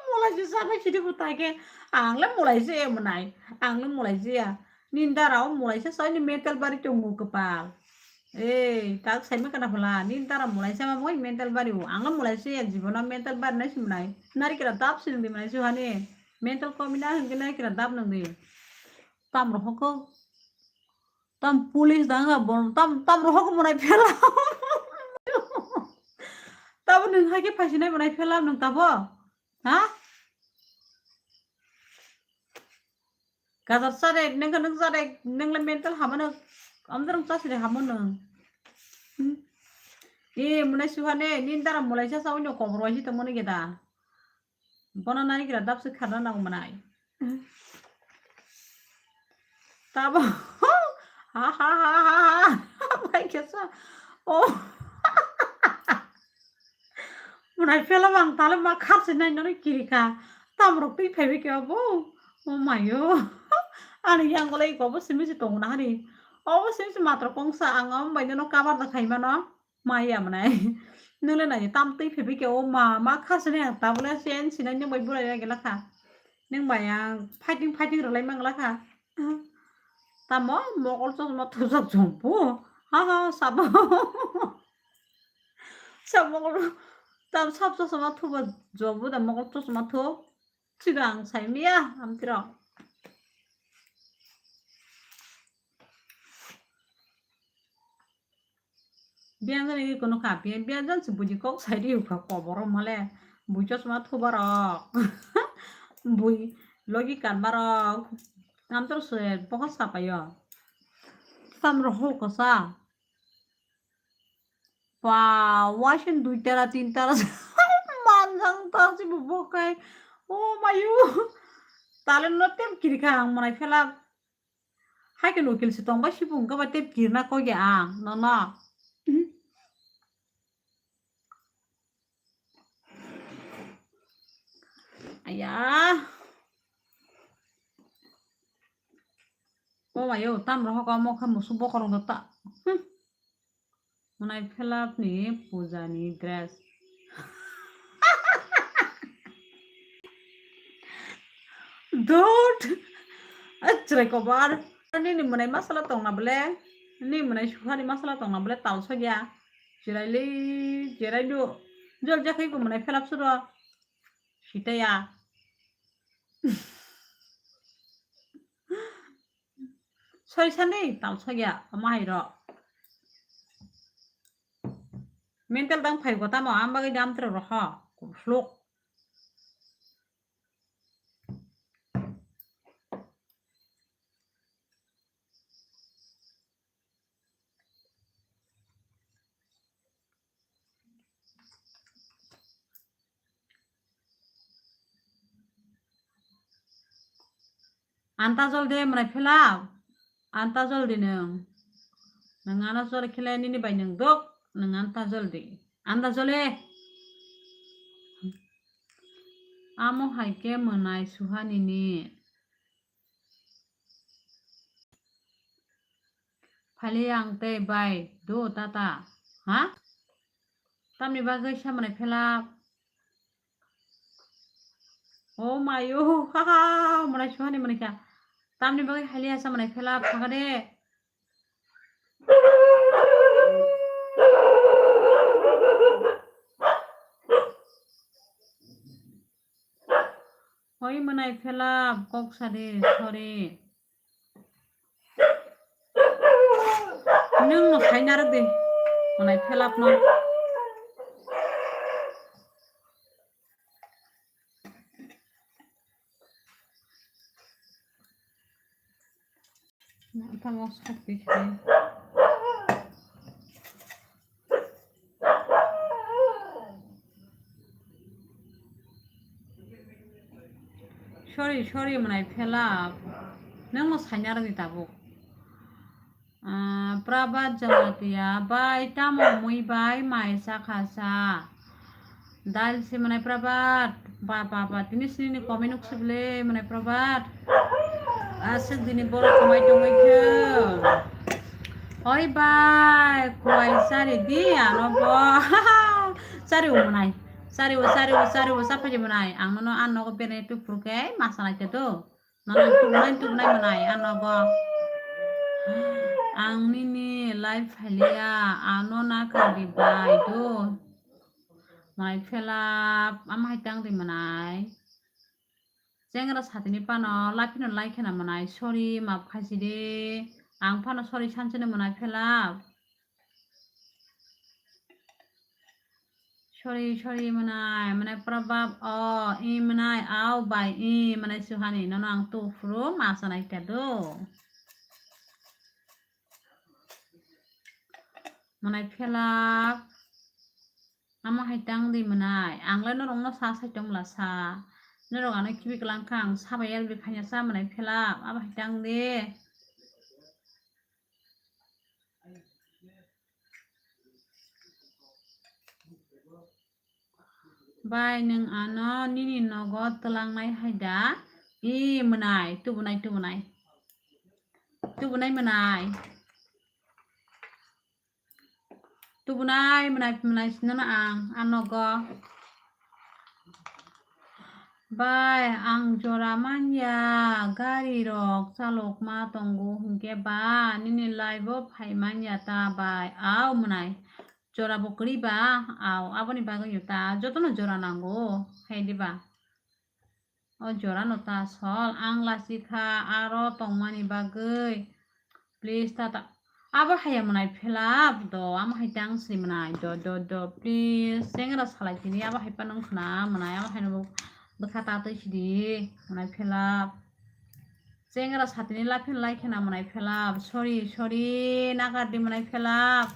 Mulai se chabai sidi butai khe. Ang le mulai se mwnai. Ang le mulai se ya. Nini dara o mulai se soi ni mental bari tongo kwpal. Ei, tak saima kana phala, nini dara mulai se ma moi mental bari o. Ang le mulai se ya jibono mental bari nai se mwnai. Nari kira dap se nung di mwnai se hani. Mental komi na hwnkhe nari kira dap nung di. Tam rohok ko. Tam police dang ha bon. Tam, tam rohok ko mwnai phela. Tabo nung hai khe phaisi nai mwnai phela nung tabo. Ha? Gajor sare, nengkha nung sare, nengla mental hamano, amdarang chasire hamo nung. Hmm? E, mwnai suhane, nini dara mulai sa sa, oino kobor waisi tongmani geda. Bono nani kira dapsi kharna nang mwnai. Tabo, ha, ha, ha, ha, ha, bai kesa. Oh. Mwnai phela bang tale ma khar se nai nani kiri kha. Tam rok twi phaibi khe obo. Oh my o. Ani yang golai obo simi se tongo na hari. Obo simi se matro kongsa ang am bai no kabar da khai mano. Maya mwnai. Nule nai tam twi phaibi khe o ma ma khar se nai tabule se en sinai nang bai bulai ya gela kha. Nang bai ang fighting fighting rwlai mang la kha. Tamo mokol chosma thujak jompo. Ha ha sabo. Sabo tam sab chosma thuba jobo da mokol chosma thu. Sido ang sai miya amtiro. Biyan jani kono ka biyan biyan jan si buji kok sai ri ka koboro male. Bui chosma thuba rok. Bui logi kanma rok. Amtiro se bokol sapayo. Tamro ho kosa. Ba, waisen dui tara, tin tara manjang ta si bo bokai. Oh mayu. Tale no tem kiri kha ang mwnai phela. Hai ke no ukil si tong bai si bung ka ba tem kirna ko ge ang. No, no. Aya. Oh mayo, tam rohok amo kha musu bokorong do ta. Hmm. Mwnai phelap ni puja ni dress. Dut. Achrai kobar. Nini mwnai masala tongna bole. Nini mwnai suhani masala tongna bole tal sogya. Chirai le, chirai do. Jol jakhai ko mwnai phelap suro. Sitaya. Soi sani tal sogya ama hai ro. Mental dang phai gota mo am bagwi dam tro roho. Kusluk. Anta jol de mwnai phelao. Anta jol di nwng. Nwng ano jol khle nini bai nwng dok. Nwng anta jol di. Anta jol e. Amo hai khe mwnai suha nini. Phali ang tei bai do tata. Ha? Tamni bagwi sa mwnai phelak. Oh mayo, ha ha, mwnai suhani mwnai kha. Tamni bagwi hali asa mwnai phelak, thaka de. Hoi mwnai phelap kok sadi, sorry. Nwng no sai narwk di, mwnai phelap no. Tamo sakti khe. Sorry, sorry, mwnai phelap. Nwng no saina rwdi tabuk. Ah, Prabhat Jamatia bai tamo mui bai mai sakha sa. Dal se manai prabat. Ba, ba, ba, tini sini ni comment nuk se bele manai prabat. Aswk dini borok kwmai tongwi khe. Oi bai, kuai sari di ano bo. Sari o manai. Sari o, sari o, sari o, sapai manai. Ang nono ano nogo bere tu purke masa nai te do. Nono tubunai, tubunai manai, a nogo. Ang nini live phailiya, ano nakar di bai do. Manai phelap, ama hai tang di manai. Chengra satini pano, laphino like khena manai, sorry, map khaisi de. Ang phano sorry sanchini manai phelap. Sorry, sorry, manai, manai, probab, o, i, manai, au, bai, i, manai, suhani, nono ang tu phuru masa nai ta do. Manai phelak, ama hai tang di manai, ang le norok no sa sai tong la sa, norok ano kibi kwlang kha, ang sabai ya bi khaina sa manai phelak, abo hai tang di. Bai, nwng ano nini nogo twlangnai hai da? I, mwnai, tubunai, tubunai. Tubunai mwnai. Tubunai mwnai, mwnai sino na ang, a nogo. Bai, ang jora manya, gari rok chalokma tongo, hinkhe ba nini live o phai manya ta bai? Au mwnai, jora bo kwrwi ba, au, aboni bagwi ta jotono jora nango, hai diba? O jora no ta sol, ang lasi kha aro tongmani bagwi. Please, tata. Abo haya mwnai phelap do, amo hai tang sri mwnai do, do, do, please. Chengra salai tini abo hai panung khna mwnai, abo hai no bwkha ta twi sidi mwnai phelap. Chengra satini laphin lai khna mwnai phelap. Sorry, sorry, nagar di mwnai phelap.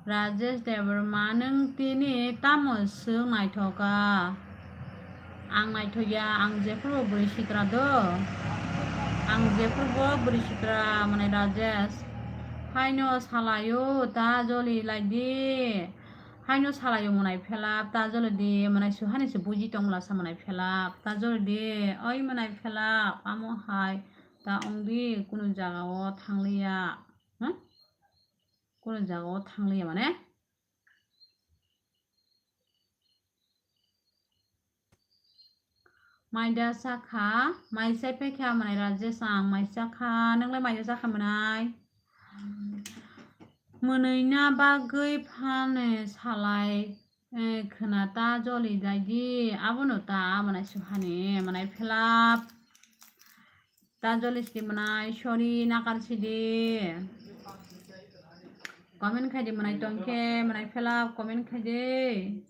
Rajesh Debbarma, nwng tini tamo swk naithoka? Ang naithokya, ang jephuru bwrwi sikra do. Ang jephuru bo bwrwi sikra, mwnai Rajesh. Haino salaio, ta joli lai di. Haino salaio mwnai phelap, ta joli di, mwnai suhani se buji tongla sa mwnai phelap, ta joli di, oi mwnai phelap, amo hai ta ong di, kunu jaga o thangliya. Hmm? Kunu jaga o thangliya mane? Maida sakha, mai sai paikha mwnai Rajesh, ang mai sakha, nwngle maida sakha mwnai? Mwnwina bagwi phane salai, eh, khwna ta joli dai di, abono ta mwnai suhani, mwnai phelap. Ta joli sidi mwnai, sorry, nakar sidi. Comment khaidi mwnai tongkhe, mwnai phelap, comment khaidi.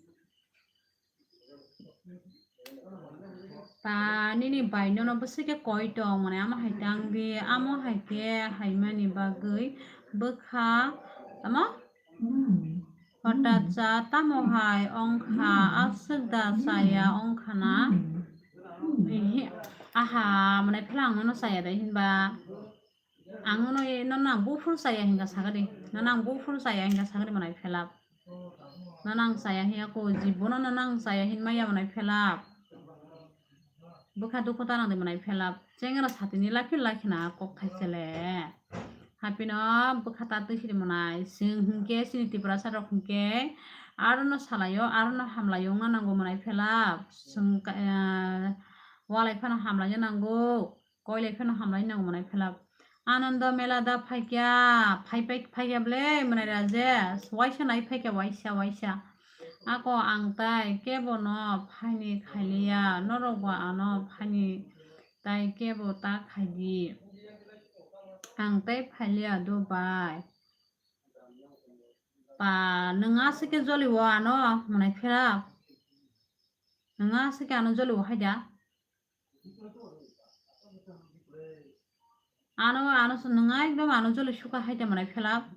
Ta nini bai nono bwswk khe koi tong mwnai, amo hai tang di, amo hai khe haimani bagwi bwkha, tamo? Hota cha tamo hai ongkha, aswk da chaya ongkha na? Ehe, aha, mwnai phela ang nono chaya da hinba? Ang nono, nono ang buphuru chaya hinka sakadi. Nono ang buphuru chaya hinka sakadi mwnai phelap. Nono ang chaya hiya ko, jibono nono ang chaya hinmaya mwnai phelap. Bwkha dukhu ta nang di mwnai phelap. Chengra satini laphi lakhina kok thaisele. Hapino bwkha ta twi sidi mwnai. Chwng hinkhe chini Tiprasa rok hinkhe arono salaio, arono hamlaio wngna nango mwnai phelap. Chwng ka-, eh, walai phano hamlaina nango, koilai phano hamlaina nango mwnai phelap. Anando mela da phaikya, phai pai, phaikya ble mwnai Rajesh, waisa nai phaikya, waisa, waisa. Ako ang tai kebo no phaini khailiya, norok bo ano phaini tai kebo ta khaidi. Ang tai phailiya do bai. Pa, nwng aswk khe joli o ano mwnai phelap. Nwng aswk khe ano joli o haida. Ano, ano se nwng ekdom ano joli sukha hai ta mwnai phelap.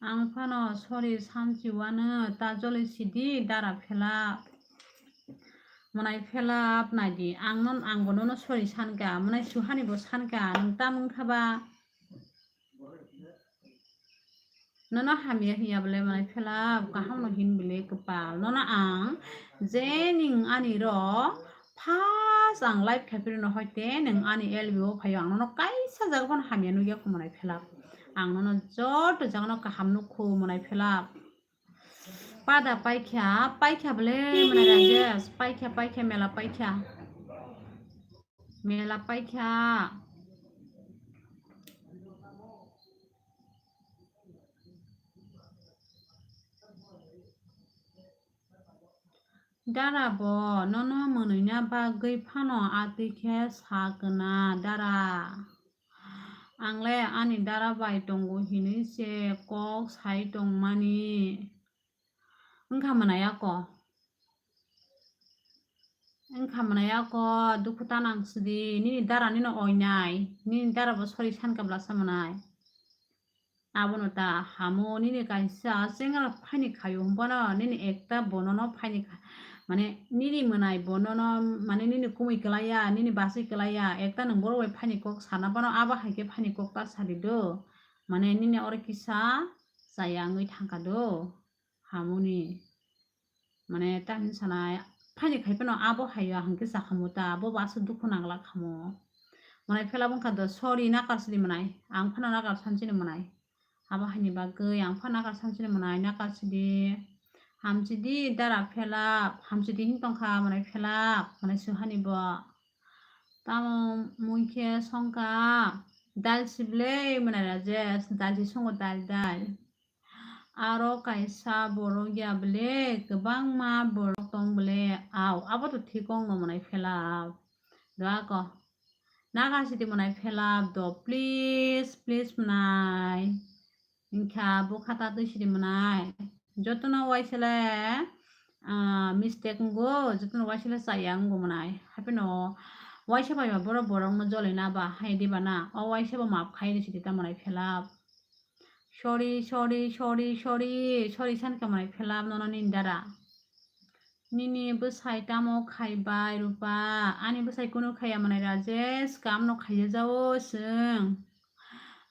Ang phano sorry sanchi wano ta joli sidi dara phelap. Mwnai phelap naidi. Ang non, ang bo nono sorry sanka. Mwnai suhani bo sanka. Nwng tam wngkha ba? Nono hamya hinya bole manai phela kaham no hin bole kwpal. Nono ang je ning ani ro first ang live khaipirino hoite ning ani L B o phaio ang nono kaisa jaga phano hamya nukya kho manai phela. Ang nono joto jaga no kaham nukho manai phela. Pada paikha, paikha bole manai Rajesh, paikha, paikha, mela paikha. Mela paikha. Dara bo nono mwnwina bagwi phano atwi khe sa kwna dara. Ang le ani dara bai tongo hinwi se kok sai tongmani. Wngkha mwnai ako. Wngkha mwnai ako dukhu ta nang sidi. Nini dara nino oinai. Nini dara bo sori san kabla sa mwnai. Abono ta hamo nini kaisa chengra phaini khaio hwnphano nini ekta bonono phaini kha-, mane nini mwnai bonono mane nini kumui kwlaiya, nini basui kwlaiya, ekta nwng borok bai phaini kok sana phano abo hai khe phaini kok ta sadi do. Mane nini oro kisa chaya wngwi thangkha do. Hamoni. Mane, ta hinwi sanai, phaini khai phano abo hai o, hwnkhe sa khamu ta, abo bo aswk dukhu nang la khamu. Mwnai phela wngkha do, sorry, nakar sidi mwnai, ang phano nakar sansini mwnai. Abo haini bagwi ang phano nakar sansini mwnai, nakar sidi. Hamsidi dara phela, hamsidi hin tongkha mwnai phela, mwnai suhani bo. Tamo mui khe songkha, dal sible mwnai Rajesh, dal si songo dal, dal. Aro kaisa borok ya bele, kwbangma borok tong bele, au, abo to thik ongno mwnai phela. Dwako. Naga sidi mwnai phela do, please, please mwnai. Wngkha bo khata twi sidi mwnai. Jotono waisele, ah, mistake wngo, jotono waisele chaya wngo mwnai. Hapheno waisa bai ba borok borokno jolina ba hai diba na. O waisa bo maaf khai di sidi ta mwnai phela. Sorry, sorry, sorry, sorry, sorry san khe mwnai phela nono nini dara. Nini bwsai tamo khaibai Rupa? Ani bwsai kunu khaiya mwnai Rajesh, kamno khaiya jao chwng.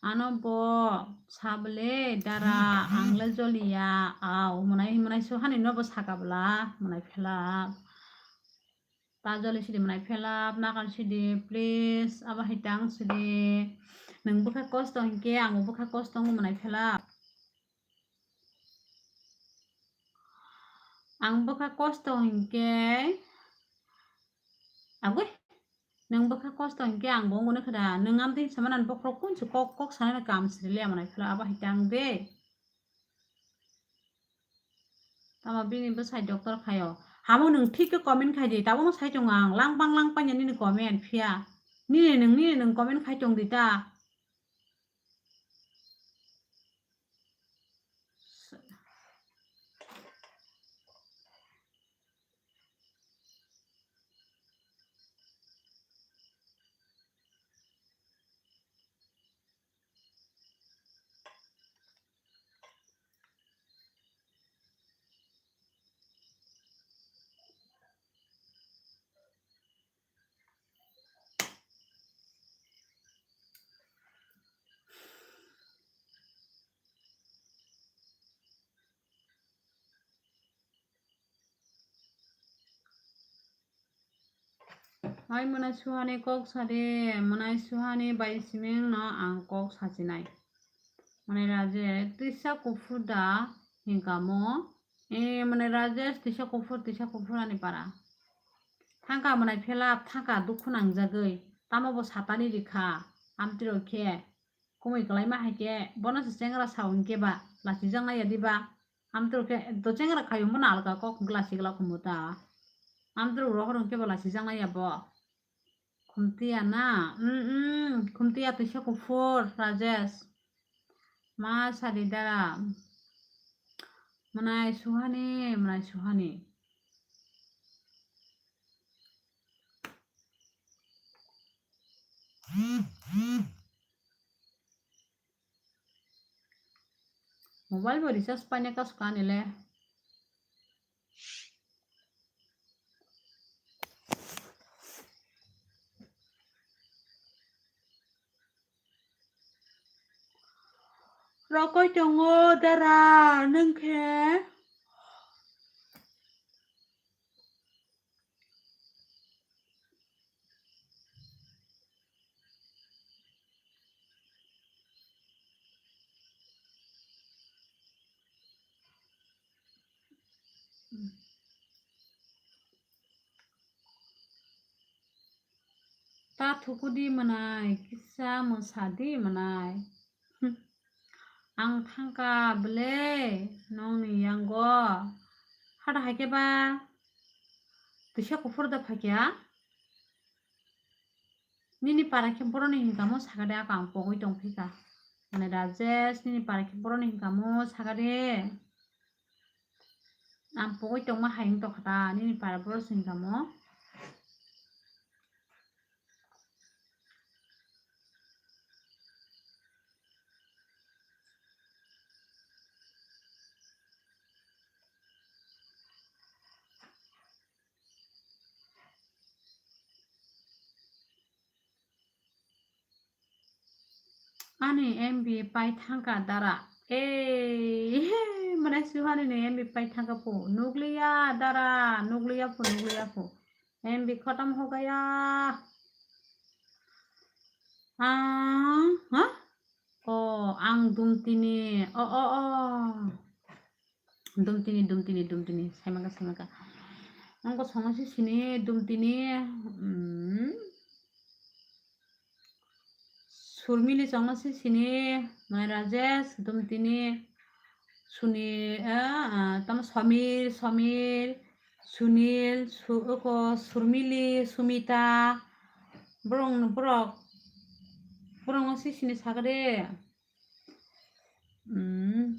Ano bo sabole dara ang le joliya au mwnai mwnai suhani no bo saka bwla mwnai phela. Ta joli sidi mwnai phela, nakar sidi, please, abo hai tang sidi. Nwng bwkha kosto hinkhe, ang bwkha kosto wngwi mwnai phela. Ang bwkha kosto hinkhe, agoi, nwng bwkha kosto hinkhe, ang bo wngwi khada, nwng amtwi sama nang bokhorok kunsu kok, kok sanani kam siri le mwnai phela, abo hai tang de. Tamo bini bwsai doctor khaio. Hamo nwng thik khe comment khai di. Tabukno sai tongo ang. Langpang langpang ya nini comment phiya. Nini nwng, nini nwng comment khai tong di ta. Hai mwnai suhani kok sadi, mwnai suhani bai siming no ang kok sachinai. Mwnai Rajesh, twisa kuphur da hinkamo? E, mwnai Rajesh, twisa kuphur, twisa kuphur ani para. Thangka mwnai phela, thangka dukhu nangjagwi. Tamo bo satani rikha, amtwrok khe. Kumui kwlaima hai khe, bono se chengra sao hinkhe ba, lachijak nai ya diba? Amtwrok khe, do chengra khaio bono alka kok glasi glak khumu ta. Amtwrok rohor hinkhe ba lachijak nai ya bo. Khumtiya na? Mm, mm, khumtiya twisa kuphur, Rajesh. Ma sadi dara. Mwnai suhani, mwnai suhani. Mobile bo recharge paina kasu kani le. Rokoi tongo dara, nwng khe? Ta thukudi mwnai, kisa mwsadi mwnai. Hm. Ang thangka bwle nongni yango. Hada haikhe ba twisa kuphur da phaikha. Nini para khe boroni hinkamo sakade ako ang pogwi tongphika. Mane Rajesh, nini para khe boroni hinkamo sakade. Ang pogwi tongma hai wng tongkha ta, nini para borok sini tamo. Ani M B pai thangka dara. Ei, mane suhani ni M B pai thangka pu. Nukliya dara, nukliya pu, nukliya pu. M B khotom ho gaya. Ah, ha? O, ang dumtini. O, o, o. Dumtini, dumtini, dumtini. Saimaka, saimaka. Ang ko songo si sini dumtini. Hmm. Surmili chongno si sini, Mai Rajesh, Dumtini, Suni, eh, ah, tamo Samir, Samir, Sunil, Su-, oko Surmili, Sumita, borok, borok, borokno si sini sakade. Hmm.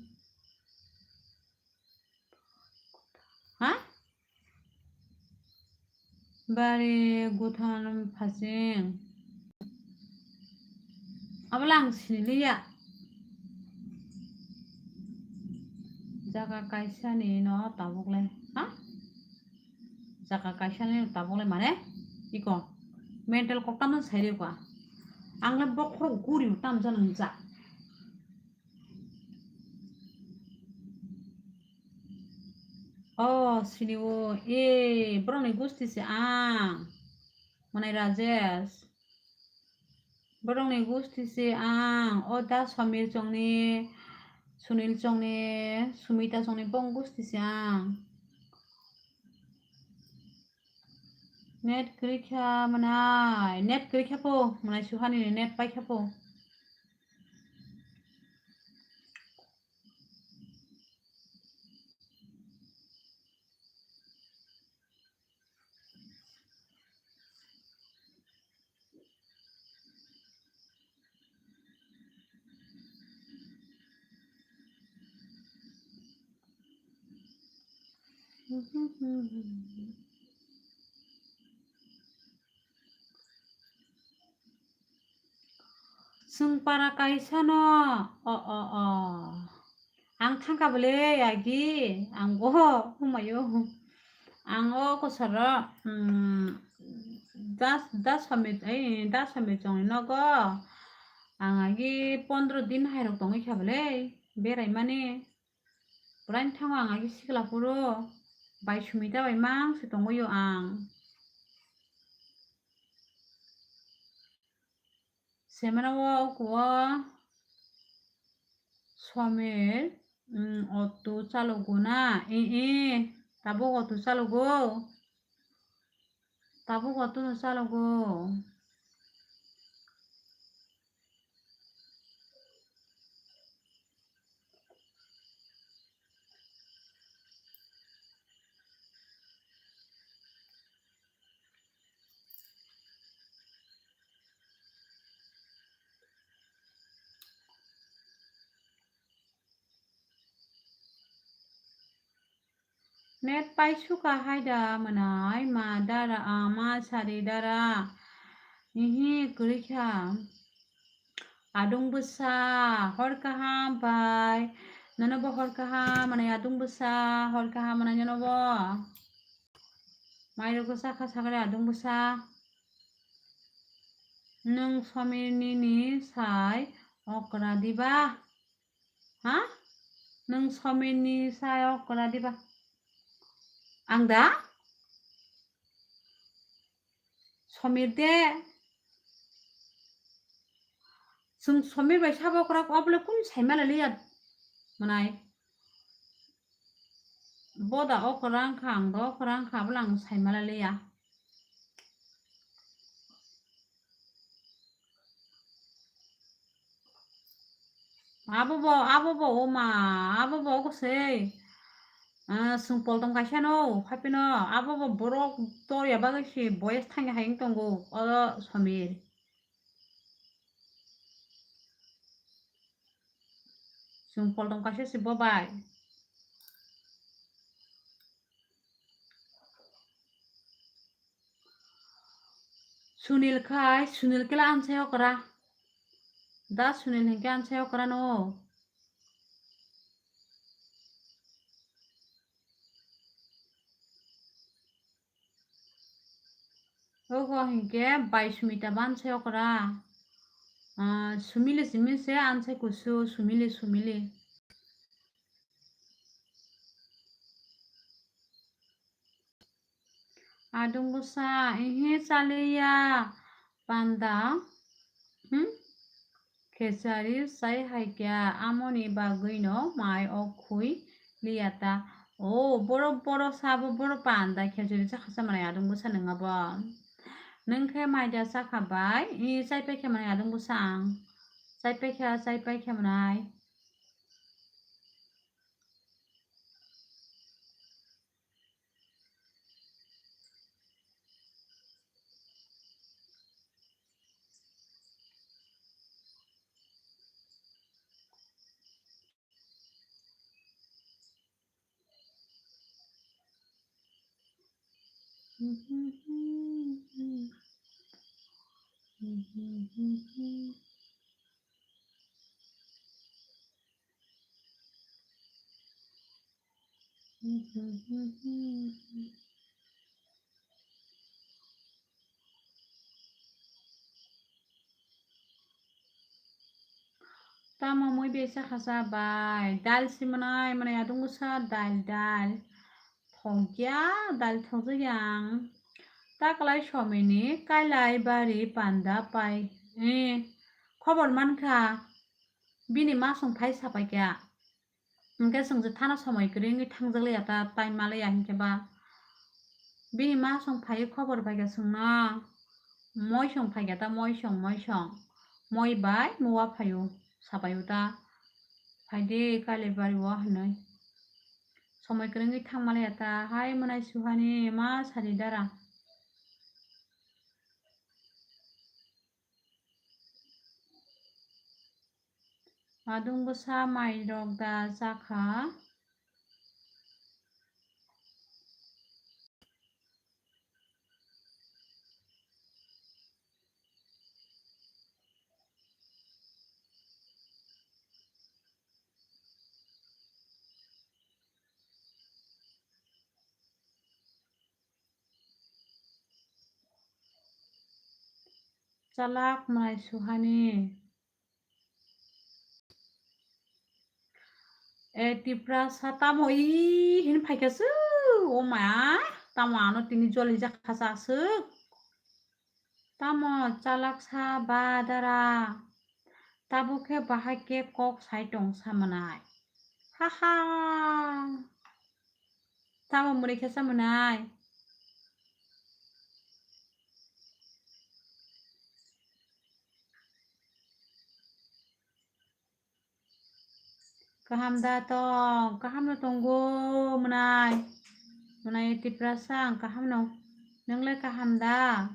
Ha? Bari guthan phasing. Abole ang siniliya. Jaga kaisa ni no tabuk le. Ha? Jaga kaisa ni tabuk le mane? Iko. Mental kok tamno sai re kwa. Ang le bokhorok guri tam jan ja. Oh, sini o. Eh, borokni gusti se ang. Manai Rajesh. Borokni gusti se ang. O da Samir chongni, Sunil chongni, Sumita chongni bong gusti se ang. Net kwrwi kha manai. Net kwrwi kha po. Manai suhani net pai kha po. Chwng para kaisa no. O, o, o. Ang thangka bwle agi. Ang go humayo. Ang o kosoro, mm, das, das hamit, eh, das hamit chongni nogo. Ang agi pondro din hai rok tongwi kha bwle. Berai mani. Purain thango ang agi sikla phuru bai Sumita bai mang se tongwi o ang. Semana o kuo Somir, mm, auto chalogo na? E, e, tabuk auto chalogo. Tabuk auto no chalogo. Net pai suka hai da mwnai ma dara, ah, ma sari dara. Ihi kwrwi kha. Adung bwsa, hor kaham pai. Nono bo hor kaham, mwnai adung bwsa, hor kaham, mwnai nono bo. Mairok bwsa kha sakre adung bwsa. Nwng Somir nini sai okra diba? Ha? Nwng Somirni sayo okra diba? Ang da? Somir de. Chwng Somir bai sabo okra, obole kun saimala liya mwnai. Boda okra wngkha, ang da okra wngkha, abole ang saimala liya. Abo bo, abo bo, oma, abo bo ogo se. Ah, chwng poltong kaisa no, phaipino, abo bo borok torya bagwi se boyes thangya hai wng tongo, o Somir. Chwng poltong kaisa se bo bai. Sunil khai, Sunil kela ansai okra. Da Sunil hinkhe ansai okra no. Ogo hinkhe bai Sumita bansai okra. Ah, Sumili simi se ansai kusu, Sumili, Sumili. Adung bwsa, ehe chaliya panda, hmm? Khechari chai haikya, amoni bagwino mai o khui liya ta. O, boro, boro sabo, boro panda khechari chakha sa manai adung bwsa nwng abo. Nwng khe mai da chakha bai, e, chai paikha manai adung bwsa ang. Chai paikha, chai paikha manai. Tamo mui bisa khasa bai. Dal si manai, manai adung sa dal, dal. Thokya, dal thokjakya ang. Taklai somini kailai bari panda pai. Eh, khobor mankha. Bini masong phai sapaikya. Hwnkhe chwng je thana somoi kwrwi wngwi thangjak liya ta, tai ma liya hinkhe ba. Bini masong phaiwi khobor phaikha chwngno. Moisong phaikha ta, moisong, moisong. Moi bai muwa phaio, sapaio ta. Phaidi Kailaibari o hinwi. Somoi kwrwi wngwi thangma liya ta, hai mwnai suhani ma sadi dara. Adung bwsa mai rok da chakha. Chalak mwnai suhani. E Tiprasa tamo i hin phaikha su, o maya, tamo ano tini joli jakha sa aswk. Tamo chalak sa ba dara, tabuk khe bahai khe kok sai tong sa mwnai. Ha ha. Tamo muri khe sa mwnai. Kaham da tong, kaham no tongo mwnai. Mwnai Tiprasa ang kaham no. Nwngle kaham da?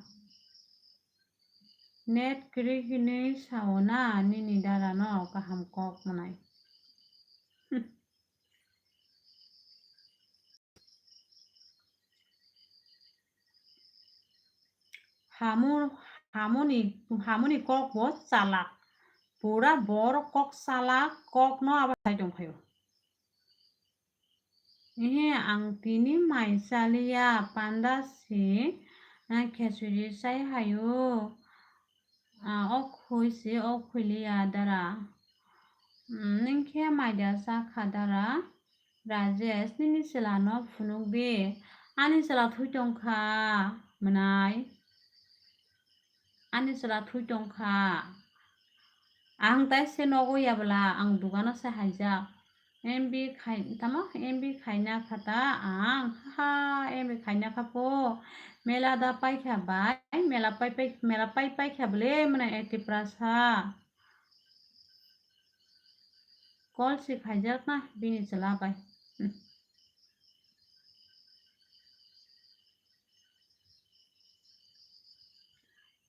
Net kwrwi hinwi sao na nini dara no kaham kok mwnai. Hamu, hamuni, hamuni kok bo chalak. Pura borok kok chalak, kok no abo sai tong phaio. Ehe, ang tini mai chaliya, panda se, ah, khechuri chai haio. Ah, o khoi se, o khoi liya dara. Hmm, nwng khe maida cha kha dara? Rajesh, nini chwla no phunuk di. Ani chwla thwi tong kha, mwnai. Ani chwla thwi tong kha. Ang tai se nogo ya bwla, ang dugano se haijak. M B khai, tamo M B khaina kha ta ang. Ha ha, M B khaina kha pho. Mela da pai kha bai, mela pai pai, mela pai pai kha bwle, mwnai eighty plus ha. Call se khaijak na bini chwla bai. Hmm.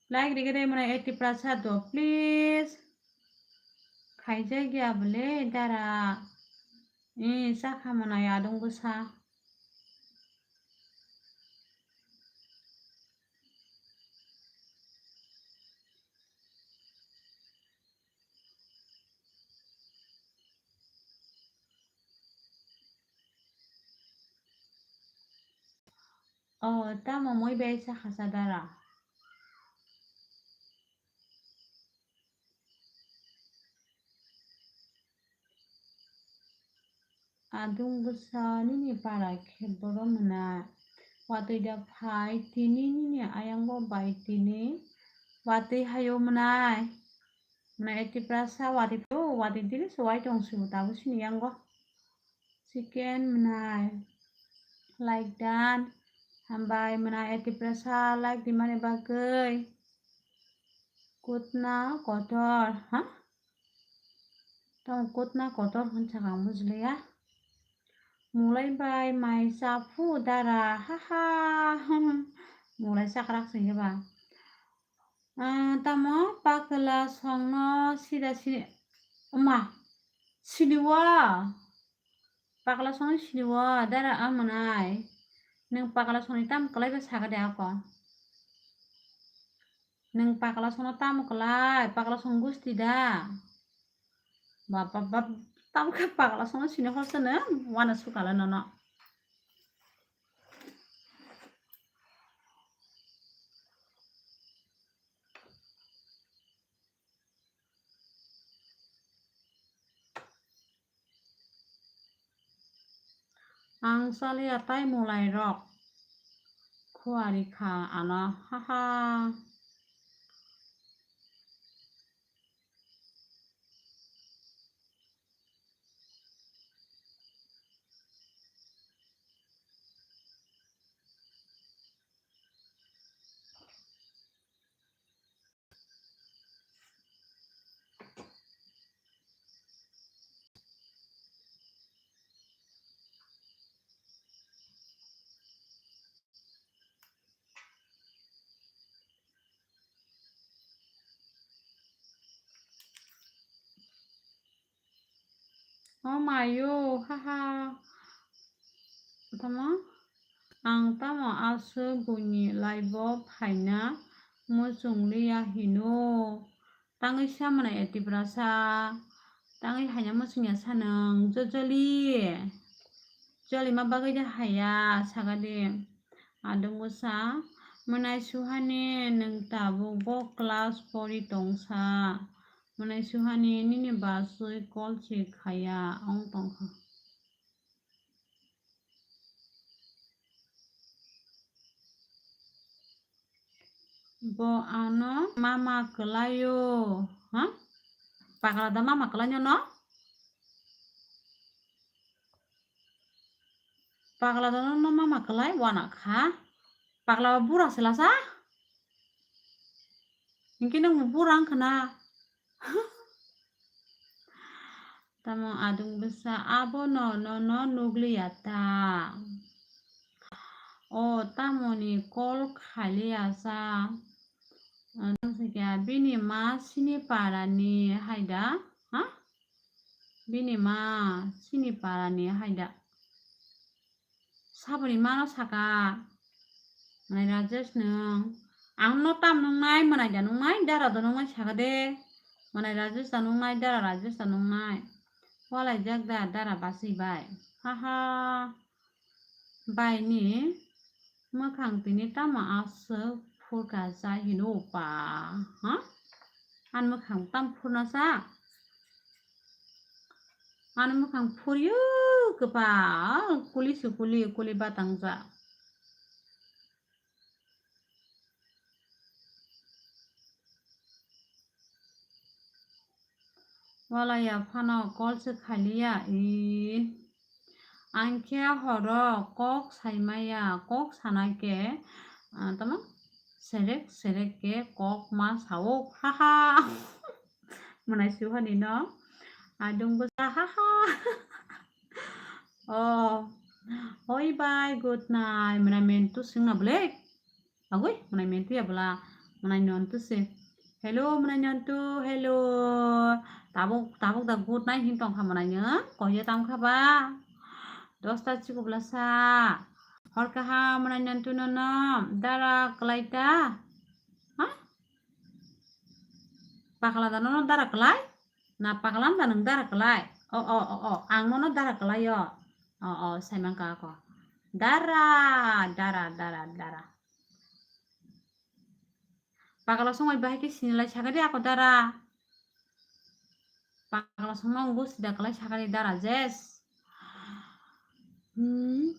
Like rikhe de mwnai eighty plus ha do, please. Khaijak ya bwle dara. Ee, cha kha mwnai adung bwsa. Oh, tamo mui bai cha kha sa dara? Adung bwsa nini para khe borom hwnai. Watwi da phai tini nini ayang bo bai tini watwi hayo mwnai. Mwnai eighty plus sa watwi phai o, watwi dili se wai tong sibo tabuk sini yango. Chicken mwnai. Like done. Hambai mwnai eighty plus sa like di mani bagwi. Kutna kotor, ha? Tamo kutna kotor hwn sakha ang bujiliya. Mulai bai mai chaphu dara, ha ha. Mulai chakrak singkhe ba. Ah, tamo pakla songno sida sini, oma, sini wa. Pakla songno sini wa, dara amonai. Nwng pakla songni tamo kwlai ba sakha de ako. Nwng pakla songno tamo kwlai, pakla song gusti da. Bap, bap, bap, tamo khe pakla songno sini horsa nwng, wana sukala nono. Ang chaliya tai mulai rok khuari kha ano, ha ha. O mayo, ha ha. Tamo? Ang tamo aswk buini live-o phaina muchung liya hino. Tangwi sa mwnai Tiprasa. Tangwi haina muchung ya sa nwng jojoli. Jolima bagwi de haya, sakadi. Adungo sa, mwnai suhani nwng tabuk bo class pori tongsa. Mwnai suhani nini baswi call se khaya ong tongkha. Bo ano mama kwlaio, ha? Pakla da mama kwlaino no? Pakla da no mama kwlai wana kha. Pakla bura se lasa? Hinkhe nwng bura wngkha na? Tamo adung bwsa abono nono nukliya ta. O tamoni call khailiya sa. Tamo se khe bini ma sini parani haida, ha? Bini ma sini parani haida. Saboni mano saka. Mwnai Rajesh nwng. Ang no tam nungnai, mwnai da nungnai, dara da nungnai saka de. Mwnai Rajesh da nungnai, dara Rajesh da nungnai. Walaijak da, dara basi bai. Ha ha. Bai ni mwkhang tini tamo aswk phurka sa hino pa? Ha? Ani mwkhang tam phurna sa? Ani mwkhang phuryo kwpal, kuli se kuli, kuli batangjak. Walai ya phano call se khailiya, i. Ang khe horo kok saimaya, kok sana khe, ah, tamo serek serek khe kok ma sao, haha. Mwnai suhani no, adung bwsa, haha. Oh, oi bai, good night. Mwnai mentu swngna bwle. Agoi, mwnai mentu ya bwla. Mwnai nontu se. Hello, mwnai nontu, hello. Tabuk, tabuk da good night hin tongkha mwnai nung. Koye tamkha ba. Dosta chikubla sa. Hor kaham mwnai nontu nono. Dara kwlai ta. Ha? Pakla da nono dara kwlai? Na pakla da nung dara kwlai? O, o, o, o. Ang nono dara kwlai o. O, o, saimang ka ako. Dara, dara, dara, dara. Pakla songwi bahai khe sinilai sakadi ako dara. Pakla songno wngbo sida kwlai sakadi dara jes. Hmm,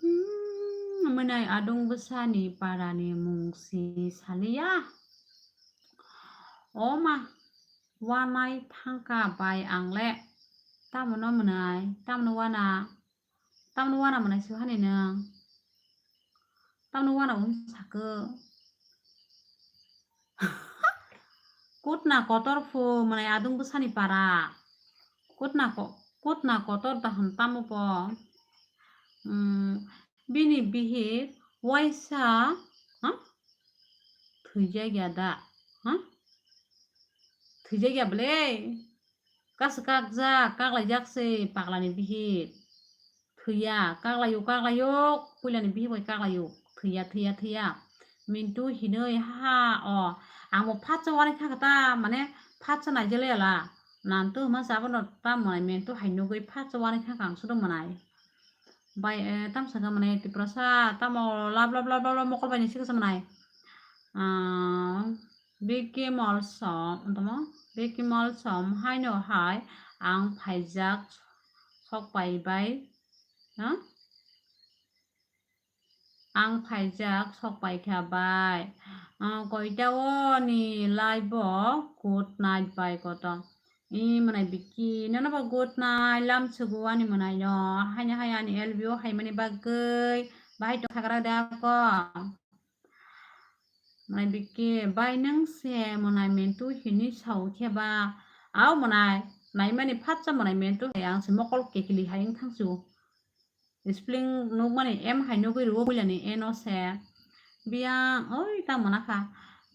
mwnai adung bwsani parani mung si saliya. O ma, wanai thangka bai ang le. Tamo no mwnai, tamo no wana. Tamno wana mwnai se hani nung. Tamno wana wng sakhe. Kutna kotor phu mwnai adung bwsani para. Kutna ko-, kutna kotor da hwn tamo bo. Hmm, bini bihik waisa, ha? Thwijak ya da, ha? Thwijak ya bwle? Kasa kakjak, kaklaijak se paglani bihik. Thwiya, kaklaio, kaklaio, puilani bihik bai kaklaio. Thwiya, thwiya, thwiya. Mintu hinwi ha, ha, o. Ang bo phatsa wanai thangkha ta, mane phatsa naijale ala. Nantu hwnma se abono ta mwnai mintu hai nugwi phatsa wanai thangkha ang sudo mwnai. Bai, eh, tamsa khe mwnai Tiprasa, tamo lab, lab, lab, lab, lab, mokol bai ni sikhe se mwnai. Ah, Biki Molsom, tamo? Biki Molsom, haino hai, ang phaijak sok pai bai, ha? Ang phaijak sok pai kha bai. Ah, koita o ni live o good night bai koto. I mwnai Biki, nono bo good night, lam sugu ani mwnai no. Haino hai ani L B O hai mani bagwi, bahai tong khagra da ko. Mwnai Biki, bai nung se mwnai mentu hini sao khe ba. Au mwnai, naimani phatsa mwnai mentu hai ang se mokol kekili hai wng thang su. Spelling nukmani M hai nugwi rwo puilani N o se. Biyang, oi, tamo nakha.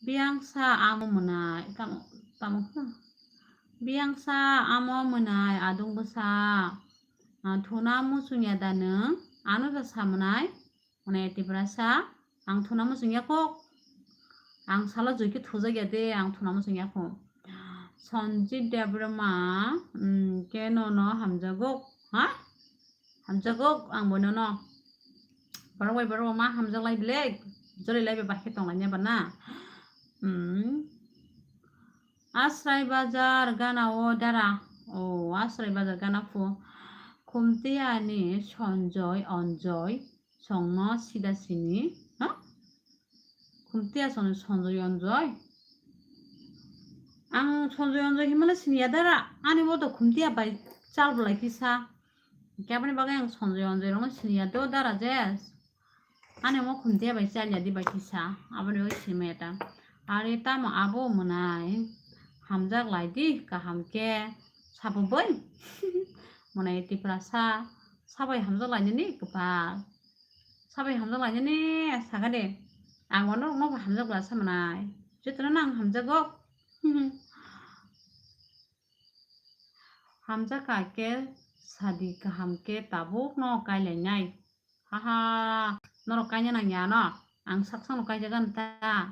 Biyang sa amo mwnai, tamo, tamo, hmm. Biyang sa amo mwnai, adung bwsa. Ah, thuna muchung ya da nung? Ano ja sa mwnai? Mwnai Tiprasa, ang thuna muchung ya kho. Ang salo joi khe thujak ya de, ang thuna muchung ya kho. Sanjit Debbarma, hmm, khe nono hamjago, ha? Hamjago ang bo nono. Borok bai borok ma hamjak lai belek. Joli lai be bahai tong lai ya ba na. Hmm. Asrai Bazar gana o dara. O, Asrai Bazar gana phu. Khumtiya ni Sanjoy, Anjoy, songno sida sini. Ha? Khumtiya songno Sanjoy, Anjoy. Ang Sanjoy, Anjoy himala sini ya dara. Ani bo to Khumtiya bai chal bolai kisa. Keboni bagwi ang Sanjoy Anjoy rokno siniya do dara jes. Ani omo Khumtiya bai chalya di bai kisa. Aboni bagwi sinimaya ta. Are tamo abo mwnai? Hamjak lai di kaham khe. Sabo bai? Mwnai Tiprasa. Sabai hamjak lai nini kwpal. Sabai hamjak lai nini saka de. Ang ono no hamjak lai sa mwnai. Jotono nang hamjago. Hamjakha khe sadi kaham khe tabukno kailainai. Haha, norok kaina nangya no? Ang saksano kaijagan ta.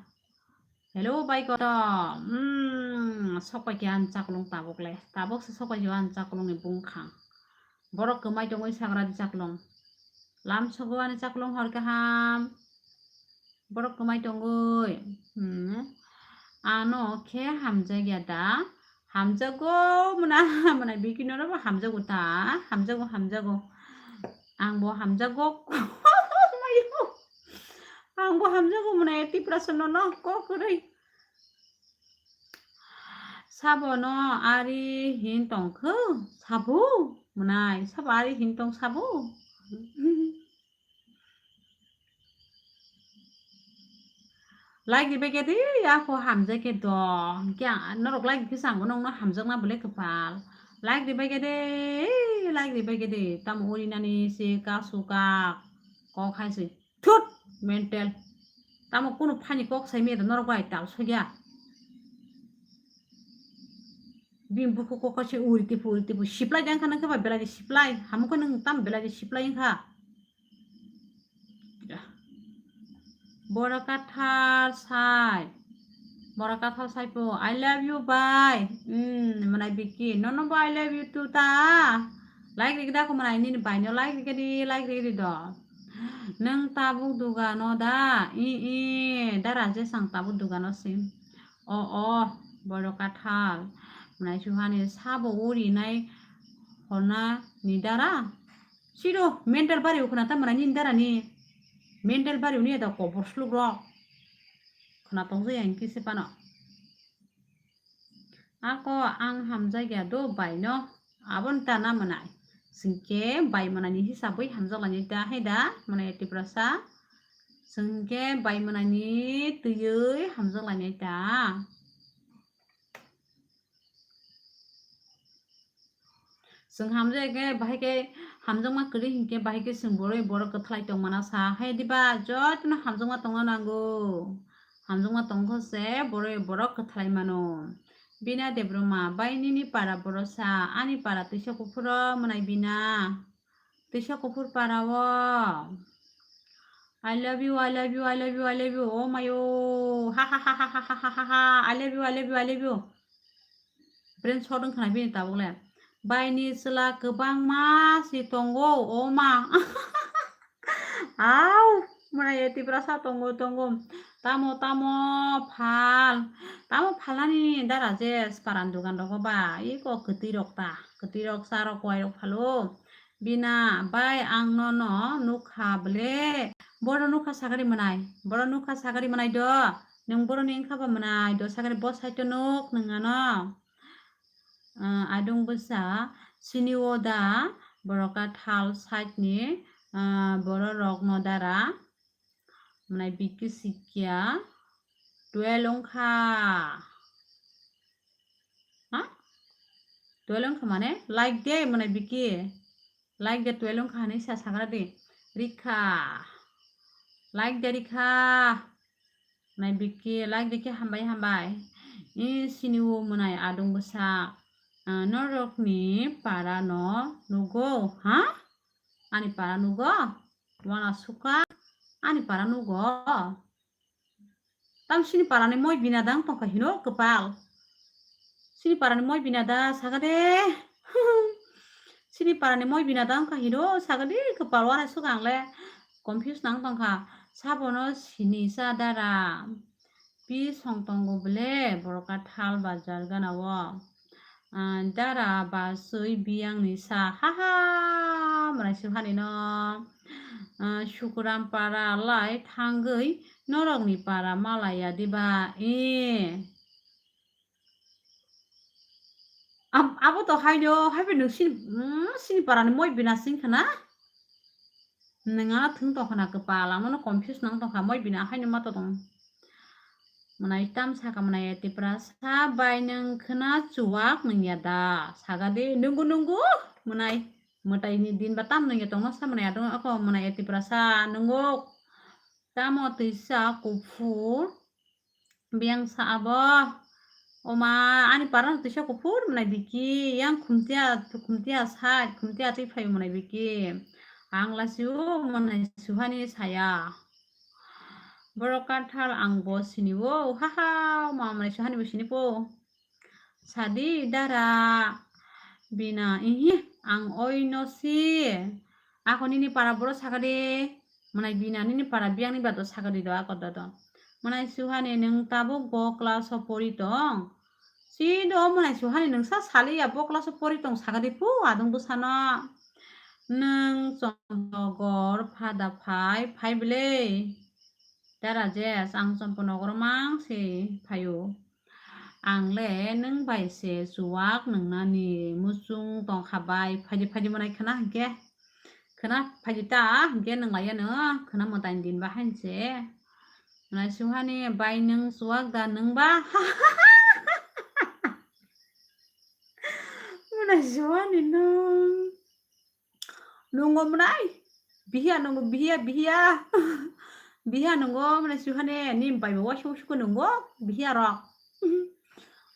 Hello, bai koto. Hmm, sokpai khe ani chaklung tabuk le. Tabuk se sokpai khe ani chaklung ni bungkhang. Borok kwmai tongwi sagra di chaklung. Lam sogo ani chaklung hor kaham. Borok kwmai tongwi. Hmm. Ano khe hamjakya da? Hamjago muna, muna bikino no hamjago ta, hamjago, hamjago. Ang bo hamjago. Mayo. Ang bo hamjago muna Tiprasa no no ko kwrwi. Sabo no ari hin tong kho, sabo mwnai, sabo ari hin tong sabo. Like ribai khe di, ako hamjai khe do. Hwnkhe ang, norok like rikhe se ang bo nokno hamjakna bwle kwpal. Like ribai khe di, like ribai khe di. Tamo uri nani se kasu kak kok hai se. Thut, mental. Tamo kunu phani kok sai me do norok bai tal sogya. Bini bukhuk kok se uri tipu, uri tipu. Siplai jang kha nang khe ba belai de siplai. Hamukhe nang tam belai de siplai wngkha. Bora kathar sai. Bora kathar sai po. I love you, bye. Hmm, mwnai Vicky. Nono bo I love you too ta. Like rikda ko mwnai nini bai no like rikdi, like rikdi do. Nang tabuk dugano da. I, i, da Rajesh ang tabuk dugano sim. O, o, bora kathar. Mwnai suhani sabo uri nai hona ni dara. Siro mental bari ukhna ta mwnai nini dara ni. Mental bari uni da kobor sluk rok. Khna tong jaya hwnkhe se phano. Ako ang hamjakya do bai no. Aboni ta na mwnai. Chwngkhe bai mwnai ni hisabwi hamjak lainai ta hai da mwnai Tiprasa. Chwngkhe bai mwnai ni twiwi hamjak lainai ta. Chwng hamjak khe bahai khe hamjakma kwrwi hinkhe bahai khe chwng borok borok kwthalai tongmana sa hai diba jotono hamjakma tongna nango. Hamjakma tongkha se borok borok kwthalai mano. Bina Debbarma bai nini para borosa ani para twisa kuphuro mwnai Bina. Twisa kuphur para o. I love you, I love you, I love you, I love you. Oh mayo. Ha ha ha ha ha ha ha ha. I love you, I love you, I love you. Brain shot wngkha na bini tabuk le. Bai ni chwla kwbangma si tongo, o ma. Au, mwnai Tiprasa tongo, tongo. Tamo, tamo, phal. Tamo phalani dara je paran dugan rogo ba. Iko kwtwi rok ta. Kwtwi rok sa rok kwai rok phalo. Bina, bai ang nono nukha ble. Boro nukha sagari mwnai. Boro nukha sagari mwnai do. Nwng boroni wngkha ba mwnai do sagari bo side o nuk nwng ano. Ah, adung bwsa sini o da boroka thal side ni, ah, boro rok no dara. Mwnai bikki sikya twelve wngkha. Ha? Twelve wngkha mane? Like de mwnai bikki. Like de twelve wngkha hinwi sa sagra di. Rikha. Like de rikha. Mwnai bikki, like de khe hambai hambai. I sini o mwnai adung bwsa. Ah, norokni para no nugo, ha? Ani para nugo? Wana suka? Ani para nugo? Tam sini parani moi bina dang tongkha hino kwpal. Sini parani moi bina da saga de. Sini parani moi bina dang kha hino saga de kwpal wana suka ang le confuse nang tongkha. Sabono sini sa dara. Pi song tongo ble boroka thal ba jar gana o. Ah, dara ba sui biyang ni sa ha ha mwnai su hani no. Ah, Sukuram para lai thangwi norok ni para malaya diba e. Ab-, abo to haino haibo nwng sini, mm, sini para ni moi bina sing khana. Nwng ano thwng tong khana kwpal, ang nono confuse nang tong kha, moi bina haino ma to tong. Mwnai tam saka mwnai Tiprasa bai nwng khna chuwak nwng ya da? Saga de nungu nungu mwnai mwtai ni din ba tam nwng ya tong no sa mwnai adung ako mwnai Tiprasa nungu tamo twisa kuphur. Biyang sa abo. Oma, ani para no twisa kuphur mwnai biki. Yang khumtia, khumtia sa, khumtia twi phai mwnai biki. Ang lasi o mwnai suhani saya. Borok kathal ang bo sini o. Ha ha, ma mwnai suhani bo sini po. Sadi dara bina, ihi, ang oi no si. Ako nini para boro sakadi, mwnai bina nini para biyang ni bato sakadi do ako dodo. Mwnai suhani nwng tabuk bo class o pori tong. Chini o mwnai suhani nwngsa saliya bo class o pori tong sagadi pu adung bwsano. Nwng Chondrogor phada phai, phai bwle. Da Rajesh, ang Chomponogor mang se phaio. Ang le nwng bai se chuwak nwngnani muchung tongkha bai. Phaidi phaidi mwnai khwna hinkhe. Khwna phaidi ta hinkhe nwnglaiya no. Khwna mwtai din ba hainse. Mwnai suhani bai nwng chuwak da nwng ba? Mwnai suhani nwng. Nungo mwnai? Bihiya nungo, bihiya, bihiya. Bihiya nungo mwnai suhani, ni bai bo wasu wasu ko nungo, bihiya rok.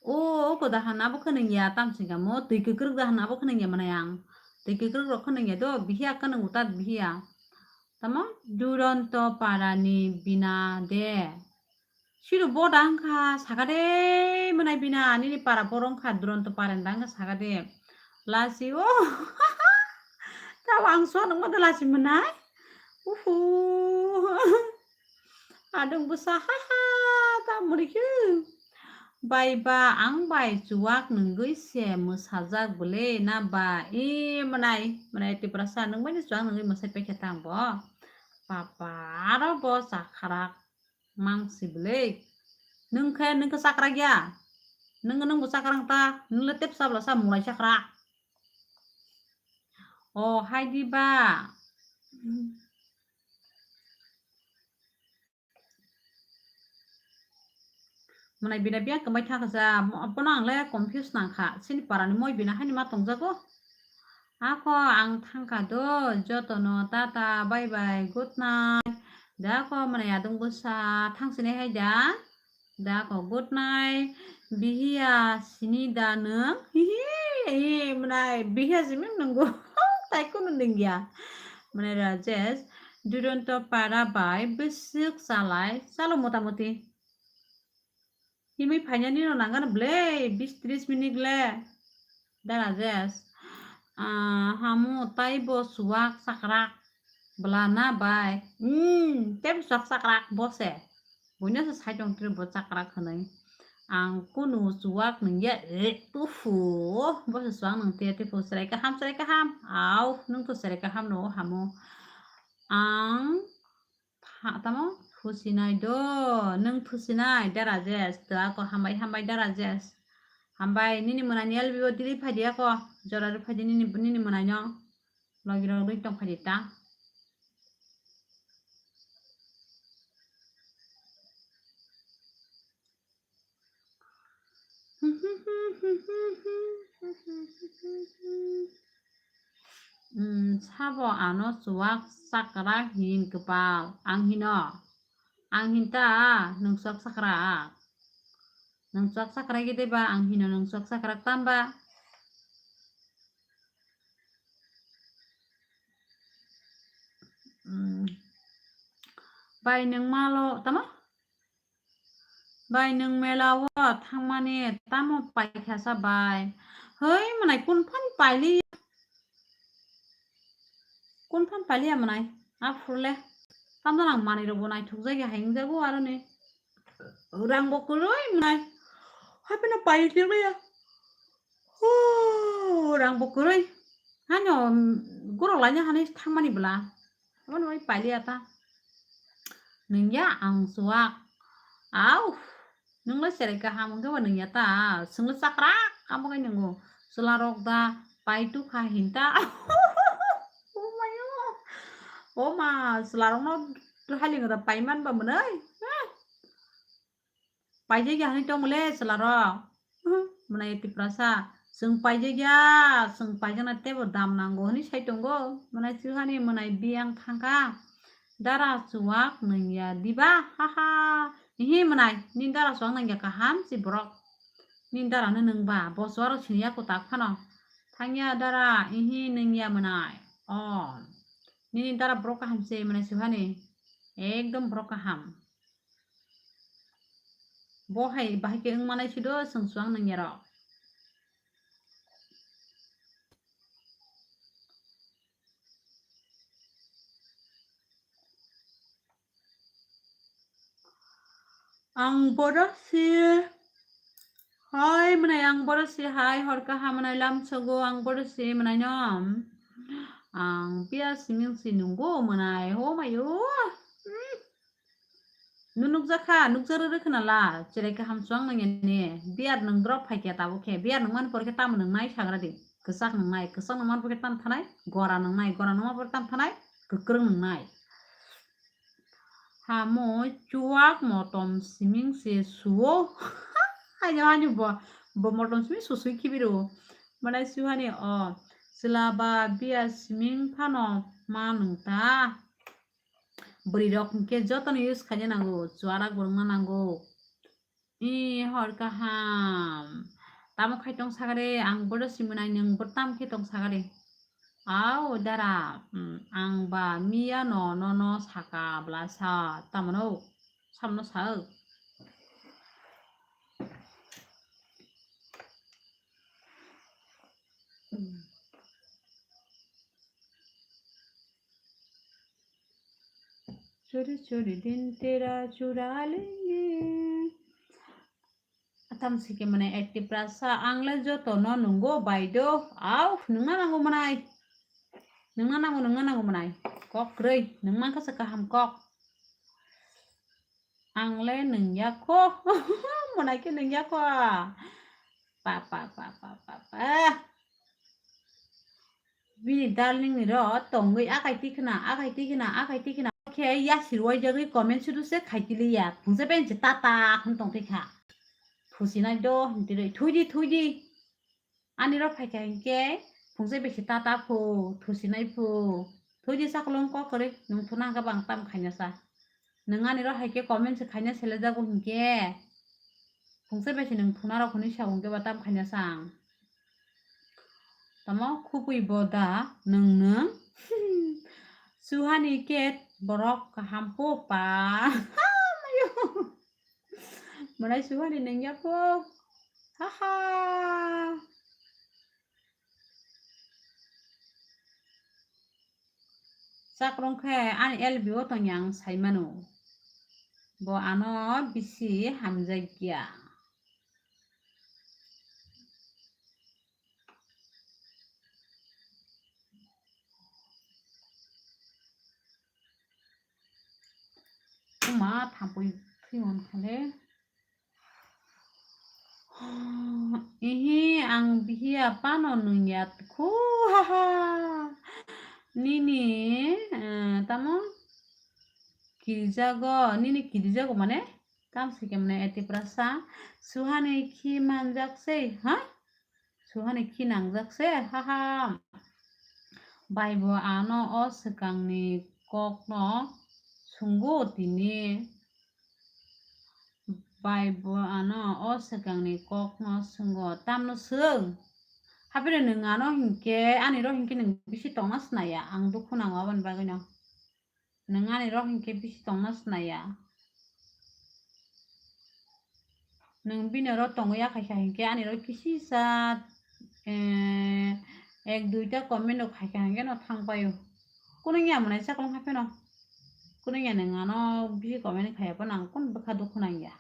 O, o ko da hana bo khwnang ya, tam sing kamo, twi kwkrwk da hana bo khwnang ya mwnai ang. Twi kwkrwk rok khwnang ya do, bihiya khwnang utat bihiya. Tamo, Duronto parani bina de. Siro boda wngkha, sakade mwnai bina, nini para boro wngkha, Duronto parani da wngkha sakade. Lasi o, tabo ang suanok mada lasi mwnai. Uhu. Adung bwsa, ha ha, ta murikhu. Bai ba, ang bai chuwak nungwi se mwsajak bwle na ba? E mwnai, mwnai Tiprasa, nwng bai ni chuwak nungwi mwsai paikha tang bo. Papa, aro bo chakharak. Mang si bwle. Nwng khe, nwng khe chakrak ya. Nwng, nwng bo chakrak ta. Nwng le tep sabla sa mulai chakrak. O, hai di ba. Mwnai bina biya kwmai thangkha sa. Bono ang le confuse nangkha. Chini parani moi bina haini ma tongjago. Ako ang thangkha do, jotono tata, bye bye, good night. Da ako mwnai adung bwsa thangsinai hai da. Da ako good night. Bihiya sini da nwng? Hihi, hi, mwnai bihiya simi nunggu. Tai kunu nungya. Mwnai Rajesh, Duronto para bai bwswk chalai. Chalo motamoti. Himwi phainani no nangano bwle, bis tris minute le. Da Rajesh. Ah, hamu tai bo chuwak chakrak bwla na bai? Hmm, tei bo chuwak chakrak bo se. Buino se sai tong twi bo chakrak hwnwi. Ang kunu chuwak nungya, eh, tufu. Bo se chuwak nung tiya tifu, chwrai kaham, chwrai kaham. Au, nung to chwrai kaham no hamu. Ang Tha-, tamo thusinai do, nwng thusinai da Rajesh, to ako hambai, hambai da Rajesh. Hambai, nini mwnai ni L B o dili phaidi ako, jora rw phaidi nini, nini mwnai no. Logi rok dui tong phaidi ta. Hmm, sabo ano chuwak chakrak hin kwpal. Ang hino. Ang hinta nwng chuwak chakrak. Nwng chuwak chakrak gede ba ang hino nwng chuwak chakrak tamba. Hmm. Bai nwng malo tamo? Bai, nwng mela o thangmani tamo paikha sa bai? Hoi, mwnai kun phan paili? Kun phan paili ya mwnai? Aphuru le. Tamo nang manwi rok bo naithok jagya hai wngjago aro ni. Rang bo kwrwi mwnai. Hai phano paili ya. Huu, rang bo kwrwi. Hano, mm, gorok laina hani thangmani bwla. Aboni bai pailiya ta. Nwngya ang chuwak. Au, nwng le cherai kaham hwnkhe bo nwngya ta. Chwng le chakrak, amo khe nwngo. Chwla rok da pai tukha hinta. O mayo. O ma, chwla rokno hailing da paiman ba mwnai. Paijak ya hwnwi tongmole chwla rok. Mwnai Tiprasa, chwng paijak ya, chwng paijakna teibo dam nango hwnwi sai tongo. Mwnai Suhani mwnai biyang thangkha. Dara chuwak nangya diba? Haha. Ihi mwnai, nini dara chuwak nangya kaham si borok. Nini dara no nangba, bo chuwak rok siniya kwtak phano. Thangya dara, ihi nangya mwnai. O. Nini dara borok kaham se mwnai Suhani. Ekdom borok kaham. Bo hai bahai khe wng manai sido chwng chuwak nangya rok. Ang bono si Hai mwnai, ang bodo si hai, hor kaham mwnai, lamsogo ang bodo si mwnai no. Ang piya siming si nungo mwnai, ho mayo. Hmm. Nung nukjakha, nukjak rwrw khna la, cherai kaham chuang nang yani. Biyar nung drop phaikya tabuk khe, biyar nung man por khe tamo nung nai sagra di. Kwchak nung nai, kwchak nung man por khe tam thanai, gora nung nai, gora nung man por khe tam thanai, kwkrwng nung nai. Hamo chuak motom siming se suo. Haino, haino bo, bo motom siming susui khibiro. Manai suhani o, chwla ba biya siming phano ma nung ta. Bwrwi rok hinkhe jotono use khaina nango, chuarak bo wngna nango. Ee, hor kaham. Tamo khai tong sagare, ang bodo simonai, nwng bo tam khe tong sagare. Au, dara, mm, ang ba miya no, nono saka bwlasa, tamono, samno sa. Chori chori din tera chura lengi. Atam sike mane ekti prasa ang le joto no nungo baido. Au, nungna nango manai. Nungna nango, nungna nango manai. Kok rei, nungma kasa kaham kok. Ang le nung ya kho. Mwnai khe nung ya kho. Pa, pa, pa, pa, pa, pa. Bini darling ni ro tongwi akai tikhna, akai tikhna, akai tikhna. Khe ya sirwai jagwi comment sudu se khai tili ya. Phungse benchi ta ta hwn tong tikha. Thusi nai do hwn tiri. Thui di, thui di. Ani rok phaikha hinkhe phungse besi ta ta phu, thusinai phu. Thwidi sakolong kok kwrwi, nwng thuna hwnkhe bo ang tam khaina sa. Nwng ani rok hai khe comment se khaina selejago hinkhe phungse besi nwng thuna rok hwnwi sa hinkhe bo tam khaina sa ang. Tamo khupui bo da nwng nwng. Suhani khe borok kaham po pa. Mayo. Mwnai suhani nengya po. Haha. Chakrong khe ani L B o tongya ang sai mano. Bo ano bisi hamjakya. Uma thampui thwi hwn khale. Ihi ang bihiya pano nungya khu ha ha. Nini, eh, tamo kirijago, nini kirijago mane? Tam sike mane eti prasa. Suhani khi manjak sei, ha? Suhani khi nangjak se, ha ha. Bai bo ano o swkangni kokno sungo tini. Bai bo ano o swkangni kokno sungo. Tamno swng. Hapire nwng ano hinkhe, ani ro hinkhe nwng bisi tongna snaya. Ang dukhu nango aboni bagwino. Nwng ani rok hinkhe bisi tongna snaya. Nwng bini oro tongwi ya khaikha hinkhe ani rok kisisa, eh, ek duita comment rok khaikha hinkhe no thang paio. Kunu ya mwnai chakolong hai pheno. Kunu ya nwng ano bisi comment khaiya phano ang kunu bwkha dukhu nangya.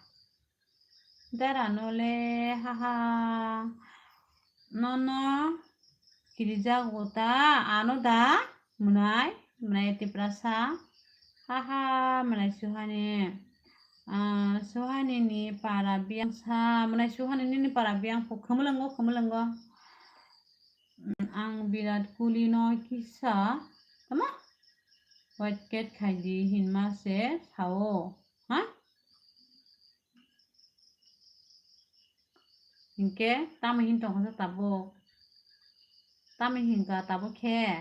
Dara no le, haha. Nono kirijago ta, ano da, mwnai, mwnai Tiprasa. Haha, mwnai Suhani. Ah, Suhani ni para biyang sa, mwnai Suhani nini para biyang phu khumulwngo, khumulwngo. Mm, ang Virat Kohli no kisa, tamo? White cat khai di hinma se sao, ha? Hinkhe tamo hin tongkha sa tabuk? Tamo hinka tabuk khe?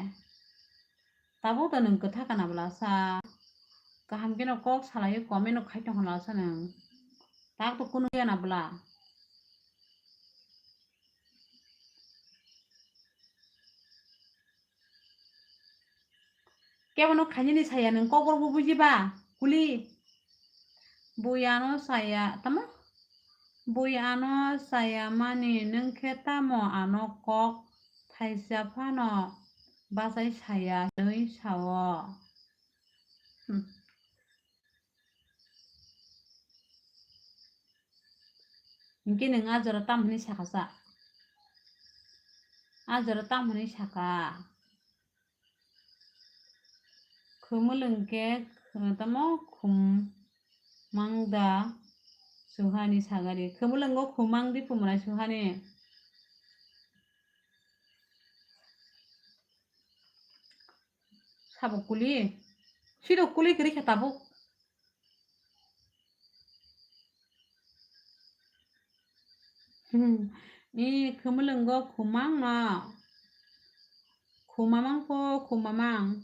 Tabuk to nwng kwtha kana bwla sa. Kaham kheno kok salaio comment no khai tongkha na sa nwng. Tak to kunu ya na bwla. Kebono khainani saya nwng kokborok bo bujiba? Kuli. Bui ano saya, tamo? Bui ano saya mani nwng khe tamo ano kok thaisa phano bachai saya hinwi sao. Hmm. Hinkhe nwng a jora tam hwnwi sakha sa? A jora tam hwnwi sakha? Khumulwng khe, eh, tamo khum mang da suhani sagari. Khumulwngo khum mang di pumra suhani. Sabo kuli. Siro kuli kiri khe tabuk. Hmm. I khumulwngo khumang no. Khumamang po khumamang.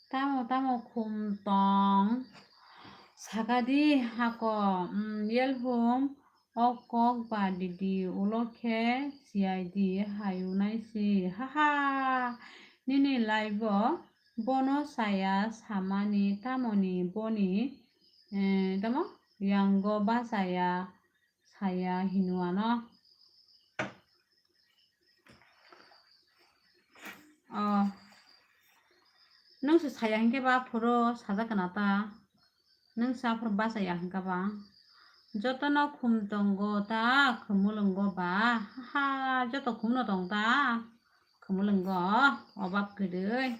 Tamo tamo khum tong? Sakadi hako, mm, yelhum o kok ba didi ulo khe C I D hayu naisi. Haha, nini live o bono saya samani tamoni boni, eh, tamo yango bachaya saya hinu ano. Oh. Nwng se saya hinkhe ba phuru sajak kana ta. Nwng sa phuru bachaya hinkha ba. Jotono khum tongo ta, khumulwngo ba. Ha, joto khumno tong ta. Khumulwngo, obab kwrwi.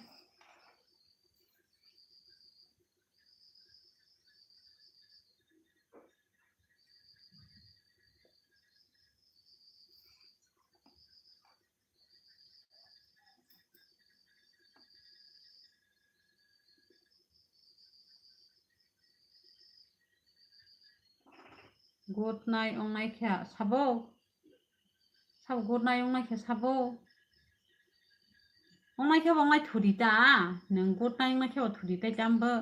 Good night, ong nai khe sabo. Sabo good night, ong nai khe sabo. Ong nai khe bo ong nai thudi ta. Nwng good night, ong nai khe bo thudi tai chambo.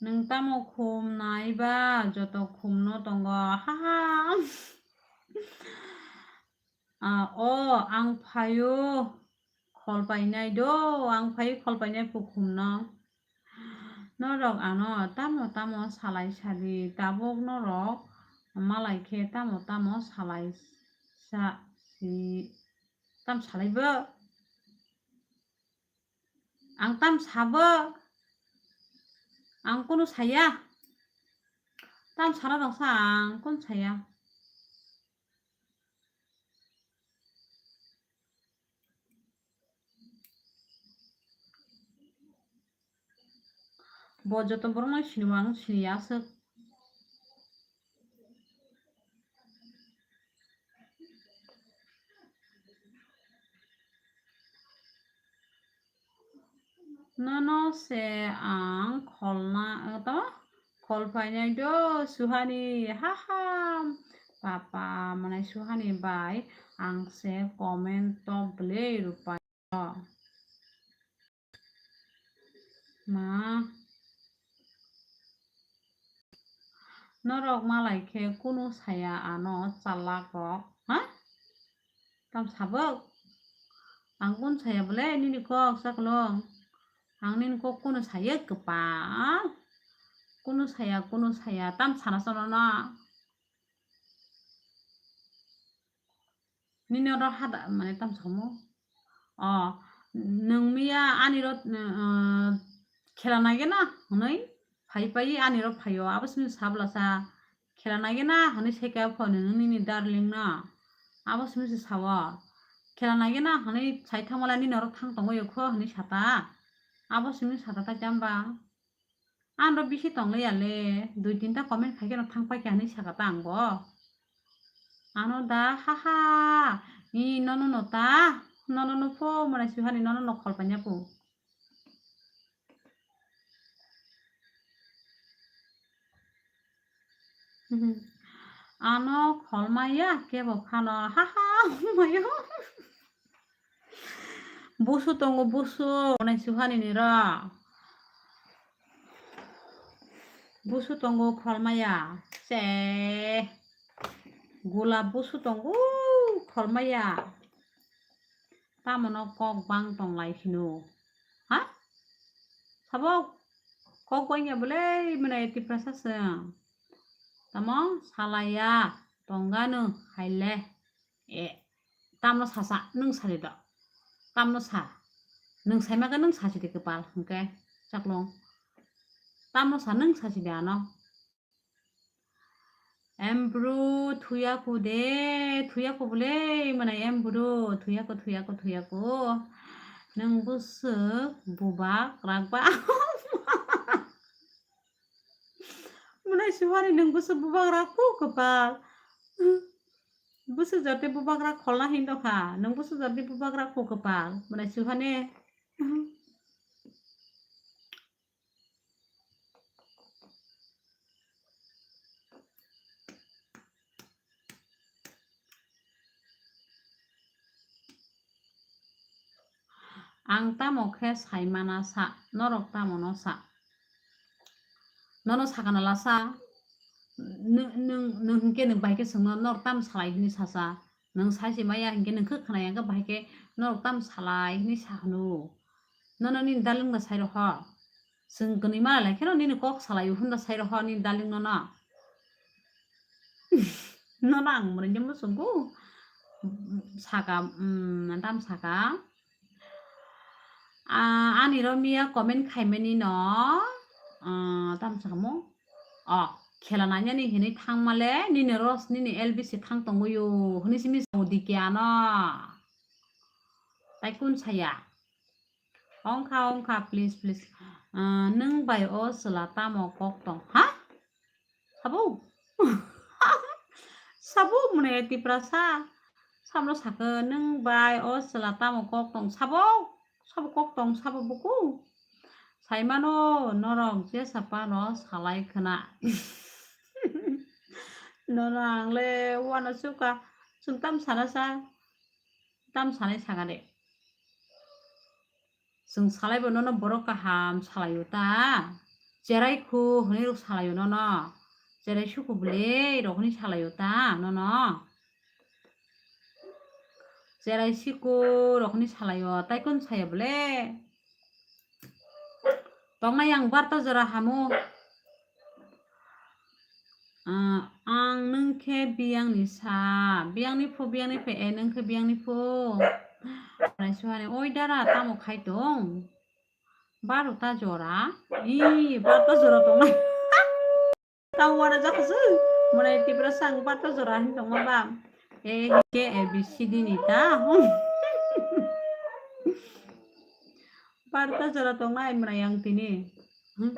Nwng tamo khum nai ba? Joto khum no tongo. Ha ha. Ah, o, ang phaio khol painai do, ang phaio khol painai pukhumno. Norok ano tamo tamo salai sadi, tabuk norok malai khe tamo tamo salai sa si, tam salai bo? Ang tam sabo? Ang kunu saya. Tam sara rok sa ang kunu saya. Bo joto borok no sini bo ang sini ya aswk. Nono se ang kholna, to khol phainai do suhani, ha ha. Papa mwnai suhani bai ang se comment to bwlwi rwpai. Ma. Norok malai khe kunu saya ano chalak rok, ha? Tam sabok? Ang kun saya bole nini kok saklong. Ang nini kok kunu saya kwpal. Kunu saya, kunu saya, tam sana sana na. Nini oro hada mane tam samo. O, nwng miya ani ro, uh, khela nage na hwnwi phai pai ani ro phaio. Abo simi sabla sa khela nage na hwnwi seka phone nini darling na. Abo simi se sawo. Khela nage na hwnwi sai thangmala nini oro thang tongo yokho hwnwi sata. Abo simi sata ta jamba. Ano bisi tonglaiyale, dui tinta comment khaikhe no thangpai khe hinwi sakha ta ang bo. Ano da, ha ha, i nono no ta, nono no pho, mwnai suhani nono no khol panya pho. Ano khol maya kebo phano, ha ha, mayo. Busu tongo, busu. Onai suhani ni ro. Busu tongo kholmaya. Se. Gula busu tongo kholmaya. Tamono kok bang tonglai hino. Ha? Sabo kok bangya bole mwnai Tiprasa se. Tamo salaya tongano haile. E, tamno sasa, nwng sadi do. Tamno sa. Nwng saimaka nwng sasi di kwpal, hwnkhe chaklong. Tamno sa nwng sasi di ano. Em bro, thuya ko de, thuya ko bole, mana em bro, thuya ko, thuya ko, thuya ko. Nwng bwswk bubak rakba. Mwnai suhani nwng bwswk bubak rakhu kwpal. Bwswk jate bubak rak kholna hin dokha, nwng bwswk jate bubak rakhu kwpal. Mwnai suhani. Ang tamo khe saimana sa, norok tamo no sa? Nono sakana lasa, nwng, nwng, nwng hinkhe nwng bahai khe swngno, norok tamo salai hwnwi sasa? Nwng sai se maya hinkhe nwng khe khwnaya, hinkhe bahai khe norok tamo salai hwnwi sa hwno? Nono nini darling no sai roho. Chwng kwnwi mana lai kheno nini kok salai o hwnda sai roho nini darling nono. Nono ang mwnwi je muchungo. Saka, mm, tam saka. Ah, ani ro miya comment khaimani no. Ah, tam sakamo. Oh, khela nainani hinwi thangmale nini ros nini L B C thang tongwi o. Hwnwi simi sa o dikya no. Tai kun saya. Ongkha, ongkha, please, please. Ah, nwng bai o chwla tamo kok tong? Ha? Sabo? Sabo mwnai Tiprasa? Samno sakhe nwng bai o chwla tamo kok tong? Sabo? Sabo kok tong, sabo buku? Saimano norok jesa pano salai khna. Nono ang le uano chuka, chwng tam sana sa? Tam sanai saka de. Chwng salai bo nono borok kaham salai o ta. Cherai khu hwnwi rok salai o nono. Cherai sukhu bwle rok hwnwi salai o ta nono. Cherai sukhu rok hwnwi salai o, tai kun saya bwle. Tongnai ang barta jora hamo. Ah, ang nwng khe biyangni sa, biyangni phu, biyangni phe, e, nwng khe biyangni phu. Naisuhani, oi dara, tamo khai tong? Barota jora? Ih, barota jora tongnai. Tamo wara jakha se? Mwnai Tiprasa ang barota jora hin tongma ba? E, hinkhe A B C D ni ta? Barota jora tongnai mwnai ang tini. Hmm?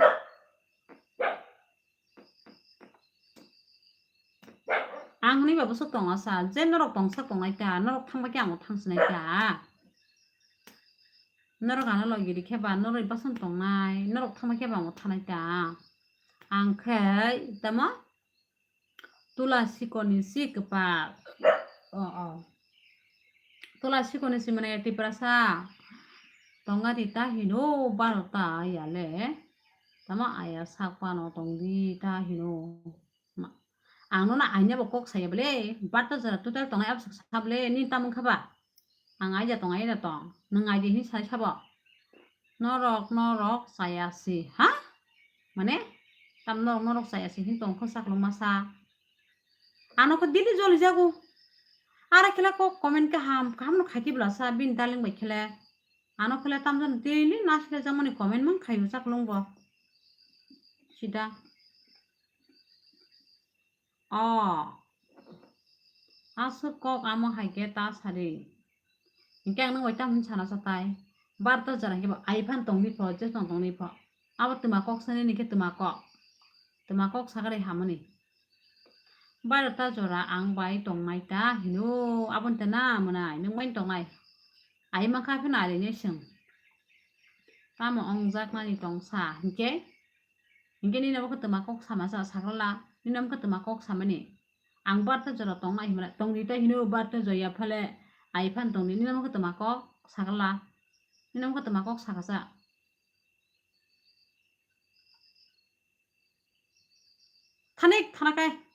Ang hwnwi ba bwswk tongo sa, je norok tongsa tongnai ta, norok thangba khe ang bo thangsinai ta. Norok ano logi rikhe ba, norok basan tongnai, norok thangba khe ba ang bo thanai ta. Ang khe tamo tula sikoni si kwpal. O, o. Tula sikoni si mane Tiprasa. Tongga di ta hino baro ta ya le. Tamo aya sak pano tong di ta hino. Ma-, ang no na aina bo kok saya bele, barta jora total tongnai absuk sa bele, ni tamo kha ba? Ang aida tong, aida tong. Nwng aidi hin sai sabo? Norok, norok saya si, ha? Mane? Tam norok, norok saya si hin tong kho sak lung masa. Ano kho dili joli jago. Ara khela kok comment kaham, kaham no khaiki bla sa bin darling bai khele. Ano khele tamjani daily nasle jamani comment mang khayu chaklung bo. Sida. O. Aswk kok amo hai khe ta sari. Hinkhe ang nwng bai tamo hin sana sa tai. Barta jora hinkhe bo ai phan tongdi pho, je tong tongdi pho. Abo twma kok sani ni khe twma kok. Twma kok sakari hamani. Barta jora ang bai tongnai ta hino, aboni ta na mwnai, nwng bai tongnai. Ai mankha phano ari ni swng. Tamo ongjaknani tongsa, hinkhe? Hinkhe nini abo khe twma kok sama sa sakrala, nini abo khe twma kok samani. Ang barta jora tongnai himla, tongdi ta hino barta jora phale, ai phan tongdi, nini abo khe twma kok sakrala, nini abo khe twma kok sakasa. Thanik thanakai.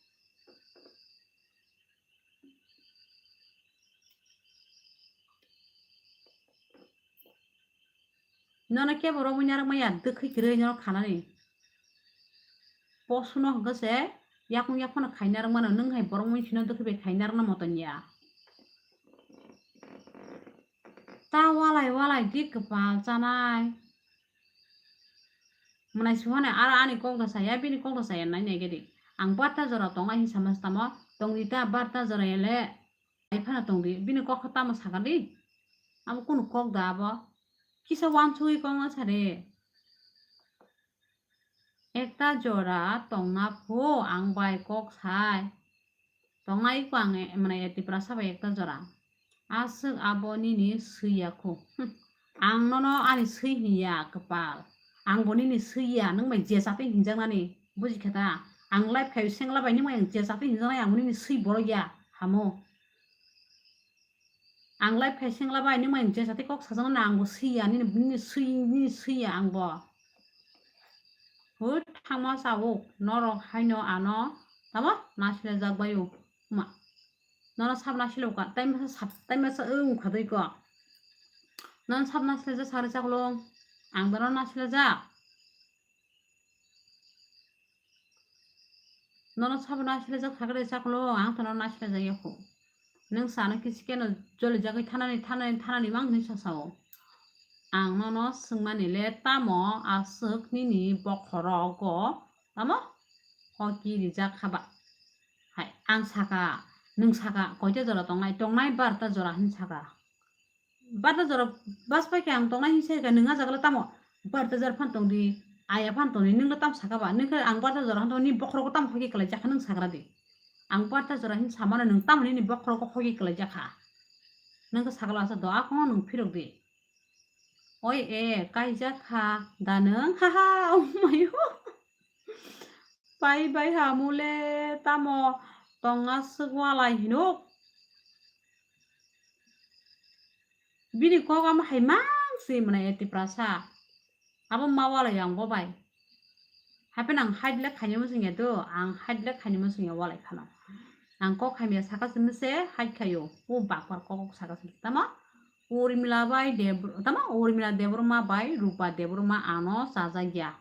Nono kebo romwi narwk maya, dwkhwi kwrwi nono khanani. Posuno hwnkhe se Yakung yak phano khaina rwmano, nwng hai borok mui sino dukhi bai khaina rwna moton ya. Ta walai walai di kwpal chanai. Mwnai suhane aro ani kok da saya, bini kok da saya nai nai gedi. Ang barta jora tonga hin sama tamo, tongdi ta barta jora ele. Ai phano tongdi, bini kok tamo sakadi. Abo kunu kok da abo. Kisa wansugwi kok na sare. Ekta jora tongna phu ang bai kok sai. Tongnai ko ang e-, mane e Tiprasa bai ekta jora. Aswk abo nini swiya khu. Hm. Ang nono ani swi hinya kwpal. Ang bo nini swiya, nwng bai je chati hinjaknani. Buji kha ta? Ang life khayo sengla bai nwng bai ang je chati hinjaknai, ang bo nini swi borok ya. Hamo. Ang life khai sengla bai, nwng bai je chati kok sajak na, ang bo swiya, nini, nini swi, nini swiya ang bo. Hut thangma chawuk, norok haino ano, tamo? Nasilajak bai o, ma. Nono sab nasilok ka, tai masa sab, tai masa wng kha doi ko. Nono sab nasilajak sari chaklong, ang bono nasilajak. Nono sabo nasilajak sakre chaklo, ang tono nasilajak yakho. Nwng sano kisi keno jolijagwi thanani, thanani, thanani mang hinwi sasao. Ang nono swngmani le tamo aswk nini bokhorogo tamo hoki rijak haba? Hai, ang saka, nwng saka, koita jora tongnai, tongnai barta jora hin saka. Barta jora bas pai khe ang tongnai hin se khe nwng a jagala tamo? Barta jora phan tongdi, aya phan tongdi, nwng le tam saka ba? Nwng khe ang barta jora han tong ni bokhorogo tam hoki kwlai jakha nwng sagra di. Ang barta jora hin samano nwng tamo nini bokhorogo hoki kwlai jakha? Nwng khe sagala asa do a khongo nwng phirok di. Oi e, kaijak kha da nwng? Haha, oh my God. Pai bai ha mole tamo tonga swk walai hinuk. Bini kok ama hai mang si mwnai e Tiprasa. Abo ma walai ang bo bai. Hape nang hide le khaini muchung ya do, ang hide le khaini muchung ya walai phano. Ang kok hamya saka simi se hide khayo. O bakpar kok saka simi. Tamo Urmila bai Debr-, tamo Urmila Debbarma bai Rupa Debbarma ano chajak ya.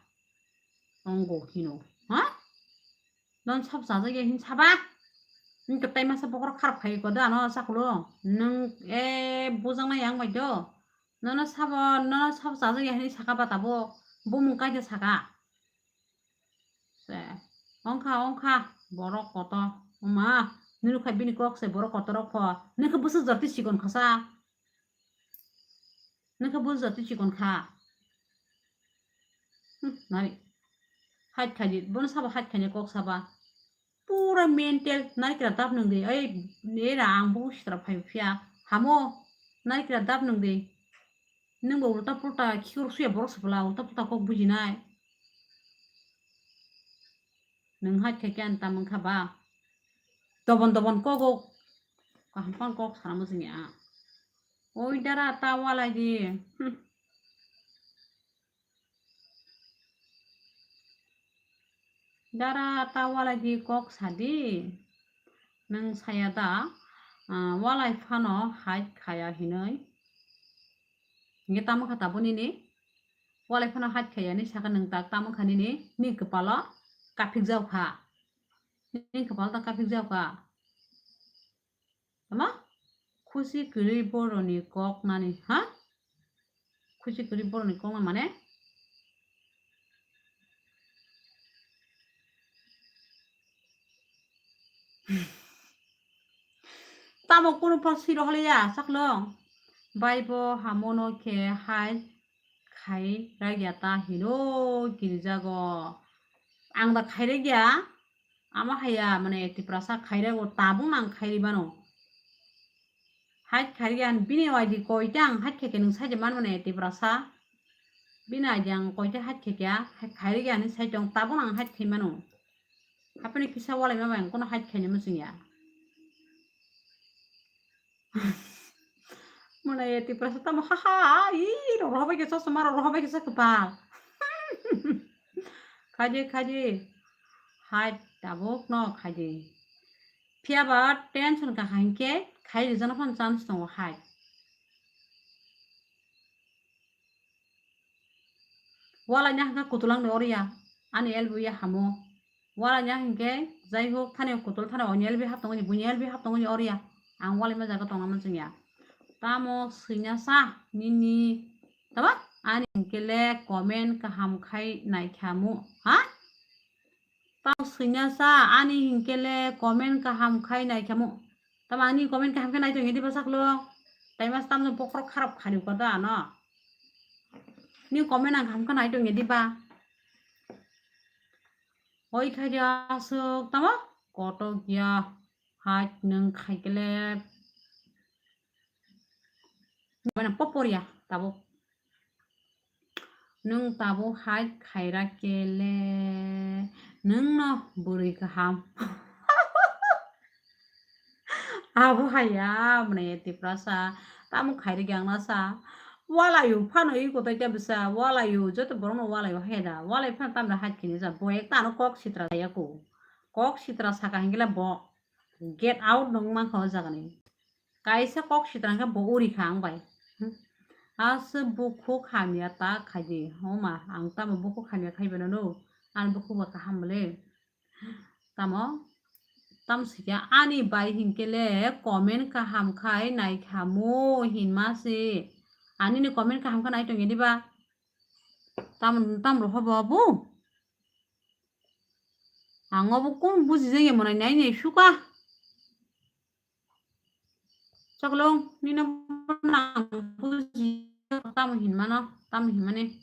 Ongo hino. Ha? Non sab chajak ya hin saba? Nwng khe tai masa bokhorok kharap khai ko da ano chakulo. Nwng e bujang na yang bai do. Nono sabo, nono sabo chajak ya hin saka ba tabo. Bumung kaida saka. Se. Ongkha, ongkha. Borok kotor. Oma. Nunu khai bini kok se borok kotor rok kho. Nwng khe bwswk jati chikon khasa. Nwng khe bwswk jati chikon kha. Hmm, nari. Hide khaidi, bono sabo hide khaina kok saba. Pura mental, nari kira dap nwng di. Ei, era ang bo sitra phai phiya. Hamo, nari kira dap nwng di. Nwng bo ulta pulta khikur suya borok sipla, ulta pulta kok bujinai. Nwng hai khe khe ang tamo wngkha ba? Dobon dobon kok o. Kaham phang kok sana muchung ya. Oi dara ta walai di. Hmm. Dara ta walai di kok sadi. Nwng saya da, ah, walai phano hai khaya hinoi. Nge tamo kha tabo nini? Walai phano hai khaya ni saka nwng tak tamo kha nini? Ni kwpalo kaphik jao kha. Ni kwpalo ta kaphik jao kha. Tama? Khusi kwrwi boroni kok nani, ha? Khusi kwrwi boroni kok na mane? Tamo kunu pha siro haliya, saklo. Bai bo hamono khe hai khai ragya ta hino girijago. Ang da khai ragya, ama haya mane Tiprasa khai rago, tabung nang khai ri mano. Hai khai ragya bini I D koita ang hai khe khe nwng sai man mane Tiprasa. Bini I D ang koita hai khe khe hai khai ragya ni sai tong, tabung nang hai khai mano. Hapeni kisa walai ma bai ang kono hai khai ni muchung ya. Mane Tiprasa tamo ha ha, i, rok rohor bai kisa chosma, rok rohor bai kisa kwpal. Khaidi, khaidi. Hai, tabuk no khaidi. Phiya ba tension ka hangke, khai rijana phan chance tongo hai. Walai ni hangka kutulang ni oro ya, ani elbow ya hamo. Wala nya hinkhe, jai hok, thani kutul thani onyel bi hap tongoni, bunyel bi hap tongoni oria. Ang walai ma jaga tongna muchungya. Tamo swina sa, nini, tamo? Ani hinkhe le comment kaham khai naikhamu, ha? Tamo swina sa, ani hinkhe le comment kaham khai naikhamu. Tamo ani comment kaham khai nai tongya diba saklo? Tai mas tamno bokhorok kharap khani ko da ano. Ni comment ang kaham khai nai tongya diba? Oi khai dia aswk tamo? Kotok ya. Hai nwng khai kele. Mana popor ya tabo. Nwng tabuk hai khaira kele, nwngno bwrwi kaham. Abo haya, mane Tiprasa, tamo khairigwi ang nasa. Walayo phano iko tai ta bwsa, walayo, joto borokno walayo heda, walai phano tamni hai khini ja, bo ekta ano kok sitra ya ko. Kok sitra saka hingla bo get out nung mankha o jagani. Kaisa kok sitra hwnkhe bo uri kha ang bai. Hmm. Aswk bukhuk hamya ta khaidi. Homa, ang tamo bukhuk hamya khai beno no. Ani bukhuk ba kaham le. Tamo, tam sikya ani bai hinkhe le comment kaham khai nai khamu hinma se. Ani ni comment kaham kha nai tongya diba? Tam, tam roho bo bu? Ang obo kung buji jeng ya monai nai nai suka. Chaklong, nino nang buji tamo hinmano, tamo hinmani.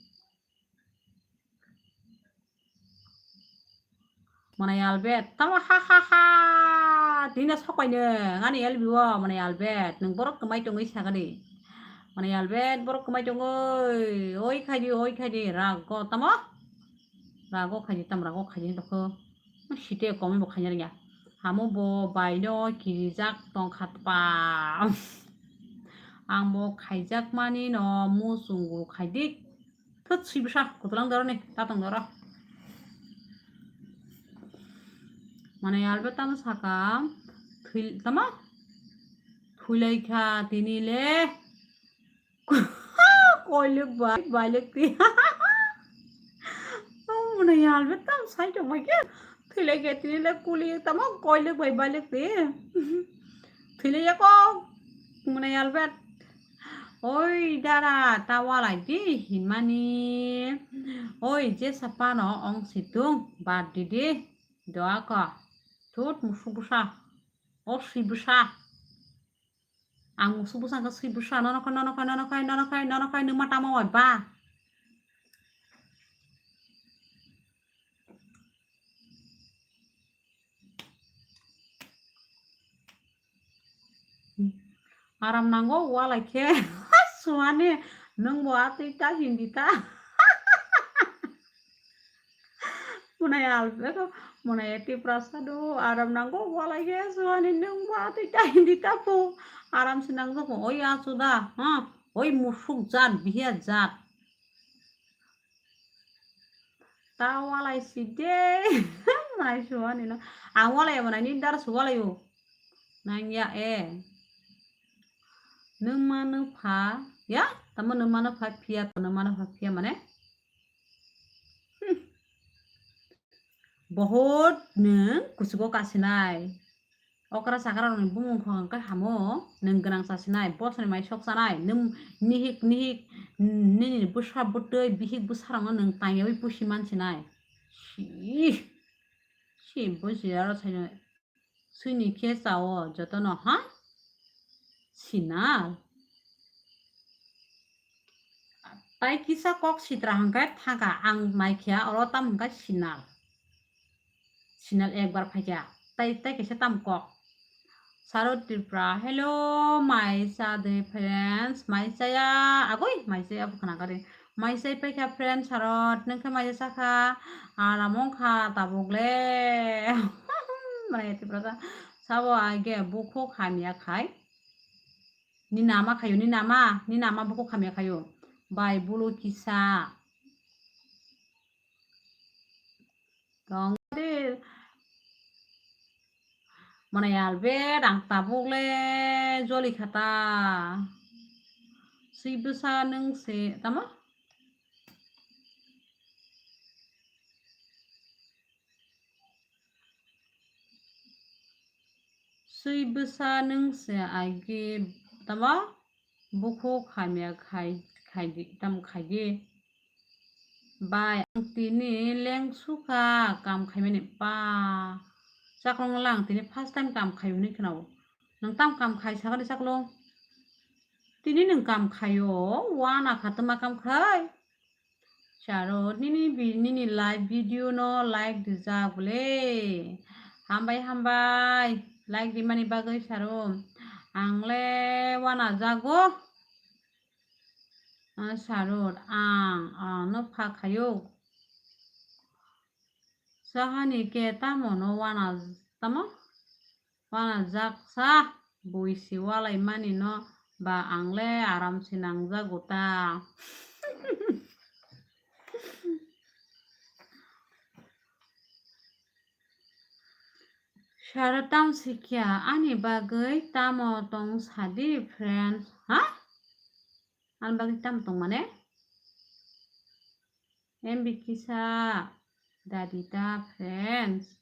Monai Albert, tamo ha ha ha. Dina sokoine, ngani L B o, monai Albert, nung borok kwmai tongwi sagadi. Monai Albert, borok kwmai tongwi, oi khaidi, oi khaidi, rago, tamo? Rago khaidi, tam rago khaidi, tokho. Site komi bo khaina rwngya. Amo bo baino kirijak tongkha tpa. Ang bo khaijakmani no muchungo khaidi. Thut sibsa kutulang doro ni, tatong doro. Mane albe tamo saka, thil, tamo? Thulai kha tini le. Koilwk bai, bailwk ti. Oh, mwnai albe tam sai tongbai khe. Thwilai khe tini le kuli tamo koilwk bai bailwk ti. Thwilai ya kok, mwnai albe. Oi, dara, ta walai di, hinmani. Oi, jesa pano ong situng, bad di di. Doa ko. Thut, musuk bwsa. O swi bwsa. Ang musuk bwsa khe swi bwsa, nono khai, nono khai, nono khai, nono khai, nono khai, nwma tamo bai ba. Aram nango, walai khe suani, nwng bo atwi ta hindi ta. Mwnai albe ko, mwnai Tiprasa do, aram nango, walai khe suani nwng ba twi ta hindi ta po. Aram se nang joko, oi achuda, ha, oi musuk jat, bihiya jat. Ta walai si de, mwnai suani no. Ang walai mwnai ni dar su walai o. Nang ya e. Nwng ma nwng pha, ya? Tamo nwng ma nwng pha phiya, to nwng ma nwng pha phiya mane? Hmm. Bohot nwng kuchugo kasinai. Okra sakra rokni bumung khong khe hamo, nwng gwnang chasinai, bosoni mai sok chanai, nwng nihik nihik, nini bwsa bwtwi bihik bwsarokno nwng tangyawi pusi mansinai. Si, si buji aro saino. Swini khe chao jotono, ha? Sinal. Tai kisa kok sitra hwnkhe thangkha, ang naikha oro tam hwnkhe sinal. Sinal ekbar phaikha. Tai, tai kaisa tam kok. Saro Tripura, hello, mai cha de friends, mai chaya, agoi, mai chaya bwkhana gari. Mai chai paikha friend Sarot, nwng khe mai chakha, aram wngkha tabuk le. Mane Tiprasa sabo age bukhuk hamya khai. Ni nama khayo, ni nama, ni nama bukhuk hamya khayo. Bai bulu kisa. Tong de. Mane albe rang tabuk le joli khata. Si bwsa nwng se tamo? Swi bwsa nwng se agi tamo bukhuk hamya khai, khai di, tam khai di. Bai, ang tini leng sukha kam khaimani pa. Chaklong lang tini first time kam khai hwnwi khwnao. Nwng tam kam khai sakani chaklong? Tini nwng kam khaio, wana khatuma kam khai. Charo, nini bi-, nini live video no like dijak bole. Hambai, hambai. Like di mani bagwi Charo. Ang le wana jago. Ah, Charo, ang, ang no pha khayo. Sahani ke tamo no wana, tamo? Wana jaksa bui si walai mani no ba ang le aram se nangjago ta. Charo, tam sikya ani bagwi tamo tong sadi friends, ha? Ani bagwi tamo tong mane? M B kisa dadi ta friends.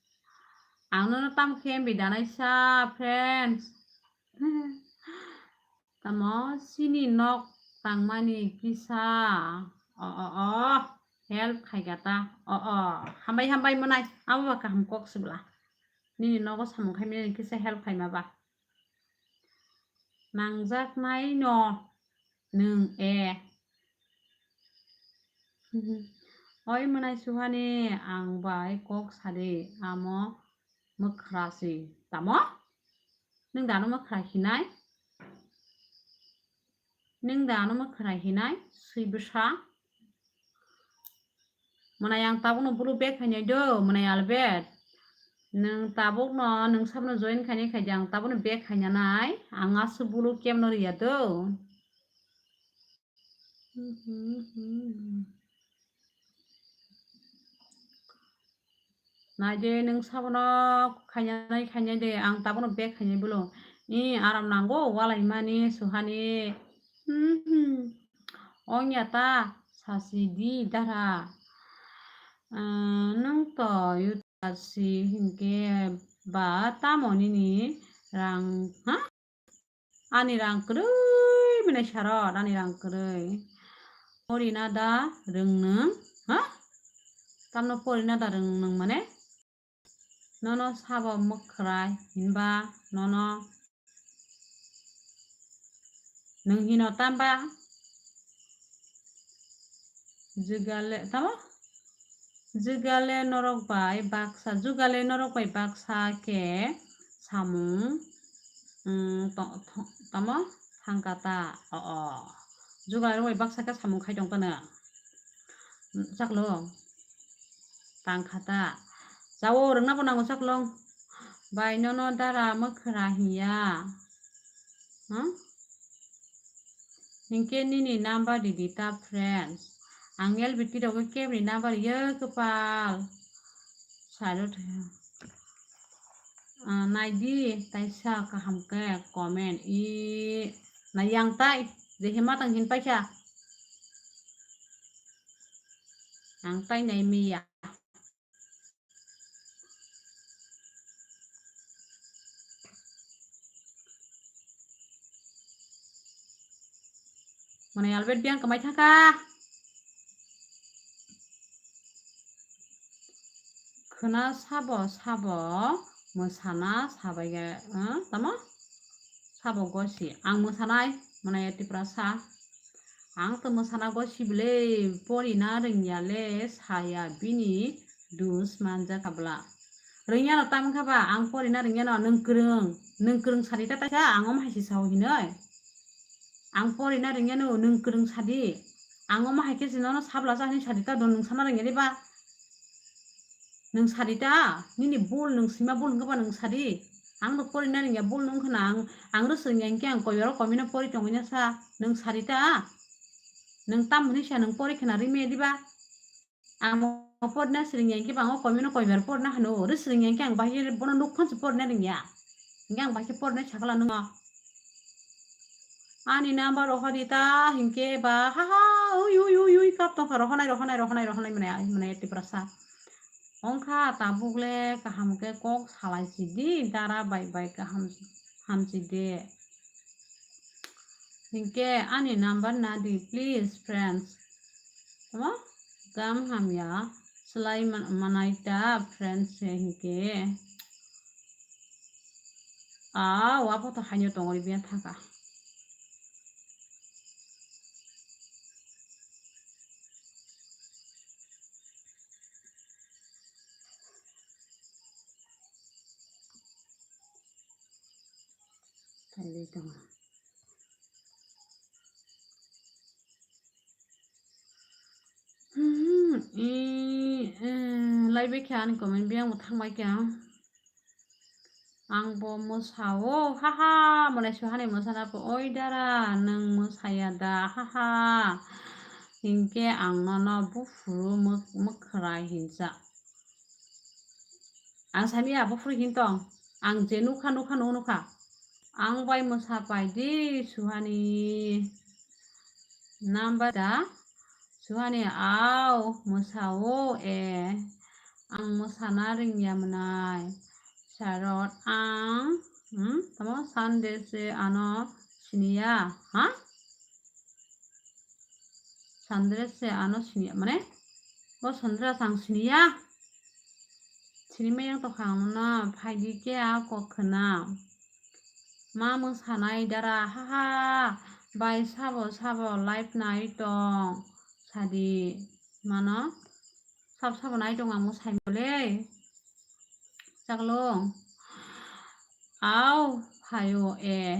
Ang nono tamo khe M B danai sa friends. Tamo chini nok tangmani kisa. O, o, o. Help khaika ta. O, o. Hambai, hambai mwnai. Abo ba kaham kok sibla. Nini nogo samung khaimani kisa help khaima ba. Nangjaknai no nwng e. Oi mwnai Suhani, ang bai kok sadi, amo mwkhra si. Tamo? Nwng da ano mwkhra hinai? Nwng da ano mwkhra hinai? Swi bwsa. Mwnai ang tabukno bulu bag khainai do, mwnai Albert. Nwng tabukno, nwng sabno join khainai khaidi ang tabukno bag khainanai. Ang aswk bulu kemno riya do. Nai de, nwng sabono khainai, khainai de, ang tabukno bag khainai bolo. I aram nango, walai mani, Suhani. Hmm, hmm. Ongya ta, sasi di, dara. Ah, nwng to, yuta si, hinkhe ba, tamo nini rang, ha? Ani rang kwrwi mwnai Charo, ani rang kwrwi. Porina da rwngnwng, ha? Tamno porina da rwngnwng mane? Nono sabo mwkhrai hinba nono nwng hino tamba? Jwgale, tamo? Jwgale norok bai baksa, jwgale norok bai baksa khe samung, mm, to-, to-, tamo? Thangkata, o, o. Jwgale norok bai baksa khe samung khai tongkano. Chaklo? Tangkhata. Chao, rwngna bo nango chaklong. Bai nono dara mwkhra hinya. Hmm? Hinkhe nini number ridi ta friends. Ang L B T rok khe kebni number ye kwpal. Salo thaya. Ah, naidi taisa kaham khe comment i nai yang tai je hima tang hin paikha. Ang tai nai miya. Mane Albert biyang kwmai thangkha. Khwna sabo sabo mwsana sabai ga, eh, tamo? Sabo gosi. Ang mwsanai, mane Tiprasa. Ang to mwsana gosi bwle, porina rwngya le saya bini dus manjak habla. Rwngya no tam kha ba, ang porina rwngya no, nwng kwrwng, nwng kwrwng sadi ta taisa, ang omo hai si sao hinoi. Ang porina rwngya no, nwng kwrwng sadi. Ang omo hai khe si nono sabla sa hinui sadi ta do, nwng sana rwngya de ba. Nwng sadi ta, nini bul, nwng sima bul hwnkhe ba nwng sadi. Ang no porina rwngya bul nwng khna, ang, ang rwswk rwngya hinkhe ang koyoro komino pori tongwi na sa, nwng sadi ta. Nwng tam hwnwi sa, nwng pori khna rimi diba? Ang porina swrwngya hinkhe ba ang o komino koibar porina hano, rwswk rwngya hinkhe ang bahai bono nuk phansi porina rwngya. Hinkhe ang bahai porina sakla nwngo. Ani number rohorita hinkhe ba, ha ha, ui, ui, ui, ui, kap tongkha, rohonai, rohonai, rohonai, rohonai, mane, mane, Tiprasa. Ongkha tabuk le kaham khe kok salai si di, dara bai bai kaham hamsi de. Hinkhe ani number na di, please, friends. Tamo? Gam hamya slai man-, manai ta, friends, se hinkhe. A, wa photo haino tongori biya thaka. Thailai tongo. Hmm, i, eh, lai bai khe ani comment biyang bo thang bai khe ang. Ang bo mwsao, haha, mwnai suhani mwsana pho, oi dara, nwng mwsaya da, haha. Hinkhe ang nono buphuru mwk-, mwkhwrai hinsa. Ang sani abo phuru hin tong. Ang je nukha, nukha, nukha, nukha. Ang bai mwsa pai di suhani. Number da suhani au mwsao e. Ang mwsana ringya mwnai. Sarot ang, hmm, tamo Sunday se ano siniya, ha? Sandra se ano siniya, mane, o Sandra se ang siniya. Sinimaya tongkha ang no, phaidi khe a kok khna. Ma mwsanai dara, haha, bai sabo sabo live nai tong, sadi, mano, sabo sabo nai tong ang mwsai mole. Chaklong. Au, phaio e.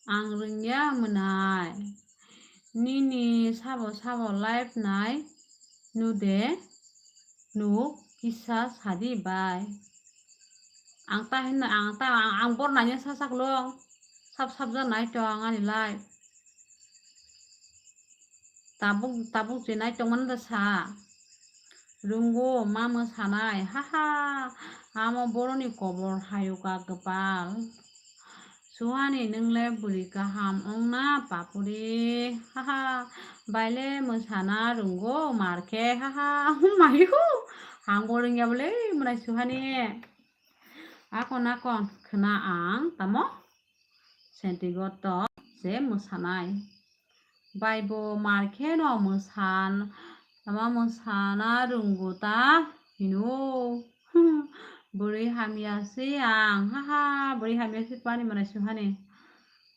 Ang rwngya mwnai. Nini sabo sabo live nai nude, nuk kisa sadi bai. Ang ta hin, ang ta, ang, ang bor nanya sa chaklong. Sab sab ja nai tong ani live. Tabuk, tabuk je nai tongmani da sa. Rungo ma mwsanai, haha, amo boroni kobor hayuka kwpal. Suhani, nwngle bwrwi kaham wngna papuri, haha, baile mwsana rungo markhe, haha, mayu, ang bo rwngya bole mwnai suhani. Akon akon khna ang, tamo? Sentigoto se mwsanai. Bai bo mar kheno mwsan, tama mwsana rwngwta hino. Bwrwi hamya se ang, haha, bwrwi hamya se pani mwnai suhani.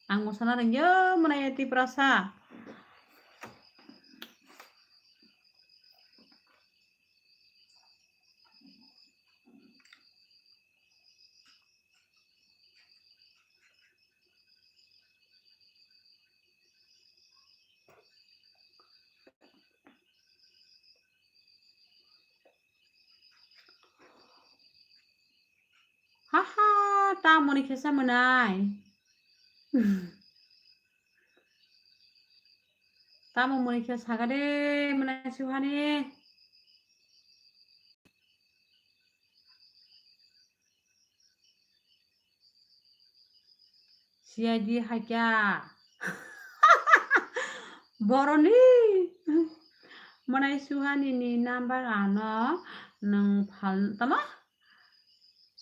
Ang mwsana rwngya mwnai Tiprasa. Haha, tamoni khesa mwnai. Tamo mwnai khe sakha de mwnai suhani. C I D haikya. Boroni. Mwnai suhani ni number ano nwng phal tamo?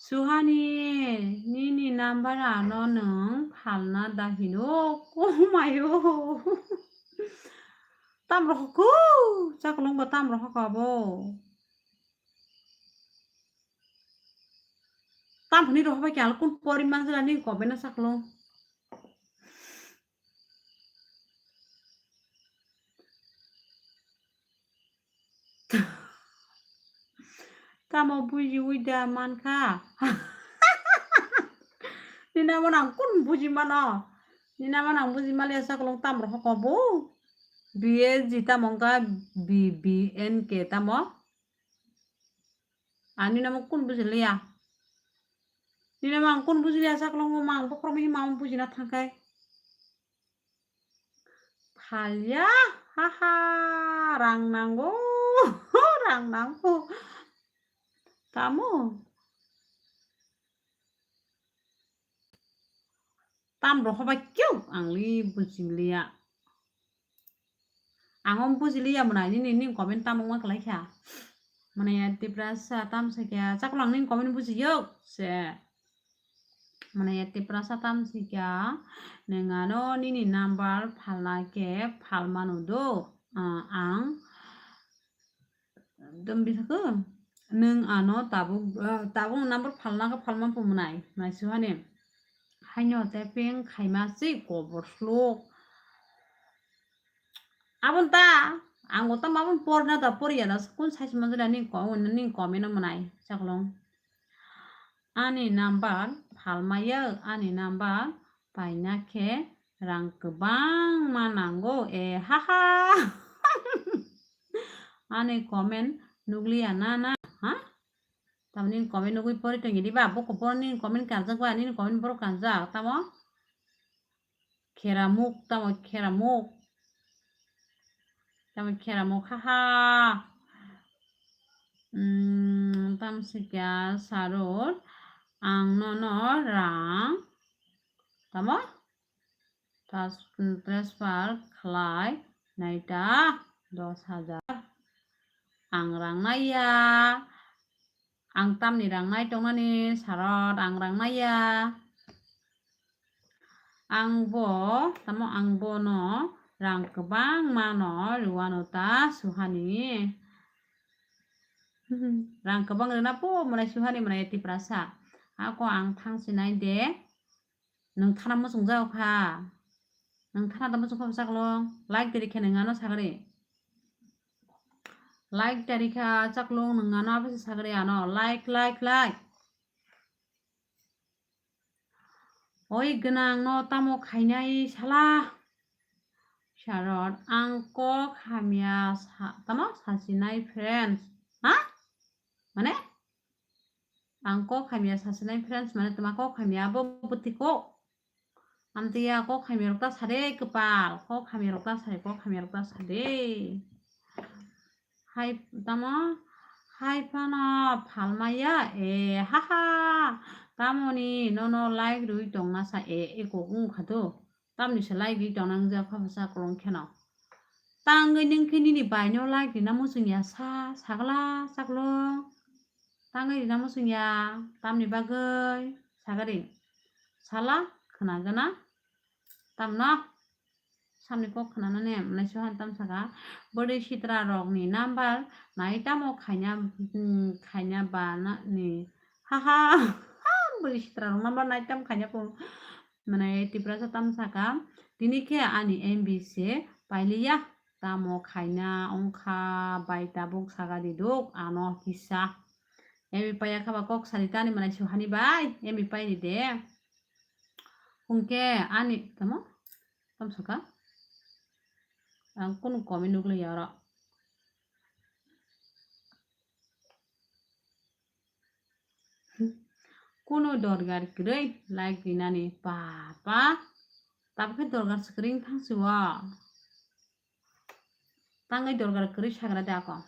Suhani, nini number ano nwng phalna da hino, komayo. Tam rohok ko, chaklong bo tam rohok abo. Tam hini rohok bai kyal kun pori manjala ni kobe na chaklong. Tamo bujiwi da mankha. Nina mo nang kun buji mano. Nina mo nang buji mali asa kolong tam rohok obo. B S G tamo wngkha B B N K tamo. Ani namo kun buji liya. Nina mo ang kun buji liya asa kolong mo mang bokhorok mi ma bujina thangkai. Phalya, haha, rang nango, rang nango. Tamo? Tam rohoba kyo, ang li bujiliya. Ang om bujiliya mwnai, nini, nini comment tamo ma kalaikha. Mane ya Tiprasa tam sakya, chaklang nini comment buji yok se. Mane ya Tiprasa tam sakya, neng ano nini number phalna khe phalmano do, ah, ang dum bisako neng ano tabuk, ah, tabuk number phalna khe phalma pumunai, mai suhani. Haino te ping khaima si kobor slok. Abon ta, ang bo tamo abon porna da poriya da, kun size manjula ni ko-, ni comment no manai, chaklong. Ani number phalmaya, ani number paina khe rang kwbangma nango, e, ha, ha. Ani comment nugliya na, na, ha? Tamni comment nugui pori tongya diba, boko pori nini comment kanjak ba, nini comment borok kanjak, tamo? Kheramuk, tamo kheramuk. Tamo kheramuk, ha ha. Hmm, tam sikya sarut, ang nono rang, tamo? Tas-, transfer khlai naita dos hajar. Ang rang naiya. Ang tamni rang nai tongnani sarot ang rang naiya. Ang bo, tamo ang bono rang kwbangma no rwano ta suhani. Rang kwbang rwna po mwnai suhani mwnai Tiprasa. Ako ang thang sinai de. Nwng thana muchung jao kha. Nwng thana da muchung kha chaklong. Like tari khe nwng ano sagri. Like tari kha chaklong nwng ano abose sagri ano. Like, like, like. Oi gwnang no tamo khainai sala. Sarot ang kok hamya sa-, tamo sasinai friends. Ha? Mane? Ang kok hamya sasinai friends mane tma kok hamya abo bwtwi kok. Amtwi ya kok hamya rok ta sade kwpal, kok hamya rok ta sade, kok hamya rok ta sade. Hai tamo hai phano phalmaya e ha ha. Tamoni nono like rwi tongna sa e, e kok wng kha do. Tamni se like rwi tongna wng jak pha pha sa kwlwng kheno. Tangwi nwng khe nini bai no like rina muchung ya sa sagla chaklwng. Tangwi rina muchung ya tamni bagwi sagari sala khwnagana tamno samni kok khwnanani mwnai suhan tam saka bwrwi sitra rokni number nai tamo khaina, hmm, khaina ba na ni ha ha bwrwi sitra rok number nai tam khaina po. Mane Tiprasa tam saka, tini khe ani M B se pailiya, tamo khaina wngkha bai tabuk saka di duk ano kisa. M B paiya kha ba kok sari tani mane suhani bai, M B pai di de. Hwnkhe ani tamo tam saka, ang kunu komi nukliya oro. Kunu dorgar kwrwi like rinani papa. Tabukhe dorgar swkring thangsi o. Tangwi dorgar kwrwi sagra de ako.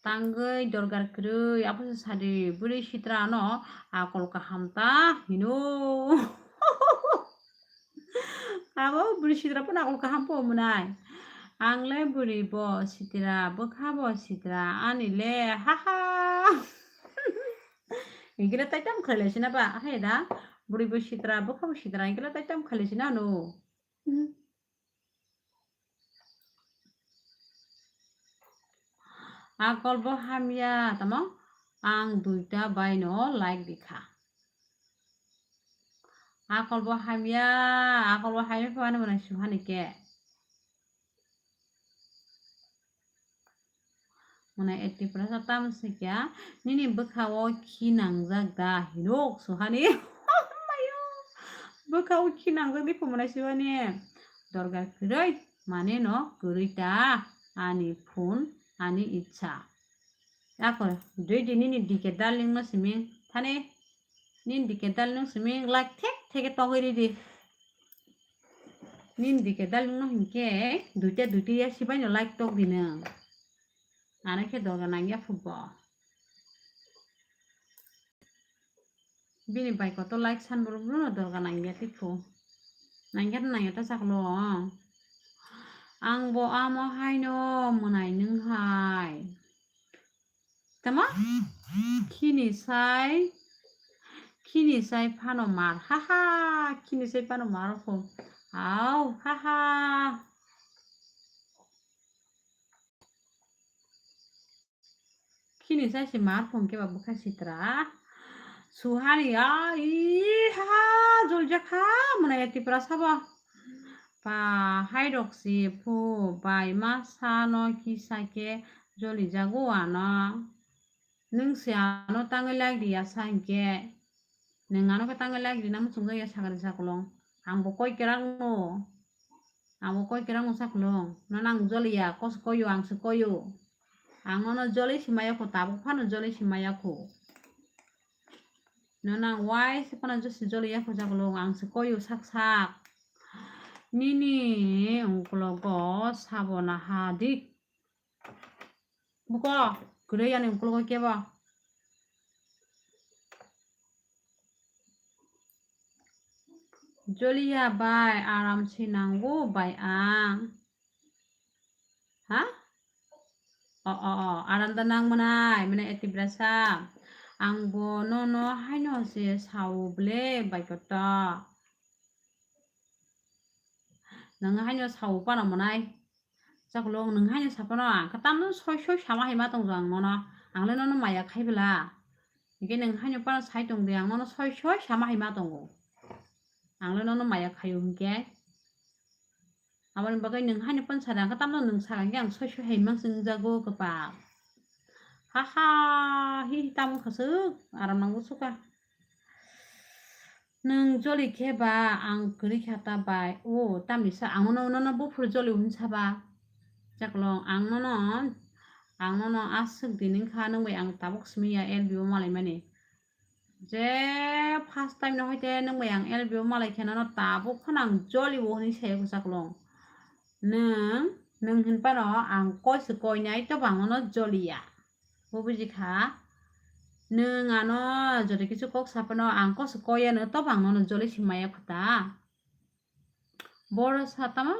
Tangwi dorgar kwrwi aphasa sadi bwrwi sitra ano akol kaham ta hino. Abo bwrwi sitra phano akol kaham po mwnai. Ang le bwrwi bo sitra, bwkha bo sitra, ani le ha ha. Hingkhe le taitam khlai lai sina ba, hai da. Bwrwi bo sitra, bwkha bo sitra, hingkhe le taitam khlai lai sina ano. Akol bo hamya, tamo? Ang duita bai no like di kha. Akol bo hamya, akol bo hamya phano mwnai suhani khe. Mwnai eighty plus tam sikya, nini bwkha o khi nangjak da hinok suhani. Mayo. Bwkha o khi nangjak di phumunai suhani. Dorgar kwrwi, mane no kwrwi ta, ani phone, ani ichha. Ako, dui di nini dike darling no siming, thani, nini dike darling no siming, like thek theke togwi ridi. Nini dike darling no hinkhe, duita duita ya sibai no like tok di nang. Ano khe dorga nangya phubo. Bini bai koto like san borok no dorga nangya tiphu. Nangya nangya ta saklo. Ang bo amo haino mwnai nwng hai. Ama? Khini sai, khini sai phano mar. Ha ha, khini sai phano mar pho. Au, ha ha. Khini sai se mar phone khe ba bwkha sitra. Suhani ya, ih, ha, joljakha, mwnai ya Tiprasa bo. Pa, hai rok si phu, bai ma sa no kisa khe jolijago ano. Nwng se ano tangwi like di ya sa hinkhe. Nwng ano khe tangwi like di na muchungjak ya sakari sakolong. Ang bo koi kerang no. Ang bo koi kerang no sakolong. No nang joliya, kos koyo, ang se koyo. Ang nono joli simaya ko, tabuk phano joli simaya ko. No nang wai se phano josi joliya ko sakolong, ang se koyo sak sak. Nini ungkulogo sabo na ha di. Buko, kwrwi ani ungkulogo kebo. Joliya bai, aram se nango bai ang. Ha? O, o, o, aram da nang mwnai, mwnai Etiprasa. Ang bo nono haino se sao ble bai koto. Nang haino sao pano mwnai. Chakolong, nwng haino saphano ang khe tamno soi soi sama hai ma tongjo ang nono. Ang le nono maya khai bwla. Hinkhe nwng haino phano sai tong di, ang nono soi soi sama hai ma tongo. Ang le nono maya khaio hinkhe. Aboni bagwi nwng haino phano sadi, ang khe tamno nwng saka hinkhe ang soi soi hai ma swngjago kwpal. Ha ha, hi hi tamo khasuk, aram nango suka. Nwng joli khe ba ang kwrwi kha ta bai. O, tamni sa ang nono, nono buphuru joli hwn saba. Chakolong, ang nono, ang nono aswk din wngkha nwng bai ang tabuk simi ya L B o malaimani. Je first time no hoite nwng bai ang L B o malai khe nono tabuk phano ang joli o hwnwi sayo chakolong. Nwng, nwng hwn phano ang koi se koinai tobo ang nono joliya. Bo buji kha, nwng ano joto kisu kok saphano ang kok se koiya no, tobo ang nono joli se maya kho ta. Boro sa tamo?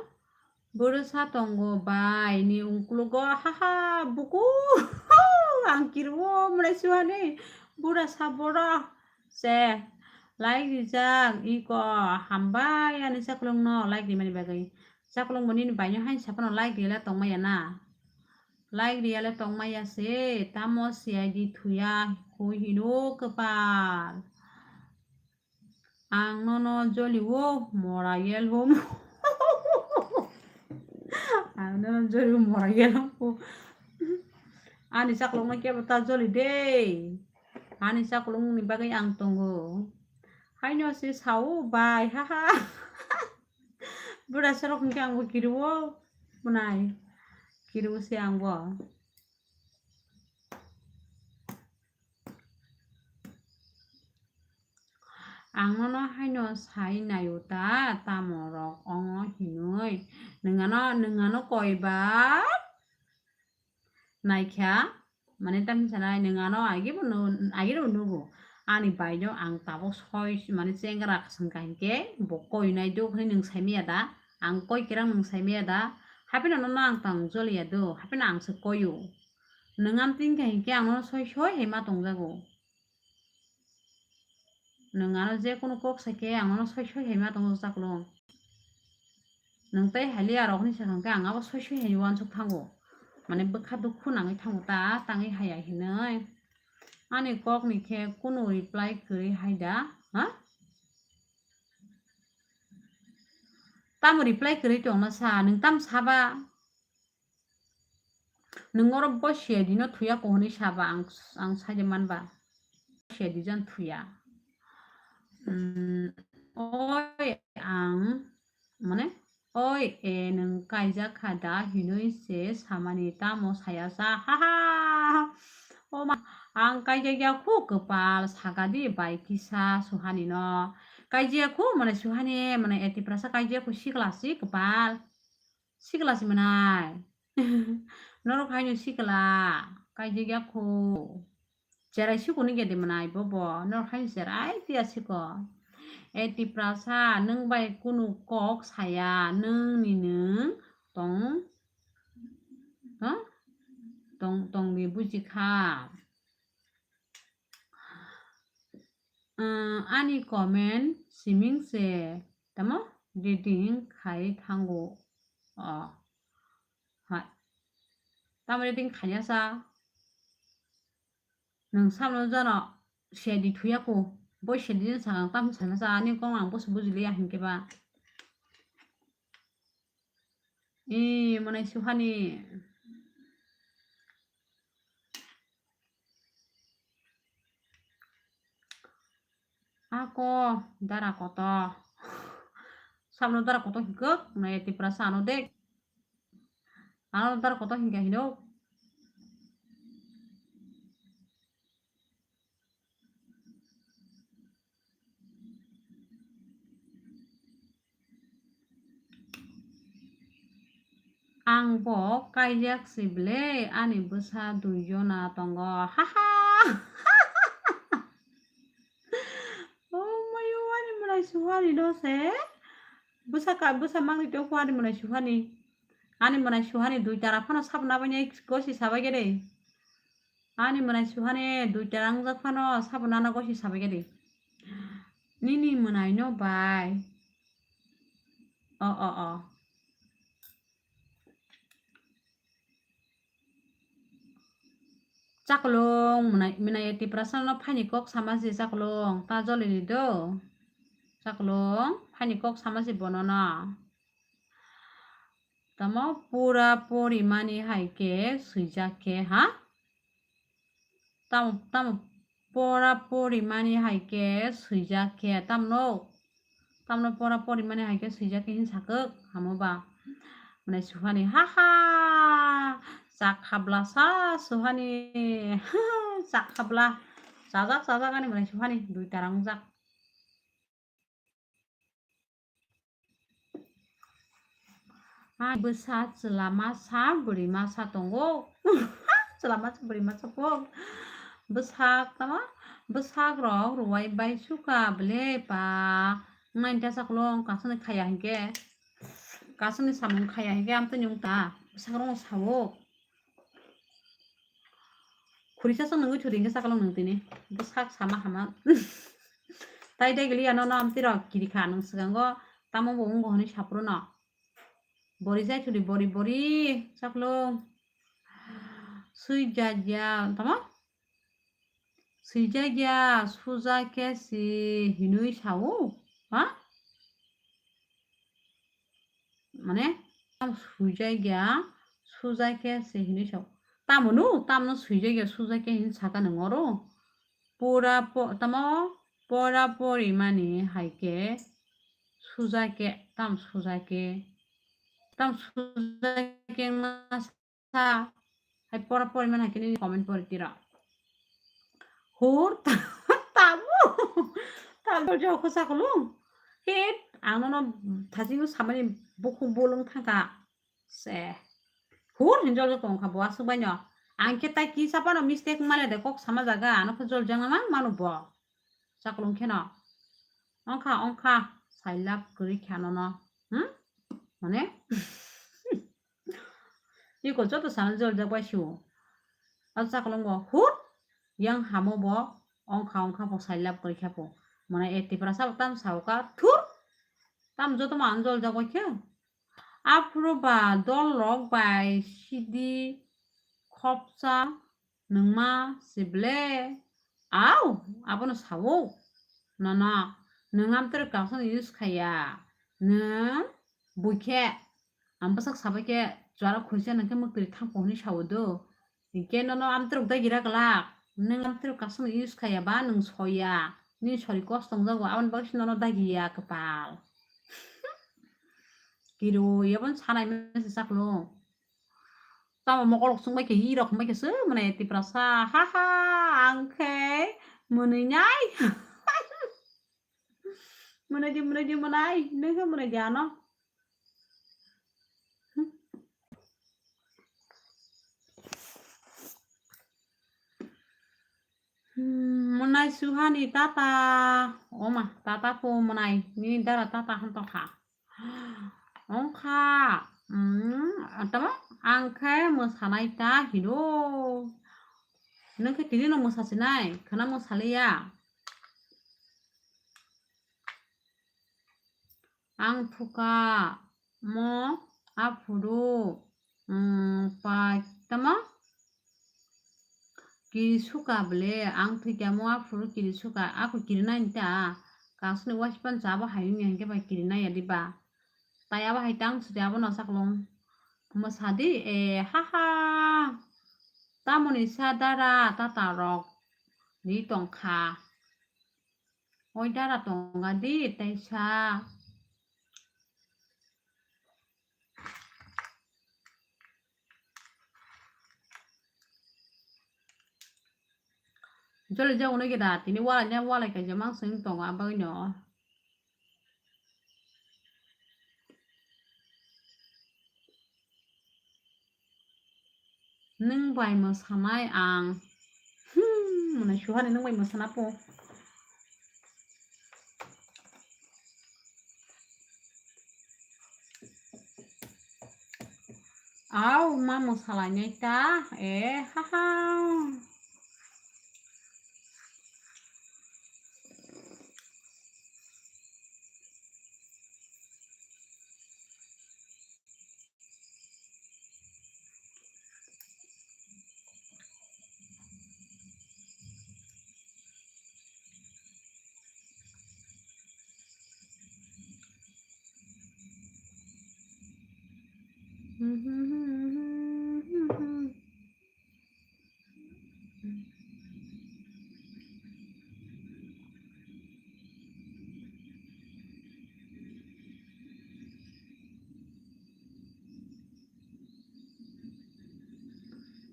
Boro sa tongo bai ni ungkulogo, ha ha, buku. Ang kirwo mwnai suhani. Bura sa boro. Se, like rijak, iko, hambai ani chakolong no like rimani bagwi. Chakolong bo nini bai no haino saphano like riyale tongmaya na. Like riyale tongmaya se, tamo C I D thuya, khui hino kwpal. Ang nono joliwo mora yelhom. Ang nono joliwo mora yelhom. Ani chakolong no kebo ta joli de. Ani chakolong ni bagwi ang tongo. Haino se sao bai, ha ha. Bura serok hinkhe ang bo kiriwo mwnai. Kiriwo se ang bo. Ang nono haino sai naio ta, tamo rok ongo hinoi. Nwng ano, nwng ano koi ba naikha, mane tamni sanai nwng ano agi bo nu-, agi bo nugo. Ani bai no ang tabuk soi, mane chengra swngkha hinkhe bo koi nai do hwnwi nwng saimaya da? Ang koi kerang nwng saimaya da? Hapheno nono ang tang joliya do, hapheno ang se koio. Nwng amtwing kha hinkhe ang nono soi soi hai ma tongjago. Nwng ano je kunu kok sai khe ang nono soi soi hai ma tongo chakolong. Nwng tei hai liya rok hinwi sakha khe ang abo soi soi hai uansuk thango. Mane bwkha dukhu nangwi thango ta tangwi haya hinwi. Ani kok ni khe kunu reply kwrwi hai da, ha? Tamo reply kwrwi tongna sa, nwng tam saba? Nwng oro bo C I D no thuya ko hwnwi saba ang, ang saide manba. C I D jan thuya. Mm, oi ang, mane, oi e nwng kaijak kha da hinwi se samani tamo saya sa, ha ha. O ma, ang kaijak ya khu kwpal saka di bai kisa suhani no. Kaijak khu mane suhani mane etiprasa kaijak khu sikla si kwpal. Sikla si mwnai. Norok haino sikla, kaijak ya khu. Cherai siko ni gede mwnai bobo. Norok haino cherai tiya siko. E Tiprasa, nwng bai kunu kok saya, nwng ni nwng tong, ha? Tong, tong di buji kha. Ani comment siming se tamo reading khai thango. O. Hai. Tamo reading khaiya sa. Nwng samno jano sedi thuya ko. Bo sedi jano sakang tam sana sa ani kong ang bosi bujiliya hinkhe ba. E, mwnai suhani. Ako dara koto. Sabno dara koto hikok, nai Tiprasa ano dek. Ano dara koto hingka hino. Ang bo kaijak si ble, ani bwsa dui jona tongo. Ha ha. Oh mayo, ani mwnai suhani no se. Bwsa ka, bwsa mangni to ani mwnai suhani. Ani mwnai suhani dui tara phano sabna bani gosi sabai gede. Ani mwnai suhani dui tara wngjak phano sabna no gosi sabai gede. Nini mwnai no bai. O, o, o. Chaklung, mwnai, mwnai Tiprasa no phaini kok sama se chaklung, ta jolini do. Chaklung, phaini kok sama se bono no. Tamo pura porimani hai khe swijak khe, ha? Tamo, tamo pora porimani hai khe swijak khe, tamno, tamno pora porimani hai khe swijak khe hin sakok, hamo ba. Mwnai suhani, ha ha, chak habla sa suhani, chak habla, chajak, chajak ani mwnai suhani, dui tara wngjak. Hai bwsa chwla masa, bwrwi masa tongo. Chwla masa, bwrwi masa po. Bwsak tama, bwsak rok ruwai bai suka ble pa. Nai ta chaklong kasani khaya hinkhe. Kasani samung khaya hinkhe amtwini wngta. Bwsak rok sawo. Khurisa chwng nungwi thudi hinkhe chaklong nung tini. Bwsak sama hama. Tai dai gili ano no amtwi rok kiri kha nung swkango tamo bo wngbo hwnwi saphuru no. Bori jai thudi bori bori chaklong. Swijak ya tamo? Swijak ya suja khe si hinwi sao. Ha? Mane, tam swijak ya, sujak ya se hinwi sao. Tamoni, tamno swijak ya, sujak ya hin saka nang oro. Pura po-, tamo, pora porimani hai khe, sujak ya, tam sujak ya. Tam sujak ya ma sa, hai pora porimani hai khe nini comment pori tiro. Hur, ta-, tamu, tamu joko saklung. He, ang nono thachingno samani bukhuk bolong thangkha. Se. Hur, hinjol joko wngkha bo aswk baino. Ang khe tai kisa phano mistake wngmani de kok sama jaga, ano khe jol jang mang manu bo. Chaklung kheno. Ongkha, ongkha, sailap kwrwi kha nono. Hmm? Mane? Iko joto sana jol jak bai sio. A chaklung bo hut, yang hamo bo, ongkha, ongkha bo sailap kwrwi kha bo. Mane e Tiprasa bo tam sao ka, thur. Tam joto ma jol jak bai khe. Aphuru ba dol rok bai sidi khopsa nungma sible. Au, abono sao. Nono, nung amtwrwk kausano use khaiya. Nung buikhe, ang bwsak sabaikhe, jora khuisa nungkhe mwktwiri thangkho hwnwi sao do. Hinkhe nono amtwrwk dagira glak. Nung amtwrwk kausano use khaiya ba nung soya. Nini sori kosto wngjago, aboni bagwi se nono dagiya kwpal. Kirui, abono sanai mese saklo. Tamo mokolok chwngbai khe, hi rok hwnbai khe se mwnai Tiprasa. Ha ha, ang khe mwnwi nai. Mwnai di, mwnai di, mwnai. Nung khe mwnai di ano. Hmm, mwnai suhani tata. Oma, tata pho mwnai. Nini dara tata hwn tongkha. Ongkha, mm, tamo ang khe mwsanai ta hino. Nung khe tini no mwsasinai, khana mwsaliya. Ang thwkha mo aphuru, mm, pai tamo? Kiri suka bwle, ang thwikha mo aphuru kiri suka, ako kiri nai ta, kangsni waispan cha bo hai wngya hinkhe bai kiri nai ya diba? Tai abo hai tang sidi abo no saklong. Mwsadi, e, ha ha. Tamoni sa dara tata rok ri tongkha. Oi dara tonga di taisa. Jole jagone geda tini walai na walai kaisa mang sing tongo abagino. Nwng bai mwsanai ang. Hmm, mwnai suhani nwng bai mwsana po. Au, ma mwsalainai ta, e, ha ha.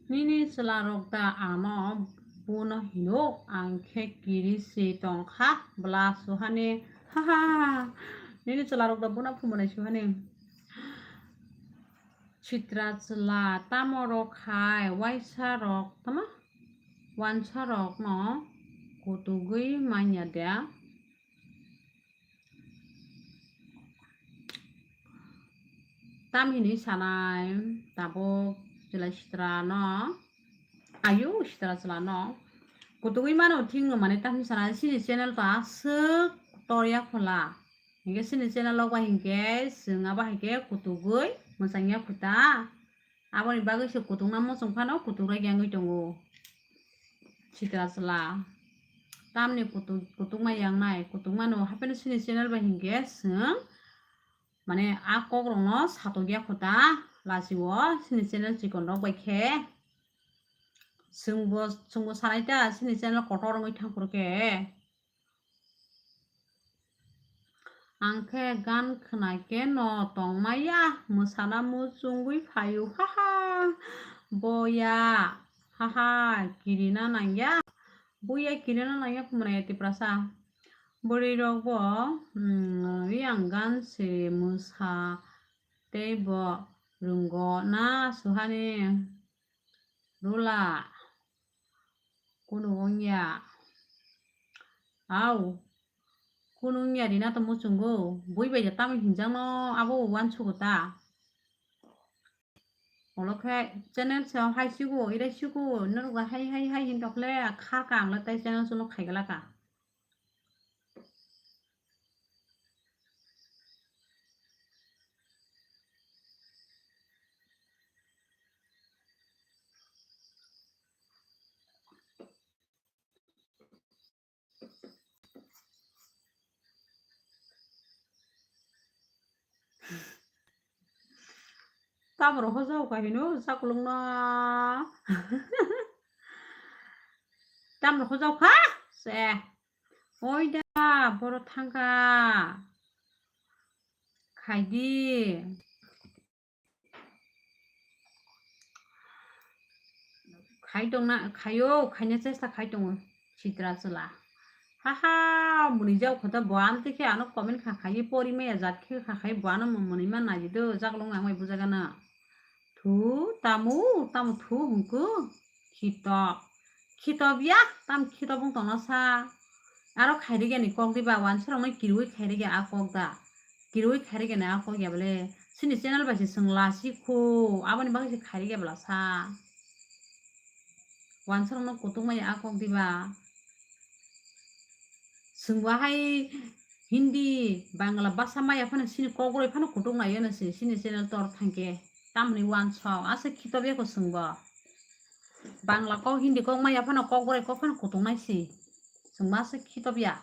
Nini chwla rok da ano bono hino, ang khe kiri se tong kha bwla suhani. Ha ha ha. Nini chwla rok da bono phumonai suhani. Sitra chwla tamo rok hai waisa rok tamo wansa rok no kutugwi manya de. Tam hini sanai tabuk chwla sitra no, ayu sitra chwla no kutugwi mano thik no mane tam hini sanai sini channel to aswk torya khola. Hinkhe sini channel rok bai hinkhe chwng abo hai khe kutugwi mwchangya khuta. Aboni bagwi se kutukna muchung phano kutuk rai wngwi tongo. Sitra chwla. Tamni kutuk, kutukma yangnai, kutukmano hapheno sini channel bai hinkhe chwng mane a kokrokno satokya khuta lachio sini channel chikonrok bai khe. Chwngbo, chwngbo sanai ta sini channel kotor wngwi thangphuru khe. Ang khe gan khna khe no tongmaya, mwsana muchungwi phaio, ha ha. Boya, ha ha, kirina nangya. Boya kirina nangya khumraya Tiprasa. Bwrwi rok bo, mm, yang gan se mwsa tei bo rwngo na suhani rula. Kunu wngya. Au. Kunu wngya rina to muchungo. Bui bai tamo hinjakno abo uansugo ta. Olo khe channel se hai sigo, irai sigo, norok hai hai hai hin tokle khar ka ang le tai channel suno khai gala ka. Tamro hojao ka hino chaklongno. Tamro hojao kha se. Oi da, boro thangkha. Khaidi. Khai tongna, khaio, khaina chesta khai tongo, sitra chwla. Ha ha, mwnwi jao kho ta bo, amtwi khe ano comment kha khai, pori maya jat khe kha khai, bo ano mwnwi ma nai do, jaklong ang bai bujagana. Thu, tamu, tamu thu hwnkhu, khito. Khito biya, tam khito bung tongna sa. Aro khairigya ni kok diba, wansarok no kirwi khairigya a kok da. Kirwi khairigya ni a kok ya bole. Sini channel bai se chwng lasi kho. Aboni bagwi se khairigya bwla sa. Wansarok no kutung maya a kok diba. Chwng bo hai Hindi, Bangla basa maya phano sini kok roi phano kutung nai ano se sini channel tor thangke. Tamni wansok, asa khitobya ko chwngbo. Bangla kok, Hindi kok maya phano kok roi kok phano kutung nai si. Chwngma asa khitobya.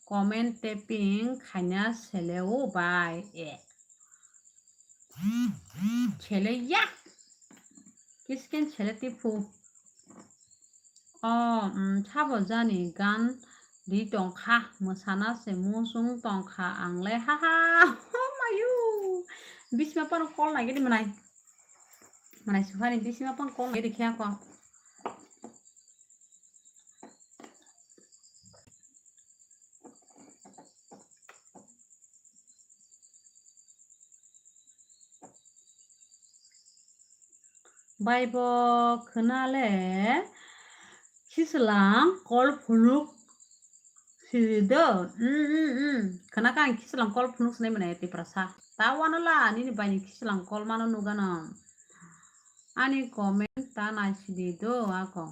Comment tapping khaina sele o bai e. Sele ya. Kisken sele tipu. O, um, sabo jani gan di tongkha, mwsana se musung tongkha, ang le ha ha, oh mayu. Bisma pano call nai gidi manai. Manai sukhani bisma pano call nai gidi khe ako. Bai bo khwnale khichwlang kol phunuk sidi do. Mm, mm, mm. Khwnakha ang khichwlang kol phunuk swnai mwnai Tiprasa. Ta wano la nini baini khichwlang kol mano nugano. Ani comment ta naisidi do ako.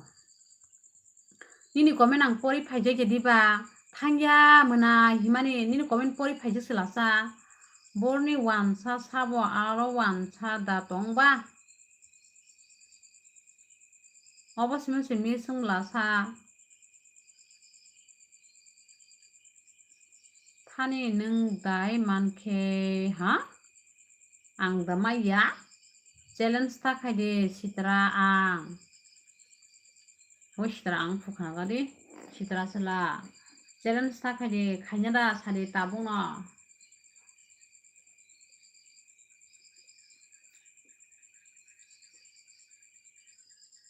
Nini comment ang pori phaijak ya diba? Thangya mwnai himani nini comment pori phaijak se lasa. Borni wansa sabo aro wansa da tongba? Obo simi simi swng lasa. Thani nwng dai mankhe ha? Ang da maya? Challenge ta khaide sitra ang. Oi sitra ang phukha gadi. Sitra sela. Challenge ta khaide khaina da sadi tabung no.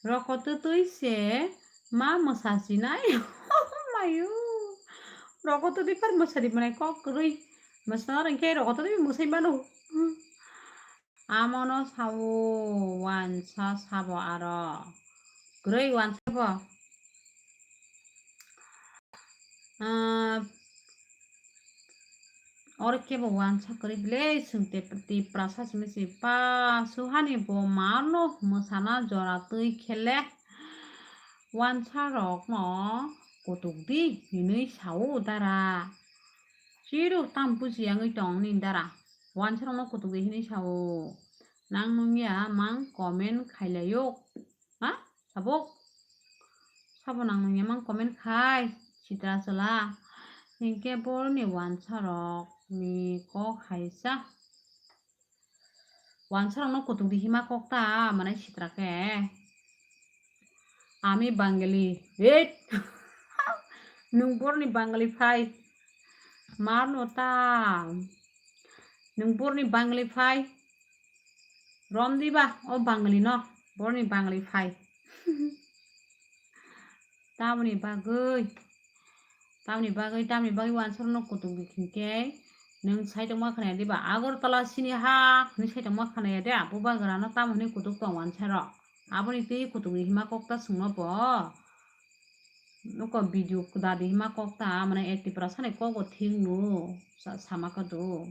Rokotwtwi se ma mwsasinai. Mayu. Rokotwtwi phar mwsari mwnai kok kwrwi. Mwsana rwngkhe rokotwtwi mwsai mano. Amono sao wansa sabo aro. Kwrwi wansa bo. Ah, oro kebo wansa kwrwi ble swng te, Tiprasa simi si pa suhani bo mano mwsana jora twi khele wansa rokno kutuk di hinwi sao dara. Chiro tam buji yangwi tong ni dara. Wansa rokno kutuk di hinwi sao. Nang nungya mang comment khailaio. Ha? Sabuk? Sabo nang nungya mang comment khai. Sitra chwla. Hinkhe boroni wansa rokni kok haisa. Wansa rokno kutuk di hima kok ta manai sitra khe. Ami Bangali. Wait. Nwng borni Bangali phai. Marno ta. Nwng borni Bangali phai. Rom diba o Bangali no. Borni Bangali phai. Tamoni bagwi. Tamoni bagwi, tamoni bagwi wansa rokno kutuk di hinkhe. Nwng saitongma khwnaya diba? Agartala sini ha. Nwng saitongma khwnaya de. Abo bagrano tamo hwnwi kutuk tong wansa rok. Aboni twi kutuk di hima kok ta swngno bo. Noko video dadi hima kok ta, mane Tiprasa ni kok bo thik no sa-, sama kado.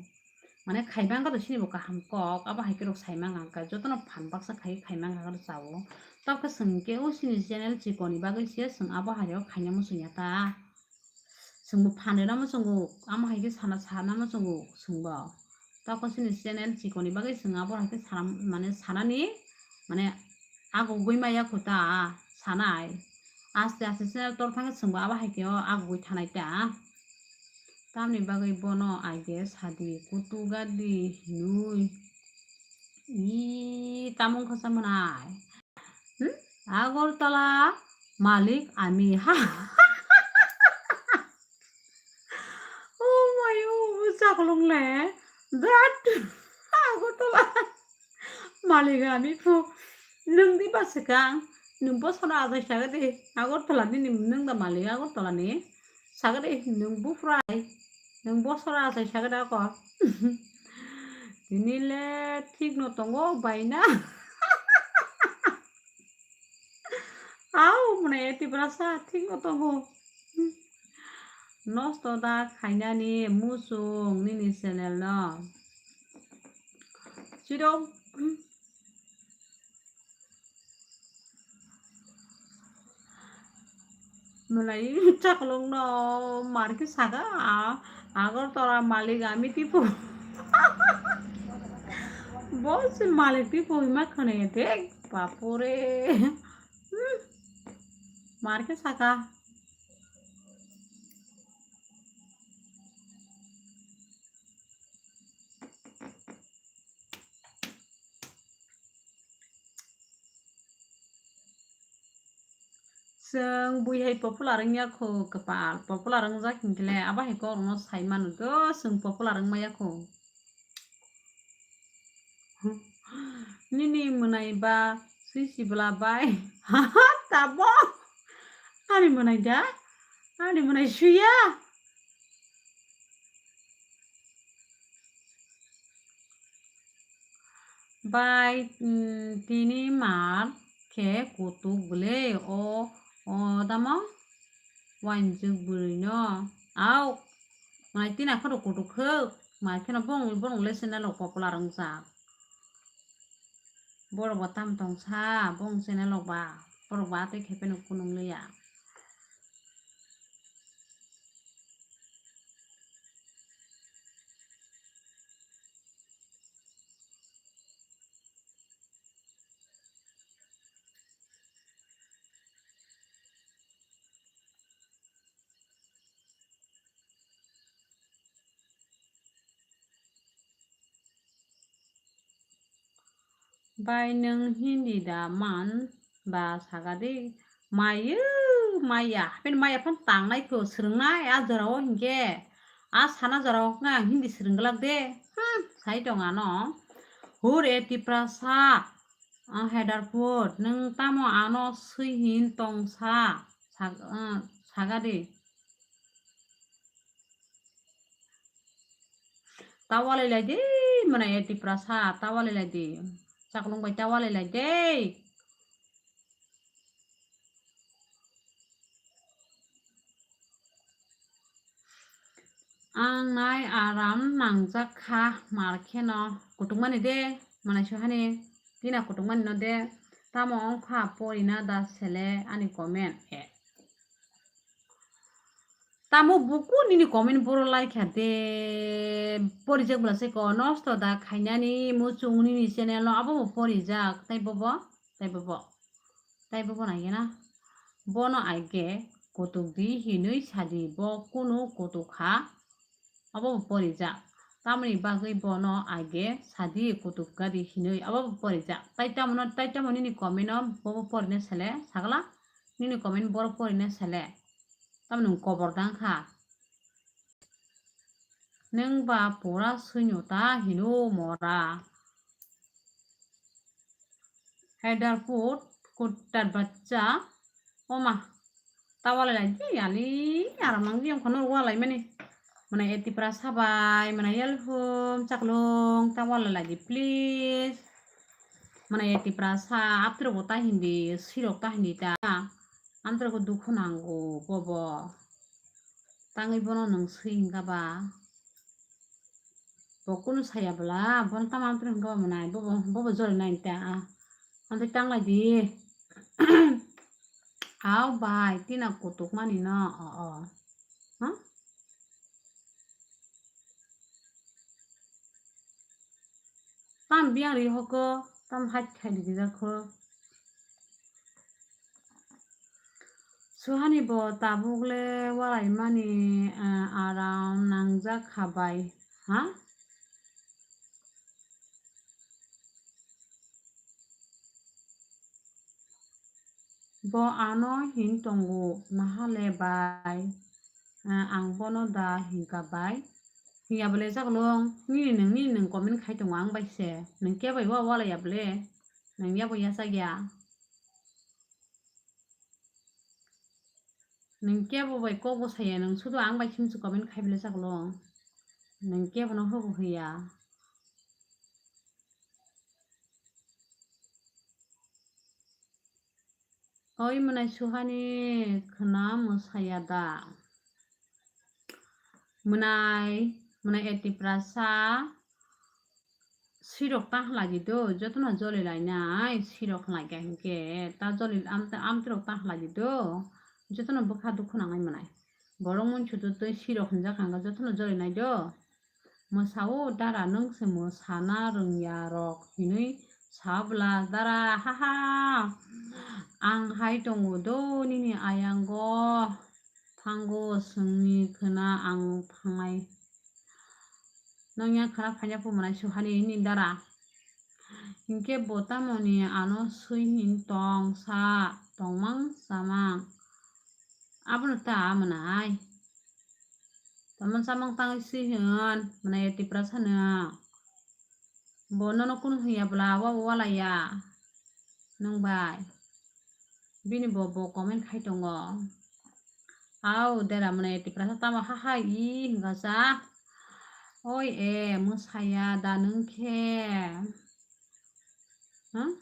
Mane khaimang kado sini bo kaham kok, abo hai khe rok saimang ang kha, jotono phan baksa khai khaimang kha kado chao. Tabkhe swng khe o sini channel chikoni bagwi se swng abo hai rok khaina muchungya ta. Swngbo phan rwna muchungo, amo hai khe sana, sana muchungo swngbo. Toko chini channel chikoni bagwi swng abo hai khe sana, mane sanani, mane agugwi maya kho ta sanai. Aste aste channel tor thangkhe swngbo abo hai khe o agugwi thanai ta. Tamni bagwi bono aige sadi kutuga di hinwi. Ii, tamung kha sa mwnai. Hmm? Agartala malik ami. Ha. Oh my, oh, chaklong le. That. Agartala malik ami phu. Nwng di ba swkang. Nwng bo sono ajai saga de. Agartala ni nwng da malik Agartala ni. Saga de nwng bufrai. Nwng bosora achai sagwi da kho. Tini le thik no tongo bai na. Au mane Tiprasa thik no tongo. Nosto da khainani muchung nini channel no. Chiro. Mwnai chaklong no mar khe saga. Agartala malik ami tipo. Bo se malik tipo hima khane de bapore. Hmm. Mar khe saka. Chwng bui hai popular wngya kho kwpal, popular wngjak hinkhe le abo hai kok rokno sai mano do, chwng popular wngmaya kho. Nini mwnai ba swi sibla bai. Tabo? Ani mwnai da? Ani mwnai suya? Bai, mm, tini mar khe kutuk bwle o, o damo wainjwk bwrwino. Au, mai tina khoro kutuk khwk, mai kheno bong, bong le channel rok popular wngjak. Borok bo tam tong sa, bong channel rok ba, borok ba tei khe pheno kunung liya. Bai nwng Hindi da man ba sagadi? Mayu, maya. Hapen maya phan tangnai kho, swrwngnai a jorao hinkhe. A sana jorao khe ang Hindi swrwng glak de. Hmm, sai tong ano. Hure Tiprasa, a, Hedarpur, nwng tamo ano swi hin tong sa, sag-, ah, sagadi. Ta walai lai de, mwnai e Tiprasa, ta walai lai de. Chaklung bai ta walai lai de. Ang nai aram nangjak kha, mar kheno kutukmani de, mwnai sohani, tina kutukmani no de, tamo wngkha porina da sele ani comment. Eh. Tamo buku nini comment boro laikha de, porijak bwla se ko nosto da khainani muchung nini channel no abo bo porijak, tai bobo, tai bobo, tai bobo nai gena. Bono aige kutuk di hinui sadi, bo kunu kutuk ha, abo bo porijak. Tamoni bagwi bono aige sadi kutuk gadi hinui abo bo porijak. Tai tamo no, tai tamo nini comment no bobo porina sele sagla. Nini comment borok porina sele. Tamni nwng kobor dang kha. Nwng ba pura swino ta hino mora. Hedarpur kuttar bachcha. Oma. Ta walai lai di ali aram nang di ang khano walai mani. Mwnai e Tiprasa bai, mwnai yalhum chaklung ta walai lai di please. Mwnai e Tiprasa aptro bo ta hindi, sirok ta hindi ta. Amtwrwgo dukhu nango bobo. Tangwi bono nwng swi hwnkha ba? Bo kunu saya bwla, bono tamo amtwrwng hwnkha ba mwnai? Bobo, bobo jori nai ta. Amtwi tanglai di. Au bai, tina kutuk mani no. O, o. Huh? Tam biyang ri hoko, tam haj khai rijak ho. Suhani bo tabuk le walai mani, ah, aram nangjak kha bai, ha? Bo ano hin tongo, nahale bai, ah, ang bono da hinka bai? Hinya bole chaklong, nini nwng, nini nwng comment khai tongo ang bai se. Nwng kebai wa walai ya bole? Nwng yabo yachak ya. Nwng kebo bai kok bo saya, nwng sudu ang bai simsu comment khai bole chaklong. Nwng kebo no hobo hoya. Oi mwnai Suhani khwna mwsaya da? Mwnai, mwnai e Tiprasa, sirok ta halai di do, jotono joli lainai, sirok halai kha hinkhe, ta joli am-, amtwrok ta halai di do, jotono bwkha dukhu nangnai mwnai. Borok muichu twi sirok hinjak kha, jotono jori nai do. Mwsao dara, nwng se mwsana rwngya rok hinwi sa bwla dara, haha. Ang hai tongo do nini ayango, thango, chwngni khwna ang thangnai. Nwng yang khwna phaina phumanai suhani nini dara. Hinkhe bo tamoni ano swi hin tong sa tongmang chamang. Abono ta mwnai. Tamo chamang tangwi swi hwn, mwnai Tiprasa no. Bo nono kunu hwnya bwla, wabo walaya. Nwng bai. Bini bo, bo comment khai tongo. Au, dera mwnai Tiprasa tamo ha ha i hwnkha sa. Oi e, mwsaya da nwng khe. Huh?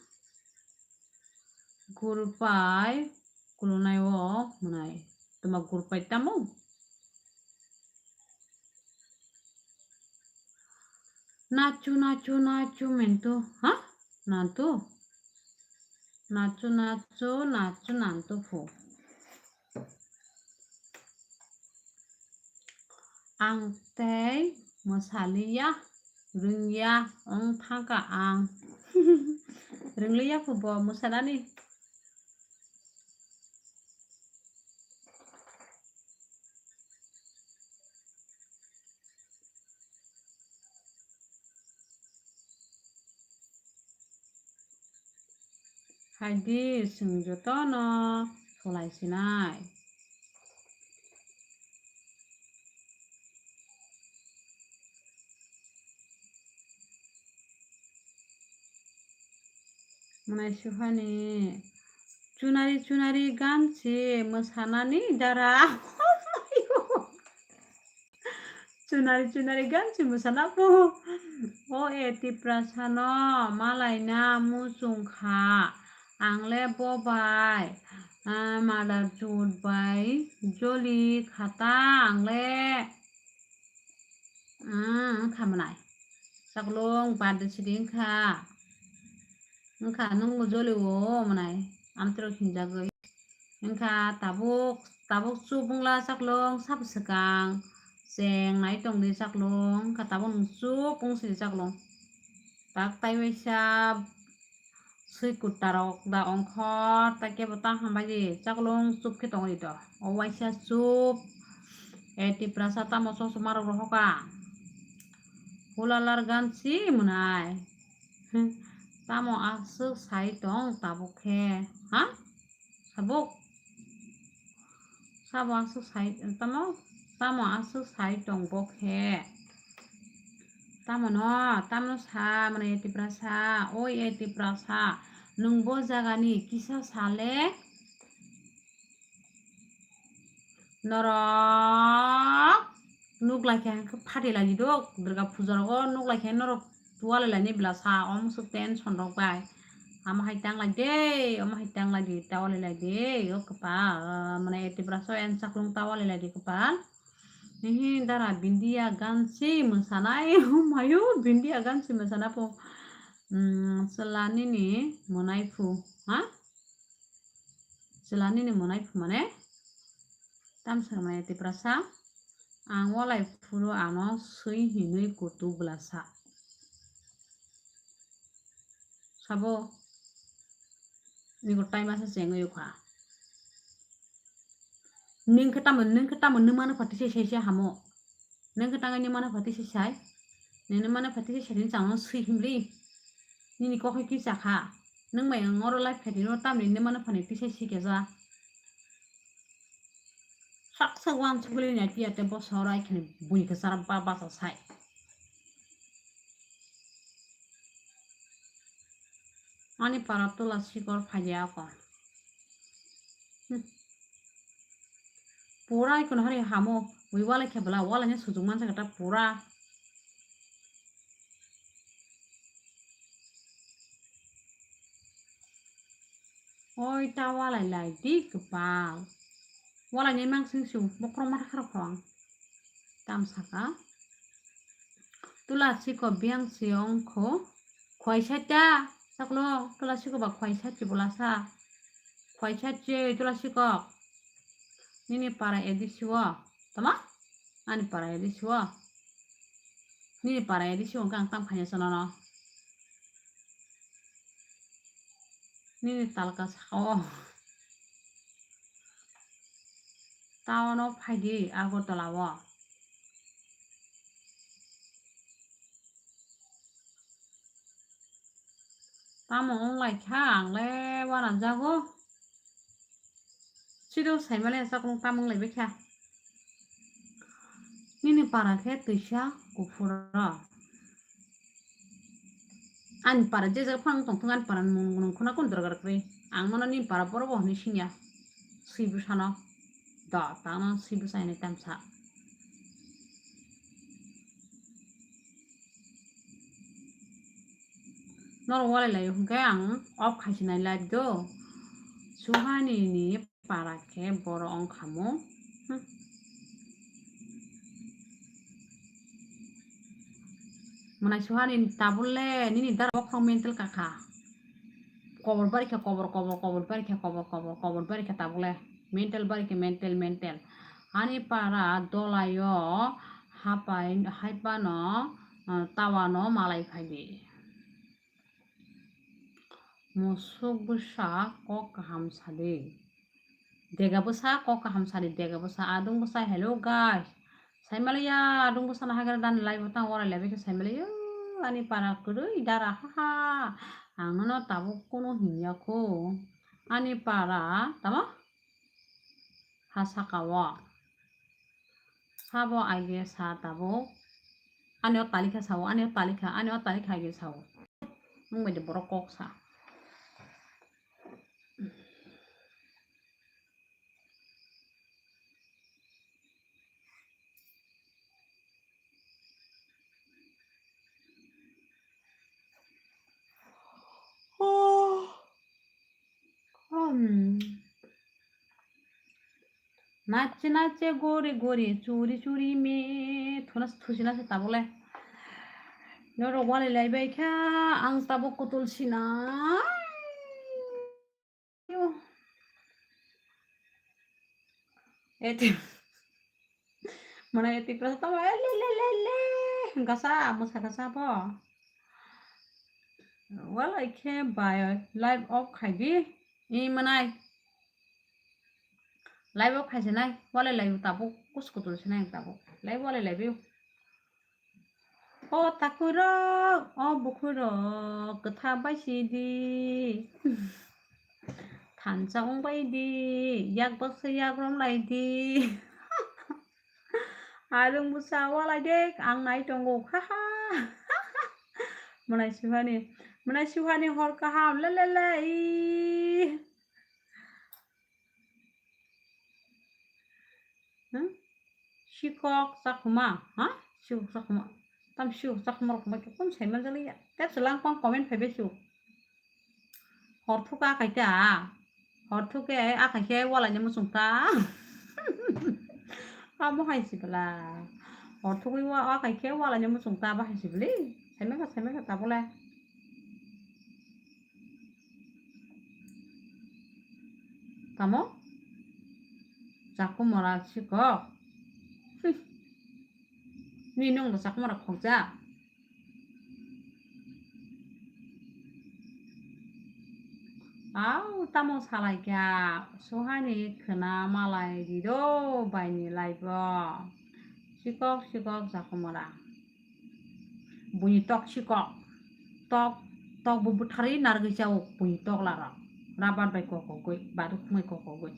Gurpai kulunai o mwnai. Tuma gurpai tamo? Nachu, nachu, nachu mentu, ha? Nantu? Nachu, nachu, nachu nantu phu. Ang tei mwsaliya, rwngya wng thangkha ang. Rwngliya phu bo mwsanani. Hai di, chwng jotono solai sinai. Mwnai suhani chunari chunari ganchi mwsanani dara. Chunari chunari ganchi mwsana phu. O e Tiprasa no malaina muchung kha. Ang le bo bai, ah, mother chud bai joli khata ang le. Ah, wngkha mwnai. Chaklung birthday sidi wngkha. Wngkha nwng joli o mwnai. Amtwrok hinjagwi. Wngkha tabuk, tabuk chup wngla chaklung sabo swkang. Cheng nai tongdi chaklung. Wngkha tabuk nwng chup wngsidi chaklung. Tak tai waisa swi kutta rok da ongkhor, ta kebo ta hambai di, chaklung chup khe tongwi di to. O waisa chup, e Tiprasa tamo chosma rok rohoka. Hulalar ganchi mwnai. Tamo aswk sai tong tabuk khe, ha? Sabuk. Sabo aswk sai, tamo, tamo aswk sai tong bo khe. Tamo no, tamo sa, mane e Tiprasa, oi e Tiprasa, nwng bo jagani kisa sale norok nuklai khe hwnkhe phatilai di do, Durga puja rogo nuklai khe norok tualai laini bwla sa, omo swk tension rok bai. Amo hai tanglai de, omo hai tanglai di, tawalai lai de, o kwpal, mane e Tiprasa o en chaklung tawalai lai di kwpal. Hihi dara Bindia ganchi mwsanai, mayu Bindia ganchi mwsana pho. Mm, chwla nini mwnai phu, ha? Chwla nini mwnai phu mane? Tam sa mane Tiprasa, ang walai phuru ano swi hinwi kutu bwla sa. Sabo, niko time asa chengwi kha. Ning khe tamo, ning khe tamo, nung mano pha tisa sai se hamo. Nung khe tangwi nung mano pha tisa sai. Nung mano pha tisa sai ni changno swi himli. Nini kok hai kisa kha. Nung bai ang oro live khaidi no tamni nung mano pha ni tisa si khe ja. Sak sak wan chukuli ni ati ate bo sora ikhini bui khe sara ba basa sai. Ani para tula sikor phaiya ako. Hmm. Pura ikono hari hamo, ui walai khe bwla, walai ni sujuk mansa kata pura. Oi ta walai lai di kwpal. Walai ni mangsing su, bokhorok ma kharok khorang. Tam saka. Tula siko biyang siyong kho. Khwai saita, saklo, tula siko ba khwai sachi bwla sa. Khwai sachi, tula siko. Nini para A D C o. Tama? Ani para edi siwo. Nini para edi siwo hwnkhe ang tam khaina chwnono. Nini talka saka o. Town o phaidi Agartala o. Tamo wng lai kha, ang le uanajago. Siro saimale sakung tamo wng lai bai kha. Nini para khe twisa kuphur. Ani para je jaga phang tong thung, ani para nwng, nwng khuna kun dorkar kwrwi. Ang mano nini para borok bo hwnwi sinya. Swi bwsano. Do, tangno swi bwsa hinwi tamsa. Norok walai lai hwnkhe ang off khaisinai live do. Suhani ni para khe boro wng kha mo. Hmm. Mwnai Suhani tabuk le nini dara bokhorok mental kakha. Kobor bari kha kobor, kobor, kobor bari kha kobor, kobor, kobor bari kha tabuk le. Mental bari kha mental, mental. Ani para dolaio hapai, haipano, ah, tawano malai phaidi. Musuk bwsa kok kaham sadi. Dega bwsa kok kaham sadi, dega bwsa, adung bwsa, hello guys. Saimaliya, adung bwsa na hagra dan live tang warai live khe saimaliya, ani para kwrwi dara, ha ha. Ang nono tabuk kuno hinya kho. Ani para, tamo? Ha saka o. Sabo aige sa tabuk. Ani o talikha sao, ani o talikha, ani o talikha aige sao. Nwng bai de borok kok sa. Hmm. Nache nache gore gore churi churi me thuna thusina se tabole. Norok walai lai bai kha ang tabuk kutul sina. Eti. Mane eti kasa tamo, eh, le, le, le, le. Gasa, musa gasa po. Walai khe bai live off khai di. I manai. Live off khai se nai. Walai live tabuk kus kutul se nai tabuk. Live walai live. O takhurok, o bukhurok, kwtha bai si di. Thansa wng bai di, yak baksa yak rom lai di. Adung bwsa walai de, ang nai tongo, ha ha. Mwnai Suhani, mwnai Suhani hor kaham, le le le, i. Hmm? Sikok chakhuma, ha? Sikok chakhuma. Tam sikok chakhuma rok mai kun sai man jali ya. Tep selang pang comment phai be sikok. Hor thuka kai ta. Hor thuke akai khe walai ni muchung ta. Amo hai si bela. Hor thugui wa akai khe walai ni muchung ta ba hai si beli. Sai mega sai mega ta bole. Tamo? Chakhumora sikok. Hm. Ni nung bo chakhumora khokja. Au, tamo salai kha. Suhani khwna malai di do, baini laibo. Sikok, sikok, chakhumora. Buini tok sikok. Tok, tok bo butharwi narwgwi chao buini tok laro. Rabar bai kokogwi, baruk mai kokogwi.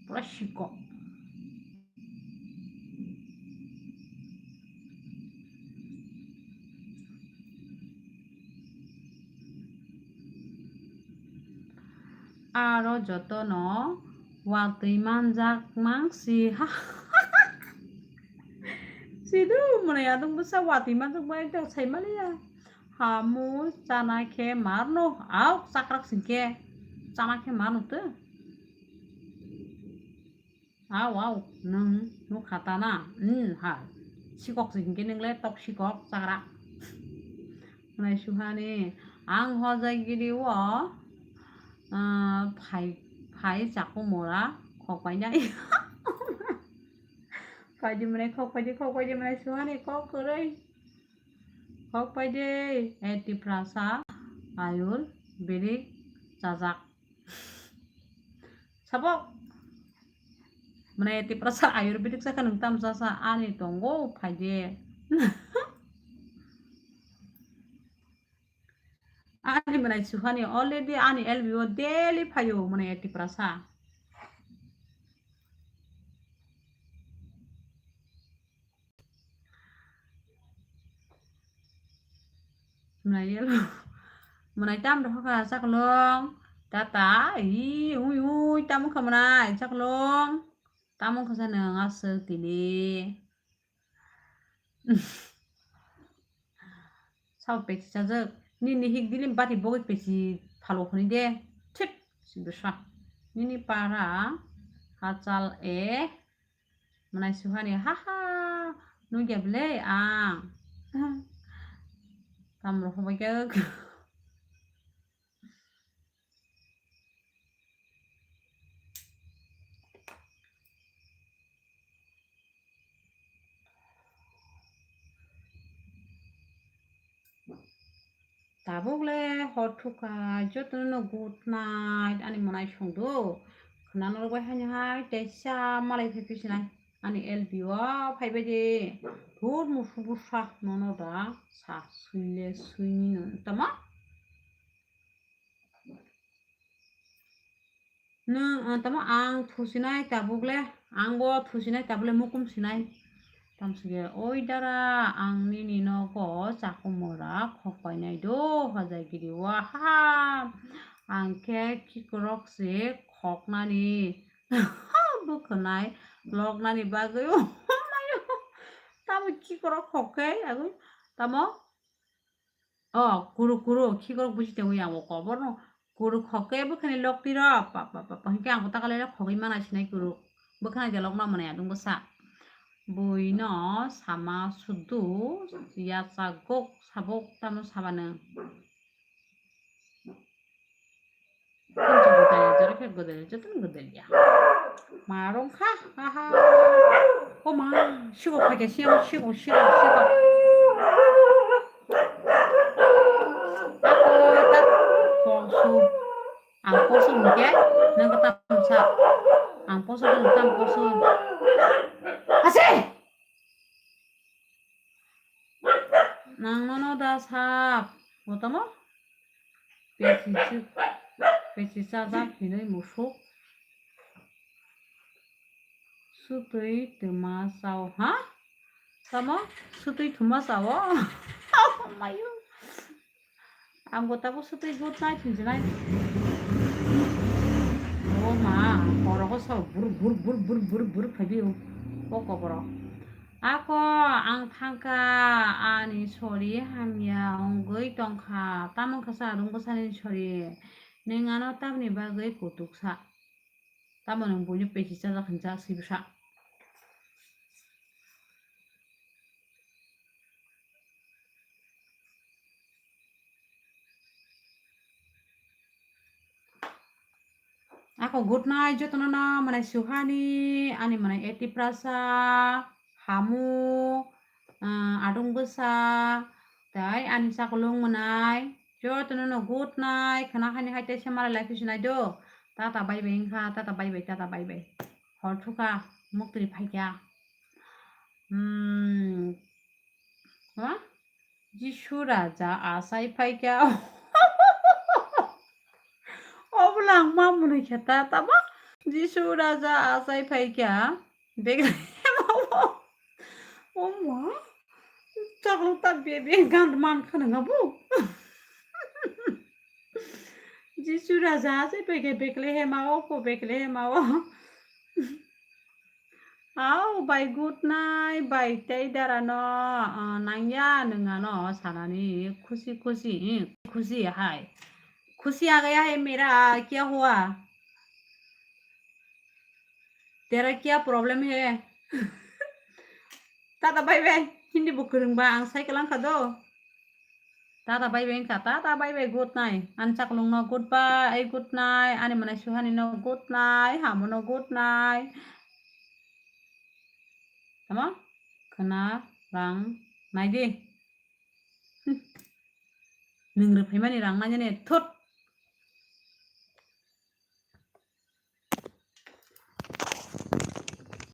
Pura sikok. Aro jotono watwi manjak mang si ha. Sidu mwnai adung bwsa watwi manjak bai ekdam sai maliya. Hamu chana khe marno, au chakrak singkhe chana khe marno tw. Au, au, nwng nukha ta na? Hmm, ha. Sikok se hinkhe nwng le tok sikok chagra. Mwnai Suhani, ang hojai giri o, ah, phai, phai chakhumora khok painai. Paidi mwnai khok paidi, khok paidi mwnai suhani kok kwrwi. Khok paidi, eh, Tiprasa, Ayurvedic chajak. Sabok. Mwnai Tiprasa Ayurvedic chakha nwng tam chasa ani tongo phaidi. Ani mwnai suhani already ani L B o daily phaio mwnai Tiprasa. Mwnai yelo. Mwnai tam rokha chaklong. Tata, i, ui, ui, tam wngkha mwnai chaklong. Tam wngkha sa nwng aswk tini. Sao peci chajak. Nini hik dilim bati bogwi peci phalo hwnwi de. Thik, si bwsa. Nini para hachal e. Mwnai suhani, ha ha. Nugya bwle ang. Tamro hobai khe. Tabuk le hor thukha, jotono no good night ani mwnai songdo. Khwnano rwbai haino hai teisa malai phai phi sinai ani L B o phaibai de. Thur musu busa nono da sa suile suini no tama. Nwng, ah, tamo ang thusinai tabuk le, ang bo thusinai tabuk le mukum sinai. Tamsike, oi dara, ang nini nogo chakumura khok painai do, hojai giri o, ha, ha. Ang khe khikrok se khoknani, bwkhwnai, loknani bagwi, o mayo. Tamo khikrok khok khe, agwi, tamo? O, kuru, kuru, khikrok buji tongwi ang o koborno. Kuru khokke bwkhani lokti rok, pa, pa, pa, pa, hinkhe ang kota kalaila khogwi mana sinai kuru. Bwkhani de lokma mwnai adung bwsa. Buino sama sudu, yachagok, sabok, tamo sabanw. Kunchu gudal, jora khe gudal, jotono gudal ya. Ma rong kha, ha, ha. O ma, sigo phai khe, sigo, sigo, sigo, sigo. Ako ta, poso. Ang poso hwnkhe, nang khe tam sa. Ang poso hwnkhe tam poso. Ase! Nang nono da sak, bo tamo? Pesi chuk, pesi chajak hinwi musuk. Sutwi twma chao, ha? Tamo? Sutwi twma chao? Mayu. Ang bo tabuk sutwi good night hinjinai. O ma, korogo sao bur, bur, bur phaibi o. O koboro. Ako ang thangkha, ani sori hamya wngwi tongkha, tamo khe sa rwng bwsani sori, nwng ano tamni bagwi kutuksa, tamo nwng buino pesi chajak hinjak sibsa. Ako good night jotono no mwnai suhani, ani mwnai eti prasa, hamu, ah, adung bwsa, tai ani chakolong mwnai jotono no good night, khwna khaini hai teisa malai lai phi sinai do, tata bye bye wngkha, tata bye bye, tata bye bye, hor thukha, muktwi phaikha, hmm, ha? Jisu Raja achai phaikha. Obo lang ma mwnwi khe ta, tamo? Jisu Raja achai phaikha. Bethlehem o. O ma. Chaklo ta bebe gan man khana ngabu. Jisu Raja achai phaikha Bethlehem o, ko Bethlehem o. Au, bai good night, bai tei dara no, ah, nangya nwnga no sanani khusi khusi, eh, khusi hai. Khusi a gaya hai mera, kya hua? Tera kya problem hai? Tata bye bye. Hindi bo kwrwng ba ang sai kwlang kha do. Tata bye bye wngkha, tata bye bye, good night. Ani chakolong no goodbye, good night. Ani mwnai suhani no good night, hamu no good night. Tamo? Khna rang nai di. Hm. Nwng rwphaimani rang nai nini, thut.